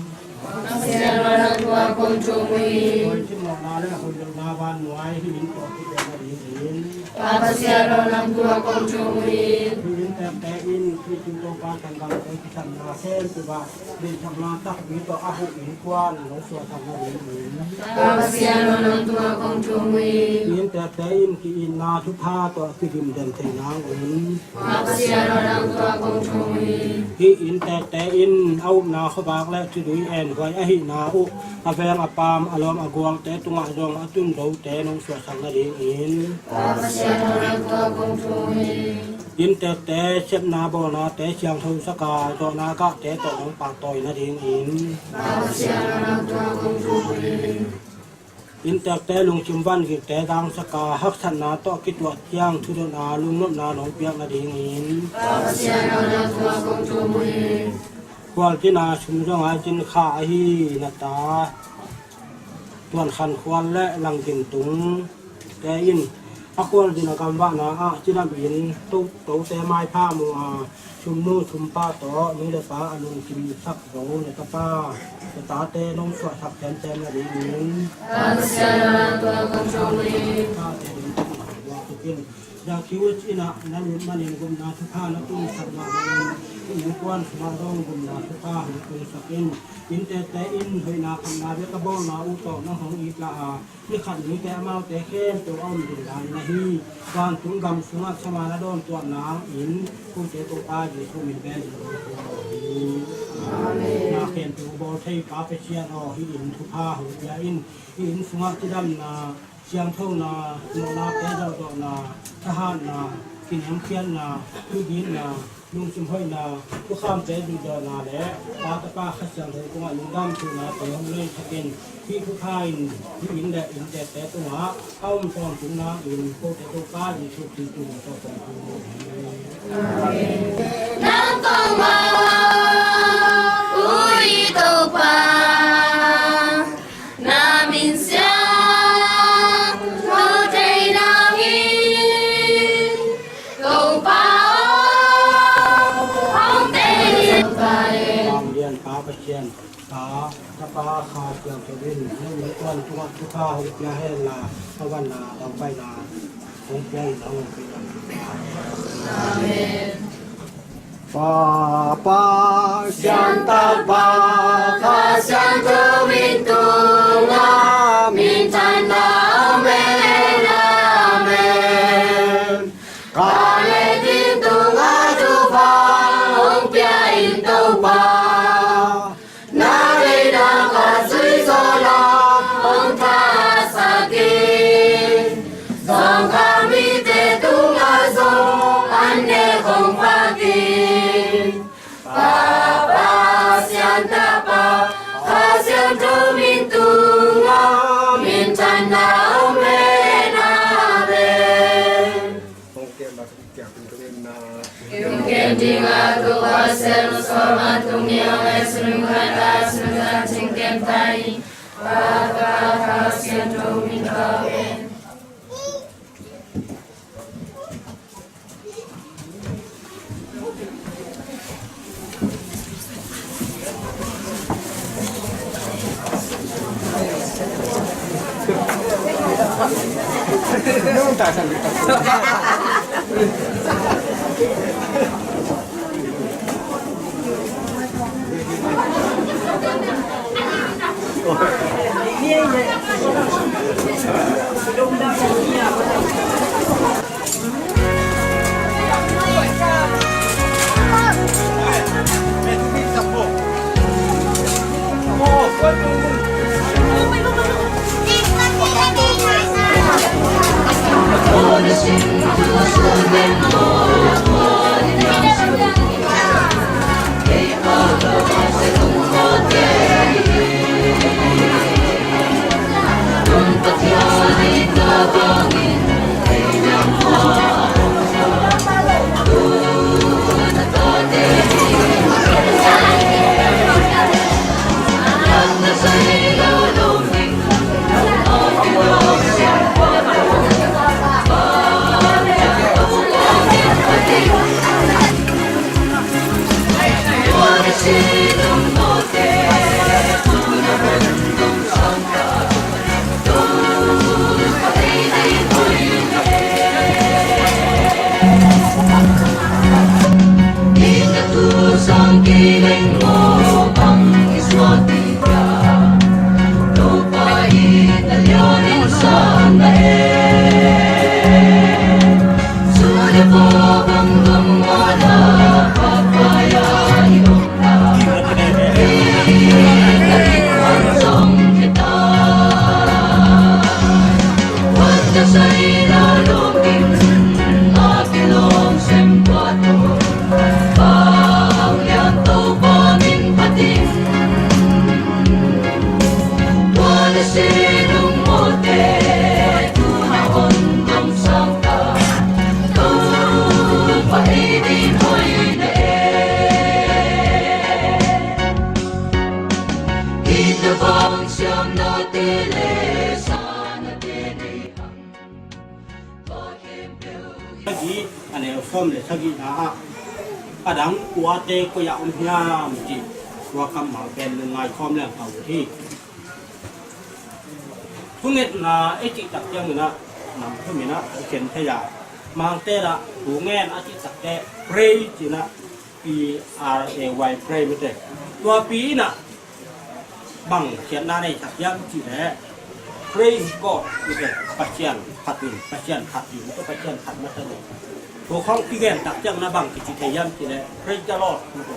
Pasian aw, nang tungah kong thum uh hi. Hoih cimawhna le hoih lohna vannuai hih inn tawh kipia nadingin Pa Pasian aw, nang tungah kong thum uh hi. Hih inntekte in Khristu Topa tanggamte kisapna khempeuh ah deihsakna takpi tawh a huh innkuan nong suahsak nadingin Pa Pasian aw, nang tungah kong thum uh hi. Hih inntekte in ki-itna thupha tawh a kidim den theih nangin Pa Pasian aw, nang tungah kong thum uh hi. Hih inntekte in a upna khuavak le thudui enhuai ahihna uh a veng a paam a lawm a guangte tungah zong a tundote nong suahsak nadingin Pa Pasian aw, nang tungah kong thum uh hi. Inntekte sepna bawlnate siangtho saka zawhna gahte tawh nong pahtawi nadingin Pa Pasian aw, nang tungah kong thum uh hi. Inntekte lungsim vangikte zangsaka haksatna tawh kituah ciang thudotna lungnopna nong piak nadingin Pa Pasian aw, nang tungah kong thum uh hi. Khualzina sum zonga zin kha ahi na ta Tuan Khan Khual le Lang Gin Tung te in a khualzin a gamvahna ah cidam in to, tote maipha mu a, sumnu sumpa tawh nu le pa a lungkimsak zo na tapa na tate nong suahsak semsem nadingin Pa Pasian aw, nang tungah kong thum uh hi. Tate ding tukin Zakius inn ah na lut manin gupna thupha na tungsak mah bangin innkuan sungah zong gupna thupha hong tungsak in. Inntekte in hoihna khamna bek a bawlna uh tawh nang hong itlah a, ni khat nite amaute khempeuh a om ding lai na hi. Vantung gam sungah sama na dawn tuah nangin kote Topa Jesu min bel in hong thum uh hi. Amen. Na khempeuh bawl thei Pa Pasian aw, hih inn thupha hong pia in. Hih inn sungah cidamna Siangthona, mawhnate zawhdawhna, thahatna, kiniamkhiatna, tubitna, lungsim hoihna, thukhamte duhdawhna le Pa, Tapa, Kha Siangtho tungah lungdam thunate hong nei thakin, hih thupha in hih inn le inntete tungah a om tawntung nangin, kote Topa Jesuh Khrih tungah tawh kong thum hi. Nang kong mah ui Topa, na min siang lo thei nangin, Topa aw, hong tei in. Vanglian Pa Pasian, Tapa, Tapa, Kha Siangtho in, na min kuan tungah thupha hong pia hen la, a vanna, a dangpaina hong pia in, hong pia in. Amen. Pa, Pa, Siangtho Pa, Kha Siangtho min tungah minthanna om hen. Amen. Ka le ding tungah thupha hong pia in Topa. Na deihna ka zui zawh la hong thahatsak in. Zawngkhal mite tungah zong an nek hong phat in. Pa, Pa, Siangtho Pa, Kha Siangtho min tungah minthanna om hen. Amen. Hong kem ding a tuk a sel sawm a tuk ni hong et sung khat a sung a cing kem tai. Pa, Pa, Kha Siangtho min ka kem. Sagih a neu sawm le sagihna ah a dang kuate koi ah om hiam cih tua kammal pen ngai khawm leng a ut hi. Thungetna i cih tak ciangin ah nam thum in ah i khen thei a, Mangte in ah thungen a cih tak teh pray ci-in ah, P R A Y, pray mite. Tua pi in ah bang khiatna nei tak hiam cih leh, praise God mite, Pasian phat in, Pasian phat in, Pasian phat masa in. Tua khawng kigen tak ciangin ah bang kici thei hiam cih leh, praise the Lord mite.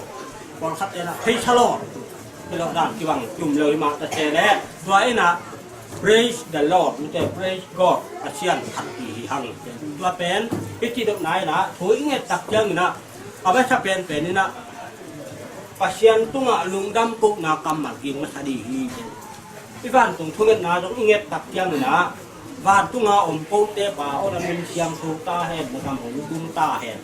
Pawlkhat in ah praise the Lord. Praise the Lord dan kibang tum lo hi mah ta se leh, tua in ah Praise the Lord, mite, praise God, Pasian phat hi hang. Tua pen i cih deuh nai-in ah, thu i nget tak ciangin ah, a masa penpen in ah, Pasian tungah lungdam kohna kammal ging masa ding hi. I vantung thungetna zong i nget tak ciangin ah, vantunga om kote pa aw, na min siangtho ta hen, na gam hong tung ta hen.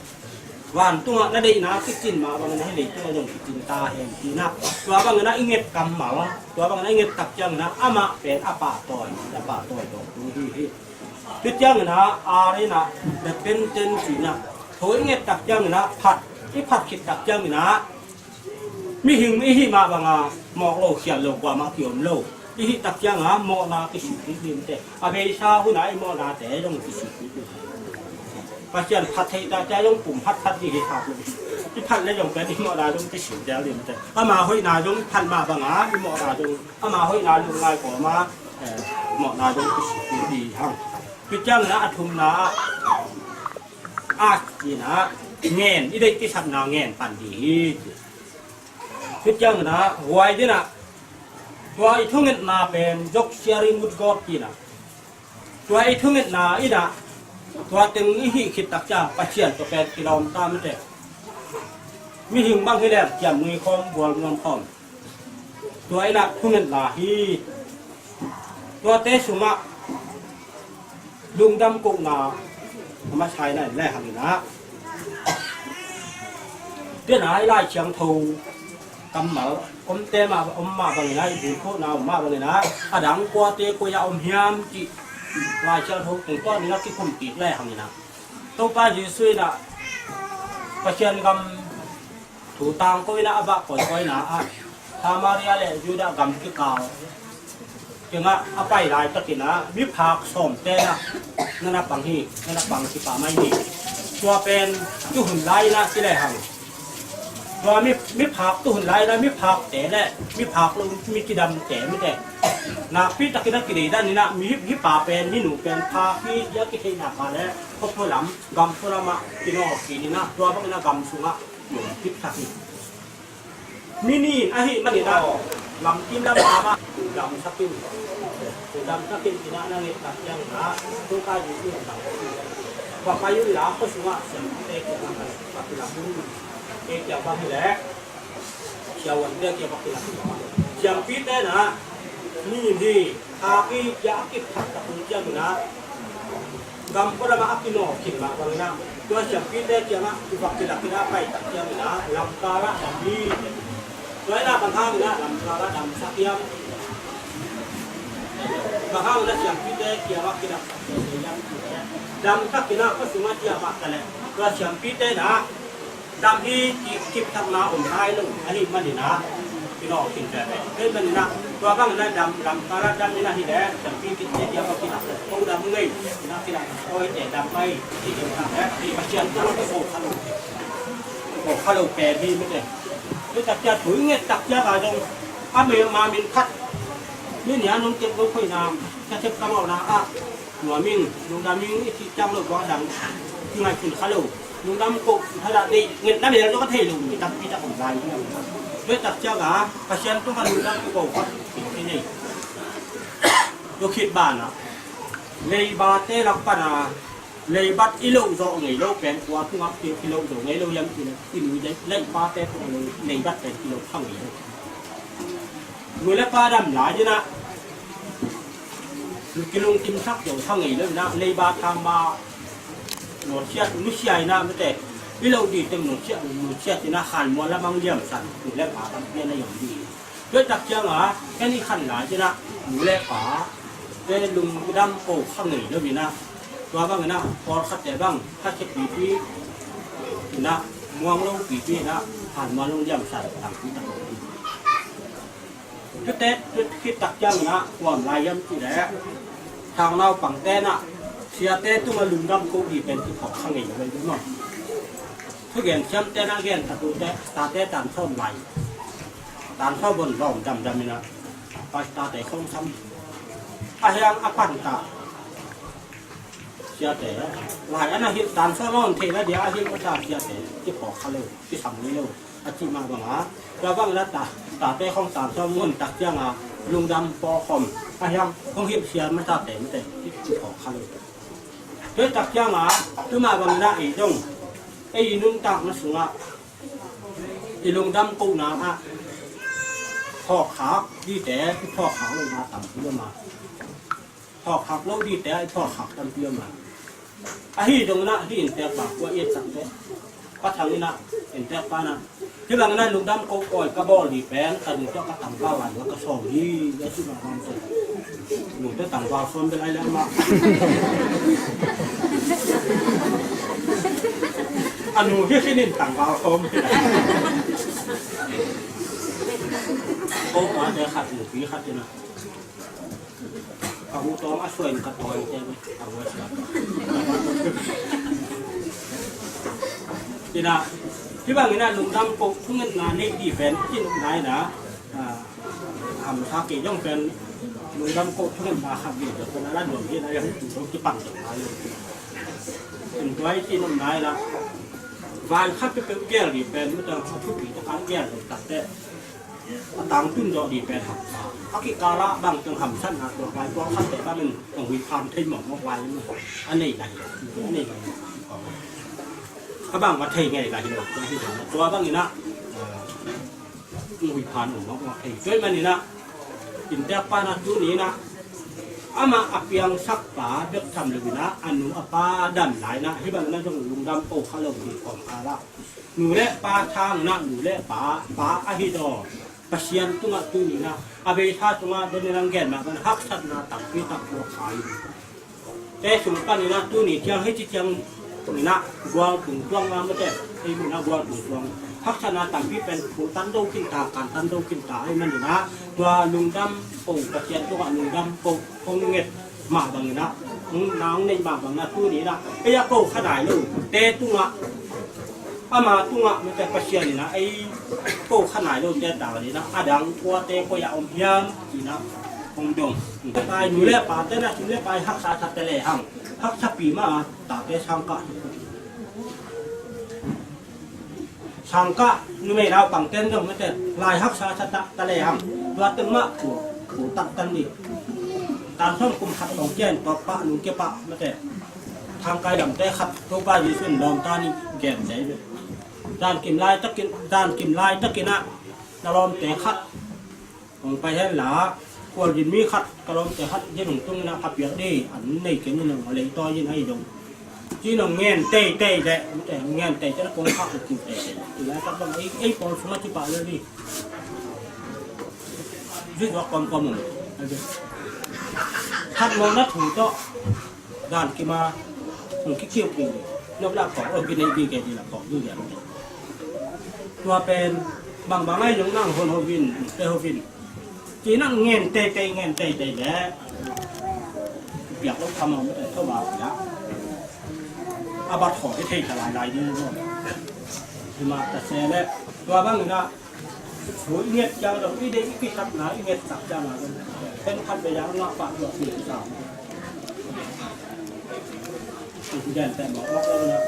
Vantungah na deihna kicin mah bangin ah, hih leitungah zong kicin ta hen, ci-in ah, tua bangin ah i nget kammal, tua bangin ah i nget tak ciangin ah, amah pen a pahtawi, a pahtawi tawh tung hi hi. Tua ciangin ah, a rin ah, repentance ci-in ah, thu i nget tak ciangin ah, phat, i phat khit tak ciangin ah, mihing i hih mah banga mawk lo, khial lo, kuamah kiom lo i hih tak cianga mawhna kisik kik ding, mite. A beisa hun a i mawhnate zong kisik kik ding. Pasian phat theih tak cia zong pum phat phat ding hi khak lo. I phat le zong pen i mawhna zong kisik zel ding, mite. Ama hoihna zong i phat mah banga i mawhna zong, ama hoihna lungngai kawma, eh, mawhna zong kisik kik ding hi hang. Tua ciangin ah a thumna ah, ask ci-in ah, ngen, i deih kisapna ngen pan ding hi. Tua ciangin ah, huai ding ah, tua i thungetna pen, job sharing with God ci-in ah, tua i thungetna in ah, tua teng i hih khit tak ciang Pasian tawh pen kilawm ta, mite. Mihing bang hi leng ciam nui khawm, bual nuam khawm. Tua in ah thungetna hi. Tuate sungah lungdam kohna a masa in ah, lehang in ah, tua in ah i Lai Siangtho kammal omte mah, om mah bangin ah, i bulphuhna om mah bangin ah, a dang kuate koi-ah om hiam cih Lai Siangtho tungtawn in ah kikumpih lehang in ah, Topa Jesuh in ah Pasian gam thu tangko in ah, a vak kawikawina ah, Samaria le Judah gam kikal tengah a pai laitakin ah, miphak sawmte in ah, na na pang hi, na na pang kipah mai ni. Tua pen tuhun lai in ah ci lehang, tua mi, miphak tuhun lai in ah, miphakte le miphak lo mi kidamte, mite, nakpi takin a kideidan in ah, mi hih pa pen, mi nu pen phak hi, ci-a kitheihna kha le, khuaphua lam, gamphua lamah kinawlkhin in ah, tua bangin ah gam sungah kipsak hi. Mi nih ahih manin ah, lamkim lamkam ah damsak in, damsak in, ci-in ah na nget tak ciangin ah, Topa Jesuh in ah, va pai unla, khua sungah siampite kiangah va kilak un. Kei kiang bang hi leh, siavuante kiang va kilak un. Siampite in ah, ni hi, a ki, a kiphat tak uh ciangin ah, gamphua lamah a kinawlkhin mah bangin ah, tua siampite kiangah i va kilak in ah, a pai tak ciangin ah, lamkal ah dam hi. Tua in ah bang hangin ah lamkal ah damsak hiam? Bang hangin ah siampite kiangah kilaksak hiam? Damsak in ah, khua sungah ciah mah ta leh, tua siampite in ah, dam hi, kip, kipsakna om nai lo ahih manin ah, kinawlkhin veve. Ahih manin ah, tua bangin ah dam, lamkal ah dam in ah hi leh, siampite kiangah kilaksak, ko dam ngei, in ah kilaksak, ko hi te dam ngei, ci-in ah, eh, Pasian tungah ko kha lo, ko kha lo pen hi, mite. Tua tak ciang thu i nget tak ciang a zong, a mi, ma min khat, mi nih a nong kep lo khoina, ka sep ka mawhna ah, nuam ing, lungdam ing i cih ciang lo, tua dang kingaihsun kha lo. Lungdam koh thadah deih, ngetna bel zong ka thei lo, mi tampi tak om lai. Tua tak ciang a, Pasian tungah lungdam ko kha, kei nei. Tua khit banah, leibate lak pan a, leibat i loh zawh ngei lo pen, kua tungah ki, ki loh zawh ngei lo hiam cih leh, i nu i leipate tungah leibat pen ki loh kha ngei lo. Nu le pa dam lai in ah, kilungkimsak zo kha ngei lo in ah, leiba thangba nusiat, nusia in ah, mite, i loh ding teng nusiat, nusiat in ah, khanmual lam hong liamsak, nu le pa tampi a na om ding. Tua tak ciang a, ken i khan lai in ah, nu le pate lungdam ko kha ngei lo in ah, tua bangin ah, pawlkhatte bang, kha khe pipi in ah, muang lo pipi in ah, khanmual hong liamsak, tampi tak. Tua teh, tua khit tak ciangin ah, kuam lai hiam cih leh, thang naupangte in ah, siate tungah lungdam ko ding pen kiphawk kha ngei lo hi maw. Thugen siamte in ah gen tak uh teh, tate tan sawm lai. Tan sawm bon lawm damdam in ah, pastor-te khong sam. A hiang a pan ta. Siate, lai a na hilh tan sawm a hon theihna dia a hilh masa siate, kiphawk kha lo, kisam ngei lo, a cih mah bang a, tua bang la ta, tate khong tan sawm hon tak ciang a, lungdam pawlkhawm a hiang hong hilhsiam masa te mate i phawk kha lo. Tua tak ciangah tuma bangin ah ei zong ei i nuntakna sungah i lungdam kohna ah phawkkhak dite i phawkkhak lohna tampi om a, phawkkhak lo dite i phawkkhak tampi om a. Ahi zongin ah hih inntekpa kua i et tak teh Pa Thang in ah, inntekpa in ah, hih bangin ah lungdam ko pawi ka bawl dih pen ka nu tawh ka tangval lai ka sawm hi, a ci mah bang teh. Nu tawh tangval sawm bel ai leh mah. A nu hi khin in tangval sawm hi. Ko pa te khat, nupi khat in ah, ka hu tawm a suai in ka tawi te a hua sia. Ina, hih bangin ah lungdam ko thungetna nei dih pen i nopna in ah, ah, hamsa kei zong pen lungdam ko thungetna khat dih zong pen a la nuam hi in ah, a hih tu zong kipang zong lai lo. In tua i ci nopna in ah, van khat peuhpeuh gel dih pen, mutang a thupi tak a gel dih tak teh a tangtun zawh dih pen hamsa. A kikal ah bang teng hamsatna tua vai pawlkhatte bangin hong huiphan thei mawkmawk lai in a nei lai, a nei lai. A bang va thei ngei lai lo, tua hi lo. Tua bangin ah, ah, hong huiphan mawkmawk thei. Tua ahih manin ah inntekpa in ah tuni in ah amah a piangsakpa bek tham lo in ah a nu a pa dam lai in ah hih bangin ah zong lungdam ko kha lo dih kawmkal ah nu le pa thang in ah, nu le pa, pa ahi daw Pasian tungah tuni in ah, a beisa tungah den in ah gen mah bang haksatna tampi tak tuak kha in. Te sung pan in ah tuni ciang hih ci ciang in ah gual tung tuang na mate, ei mun ah gual tung tuang. Haksatna tampi pen phul tan do khin ta, kan tan do khin ta ahih manin ah tua lungdam ko, Pasian tungah lungdam ko hong nget mah bangin ah, hong na hong neih mah bangin ah tuni in ah ei a ko kha nai lo te tungah, ama tungah mate Pasian in ah ei ko kha nai lo te tang in ah a dang kuate koi ah om hiam in ah hong dong. Pai nu le pa te na, nu le pa i haksa sa te lehang, haksa pi mah a tate sangkah sangkah numei naupang ten zong mate lai haksa sa ta, ta lehang, tua teng mah tua, tua tak tan dih. Tan sawm kum khat tawng ciang tawp pah nung kipah mate, thangkai lamte khat Topa Jesu in lawmta nih gen dei ve. Zan kim lai takin, zan kim lai takin ah na lawmte khat hong pai hen la, khualzin mi khat ka lawmte khat zin hong tung in ah ka piak dih, an nei keng in hong a lei tawi in ahi zong. Ci in hong ngen teitei leh, ngen teitei leh kong khak uh kiu teitei. Tulai tak bang ei, ei pawl sungah ci pah lel dih. Zui zuak kawmkawm uh. Khat mawng na thu tawh. Zan kim a hong kikiu kiu. Nop lah kawk, oh, kinei dih kei dih lah kawk dih lian. Tua pen bangbang ahi zong nang hon ho vin, te ho vin. Ci in ah ngen teitei, ngen teitei leh piak lo kha mawk mate, tho ba piak. A bat khawh hi thei ta lailai ding lo. Hi mah ta se leh tua bangin ah thu i nget ciang lo, i deih i kisapna i nget sak ciang a lo. Khen khat vei a ngah pah tuah si sa. Gen teh mawk mawk lo na.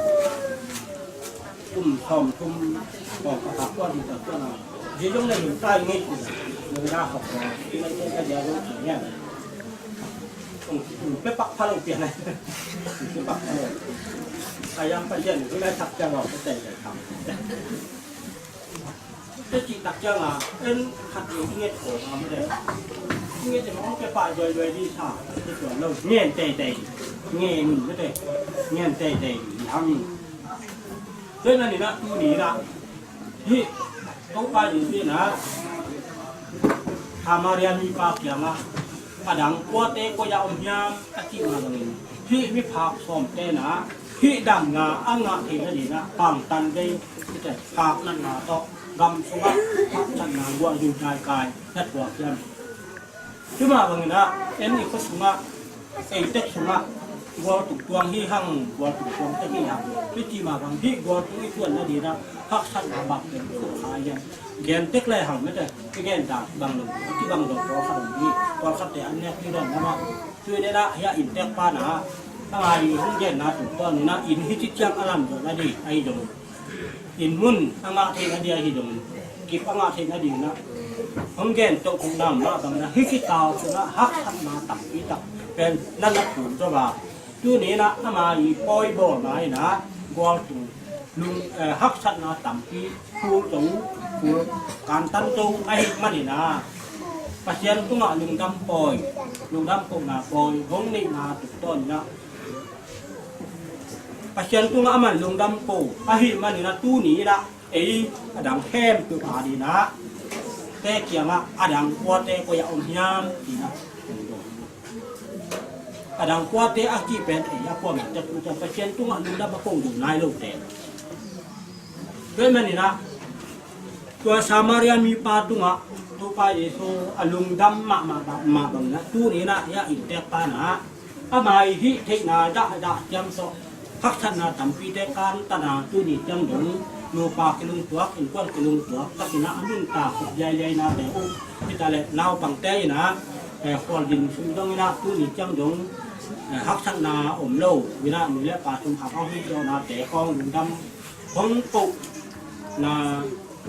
Kum sawm thum kong ka kak kuan ka kuan a. Zi zong na yu tai ngei ku na. Nang da khop ko. Nang kong ka dia zong ki ngian. Kong pe pak pha lo pian na. Pe pak pha lo. Ka yang pa yan ku lai tak jang lo ka tai lai kam. Te cih tak ciang a, en khat in i nget ko a mah le. I nget in hong kepah zuaizuai dih sa, te tuan lo. Ngen teitei. Ngen in mate. Ngen teitei dih hang in. Tua ahih manin ah tuni in ah hih Topa Jesu in ah Samaria mipa kiangah a dang kuate koi ah om hiam a cih mah bangin hih miphak sawmte in ah hih damna a ngah theih nading ah pangtan vei, phak natna tawh gam sungah haksatna guah zui nai kai na thuak hiam? Cuma bangin ah en i khua sungah, ei tek sungah gual tuk tuang hi hang, gual tuk tuang tek hi hang. Hih cih mah bang hih gual tuk i tuan nading ah haksatna bang pen sukha hiam? Gen tek le hang mate, i gen dan bang lo, a kibang lo pawlkhat om hi, pawlkhatte an nek hi dawn lamah. Tui le lah hiah inntek pa na a ngai hong genna tung tuan in ah inn hih ci ciang a lam zawh nading ahi zong, inn mun a ngah theih nading ahi zong, kip a ngah theih nading in ah Hong gen toh kong nam mah bangin ah hih khitau sungah haksatna tampi tak pen na na phum zo a, tuni in ah ama i pawi bawlna in ah gualtung lung, eh, haksatna tampi phul zo, phul kantan zo ahih manin ah Pasian tungah lungdam pawi, lungdam kohna pawi hong neihna tungtawn in ah Pasian tungah aman lungdam ko ahih manin ah tuni in ah ei a dang khempeuh a dingin ah te kiangah a dang kuate koi ah om hiam? Ci-in ah a dang kuate a cih pen ei a kuamah tek uh ciang Pasian tungah lungdam a ko zo nai lote. Tua ahih manin ah tua Samaria mipa tungah Topa Jesu a lungdam mahmah mah bangin ah tuni in ah ei a inntek pan ah ama i hih theihna dahdah ciam tawh haksatna tampite kantan a tuni ciang dong nupa kilungtuak, innkuan kilungtuak takin ah a nuntak khop liailiainate uh hi ta leh naupangte in ah, eh, khualzin sung dongin ah tuni ciang dong, eh, haksatna om lo in ah nu le pa sung khak a huh zawhnate khawng lungdam hong kohna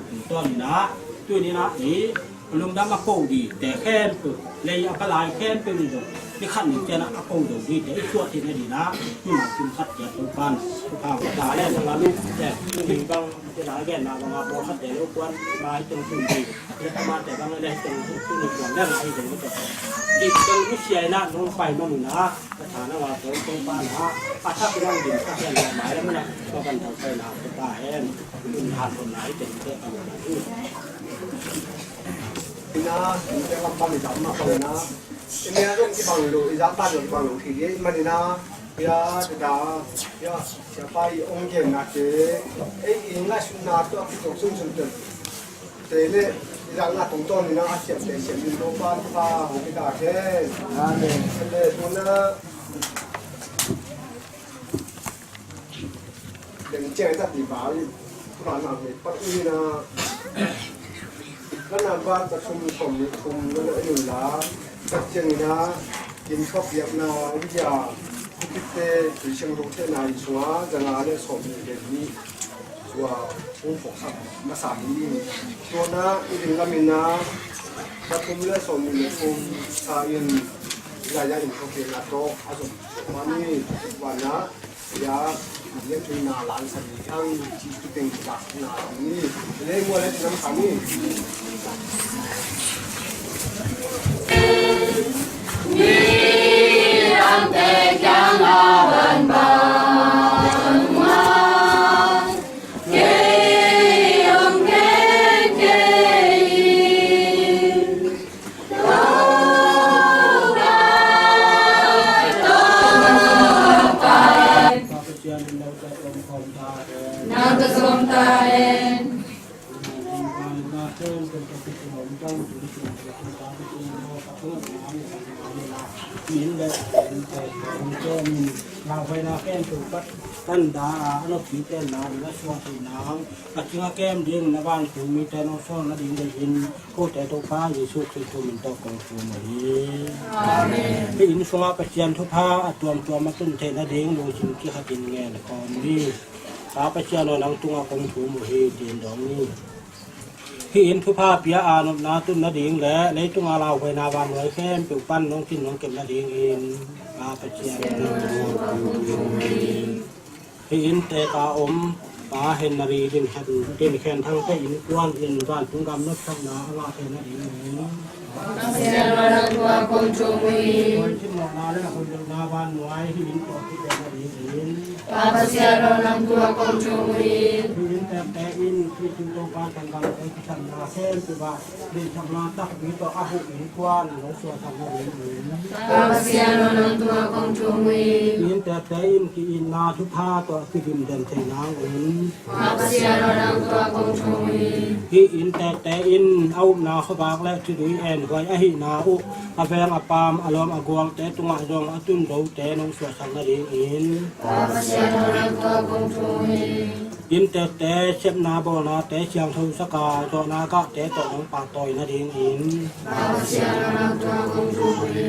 tungtawn in ah tuni in ah ei lungdam a ko dingte khempeuh, lei a palai khempeuh in zong ni khat ni ciang ah a ko zo dingte i suah theihna dingin ah mimal kim khat ciat Topa'n thupha hong pia ta hen. Nang a lu te tuni bang te na genna bang a pawlkhatte lo kuan mai teng tun ding, le amate bang le teng tuni kuan le ngai ding te. Dik teng i sia in ah nong pai man in ah ka tha na nga tawh Topa'n ah a thak in ah dim thak hen, mai le man ah ka van thau pai na ka ta hen. Ina, ina lam bang i zam ma bang ina. Ina zong kibang lo, i zam bang lo kibang lo khi ye man ina. Ya, da, ya, ya pai ong gen na ke. Ei, i ngai sun na to ki tong sun sun te. Te le, i zam na tong ton ina a siam te siam ni lo pa pa ong ki da ke. Amen. Le, tu na. Deng ciang tak i bal i, bal nak ni pat ui na. Kan na bal tak sum sum ni sum na na ui la. Tak ciang na, kin khop yak na, ui ya. Kukite, tui siang dong te na i sua, zanga le som ni le ni. Sua, ung fok sak, masa ni. Sua na, i ding lam i na. Tak sum le som ni le sum, sa in. Ya ya in khop yak na to, a som. Mani, wana. Ya, ya tui na lan sa ni ang ci tu teng sa na ni. Le mo le nam sa ni. Lauhuaina khempeuh pat tanda a, a nopite na ding a suah theihna, a cing a kem ding na vantung mite nong suah nading deihin kote Topa Jesu Khrist min tawh kong thum uh hi. Amen. Hih inn sungah Pasian thupha a tuamtuam a tun theih nading lungsim kikhatin ngen khawm ni. Pa Pasian aw, nang tungah kong thum uh hi, ci-in dawng ni. Hih in thupha pia a nopna tun nading le leitunga lauhuaina vannuai khempeuh pan nong cin nong kep nadingin Pa Pasian. Hih in teek a om Pa Henry Din Khen, Din Khen Thangte innkuan in vantung gam nopsakna a ngah thei nadingin. Pa Pasian aw, nang tungah kong thum uh hi. Hoih cimawhna le hoih lohna vannuai hih in tuah khit nadingin. Pa Pasian aw, nang tungah kong thum uh hi. Hih inntekte in Khristu Topa tangval hoih kisapna khempeuh ah deihsakna takpi tawh a huh innkuan lo suahsak nadingin. Pa Pasian aw, nang tungah kong thum uh hi. Hih inntekte in ki-itna thupha tawh kidim den thei nangin. Pa Pasian aw, nang tungah kong thum uh hi. Hih inntekte in a upna khuavak le thudui enhuai ahihna uh a veng a paam a lawm a guangte tungah zong a tundote nong suahsak nadingin. Pa Pasian aw, nang tungah kong thum uh hi. Inntekte sepna bawlnate siangtho saka zawhna gahte tawh nong pahtawi nadingin. Pa Pasian aw, nang tungah kong thum uh hi.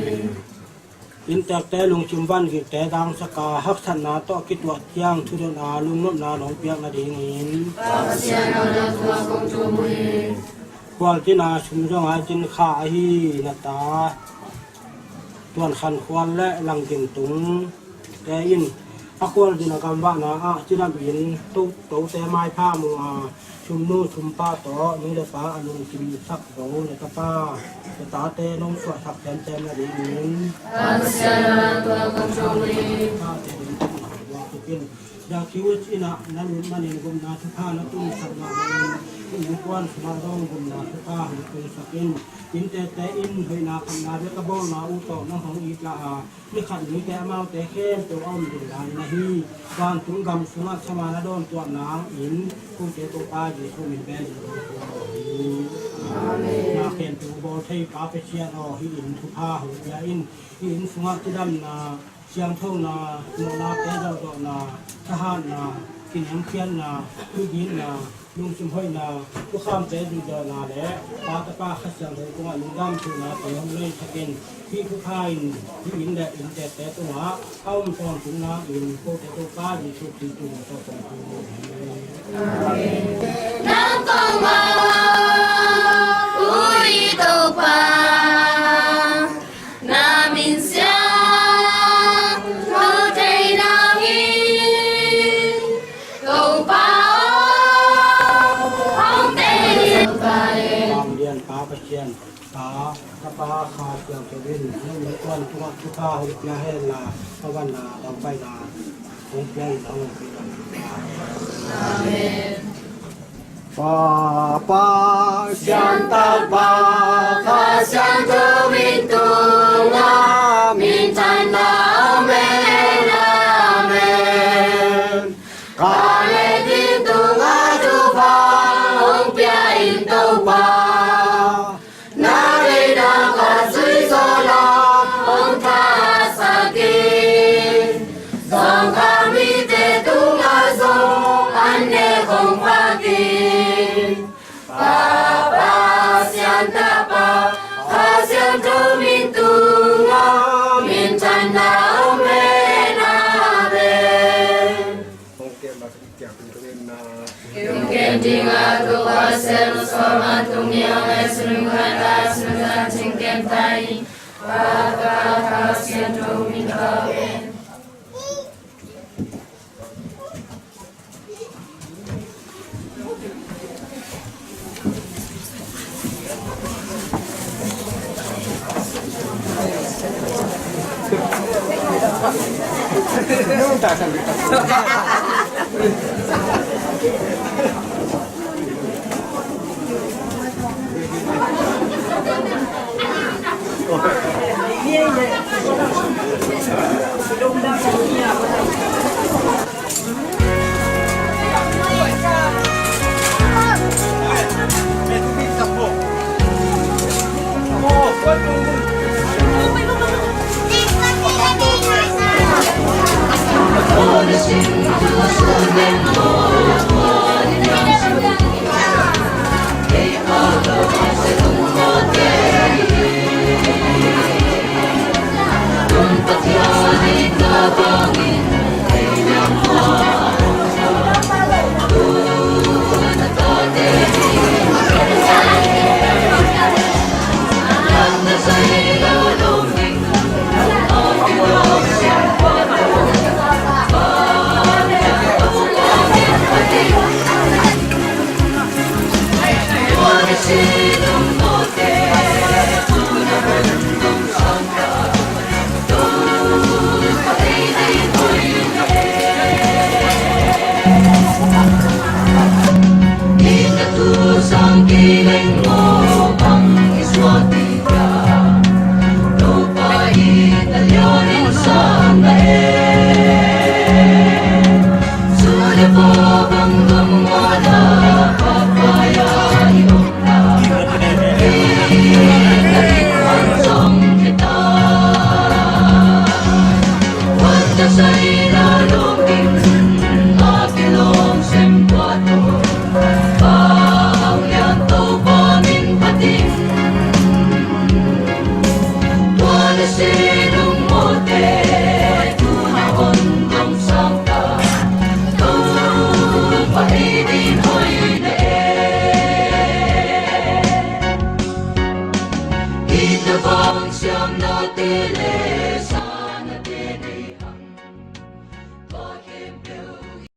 Inntekte lungsim vangikte zangsaka haksatna tawh kituah ciang thudotna lungnopna nong piak nadingin. Pa Pasian aw, nang tungah kong thum uh hi. Khual cina sum zong a cin kha ahi na ta Tuan Khan Khual le Lang Kim Tung te in a khual cina gamvahna ah cidam in to, tote maipha mu a, sumnu sumpa tawh nu le pa a lungkim sak zo na tapa na tate nong suahsak ciamciam na dingin Pasian a tua kong thum in. Tate ding in Dakiwit ina na lut manin gumna thupha na tun sak mah bangin innkuan sungah zong gumna thupha hong tun sak in. Innteekte in hoihna khatna bek a bawlna uh tawh nang hong itlah a, ni khat nite amaute khempeuh a om ding lai na hi. Vantung gam sungah sama na dawn tuah nangin kote Topa Jesuh min bel in hong tung hi. Amen. Na khempeuh bawl thei Pa Pasian aw, hih inn thupha hong pia in. Hih inn sungah cidamna, siangthona, mawhnate zawhzawhna, thahatna, kiniamkhiatna, thuginna, lungsim hoihna, thukhamte zuihzawhna le Pa, Tapa, Kha Siangtho tungah lungdam thuhnate hong leisak in. Hih thupha in hih inn le innteekte tungah a om tawntung nangin kote Topa Jesuh Khrih tungah tawh kong thum hi. Nang kong mawh uh hi Topa, na min siangtho thei nangin Topa aw, hong tei in. Vanglian Pa Pasian, Pa, Tapa, Kha Siangtho in nang innkuan tungah thupha hong pia hen la, a vanna dangpaina hong pia in hong pia in. Amen. Pa, Pa, Siangtho Pa, Kha Siangtho min tungah minthanna om hen. Amen. Kha le ding tungah thupha hong pia in Topa, na deihna khat zui zawh la hong thahatsak in. Zawngkhal mite tungah zong an nek hong vak in. Pa, Pa, Siangtho Pa, Kha Siangtho min tungah minthanna om hen. Amen. Ken ding a tuk a sel sawm a tung ni ong e, sunu khat a sunu khat cing ken tai. Pa, Pa, Kha Siangtho min ka pen.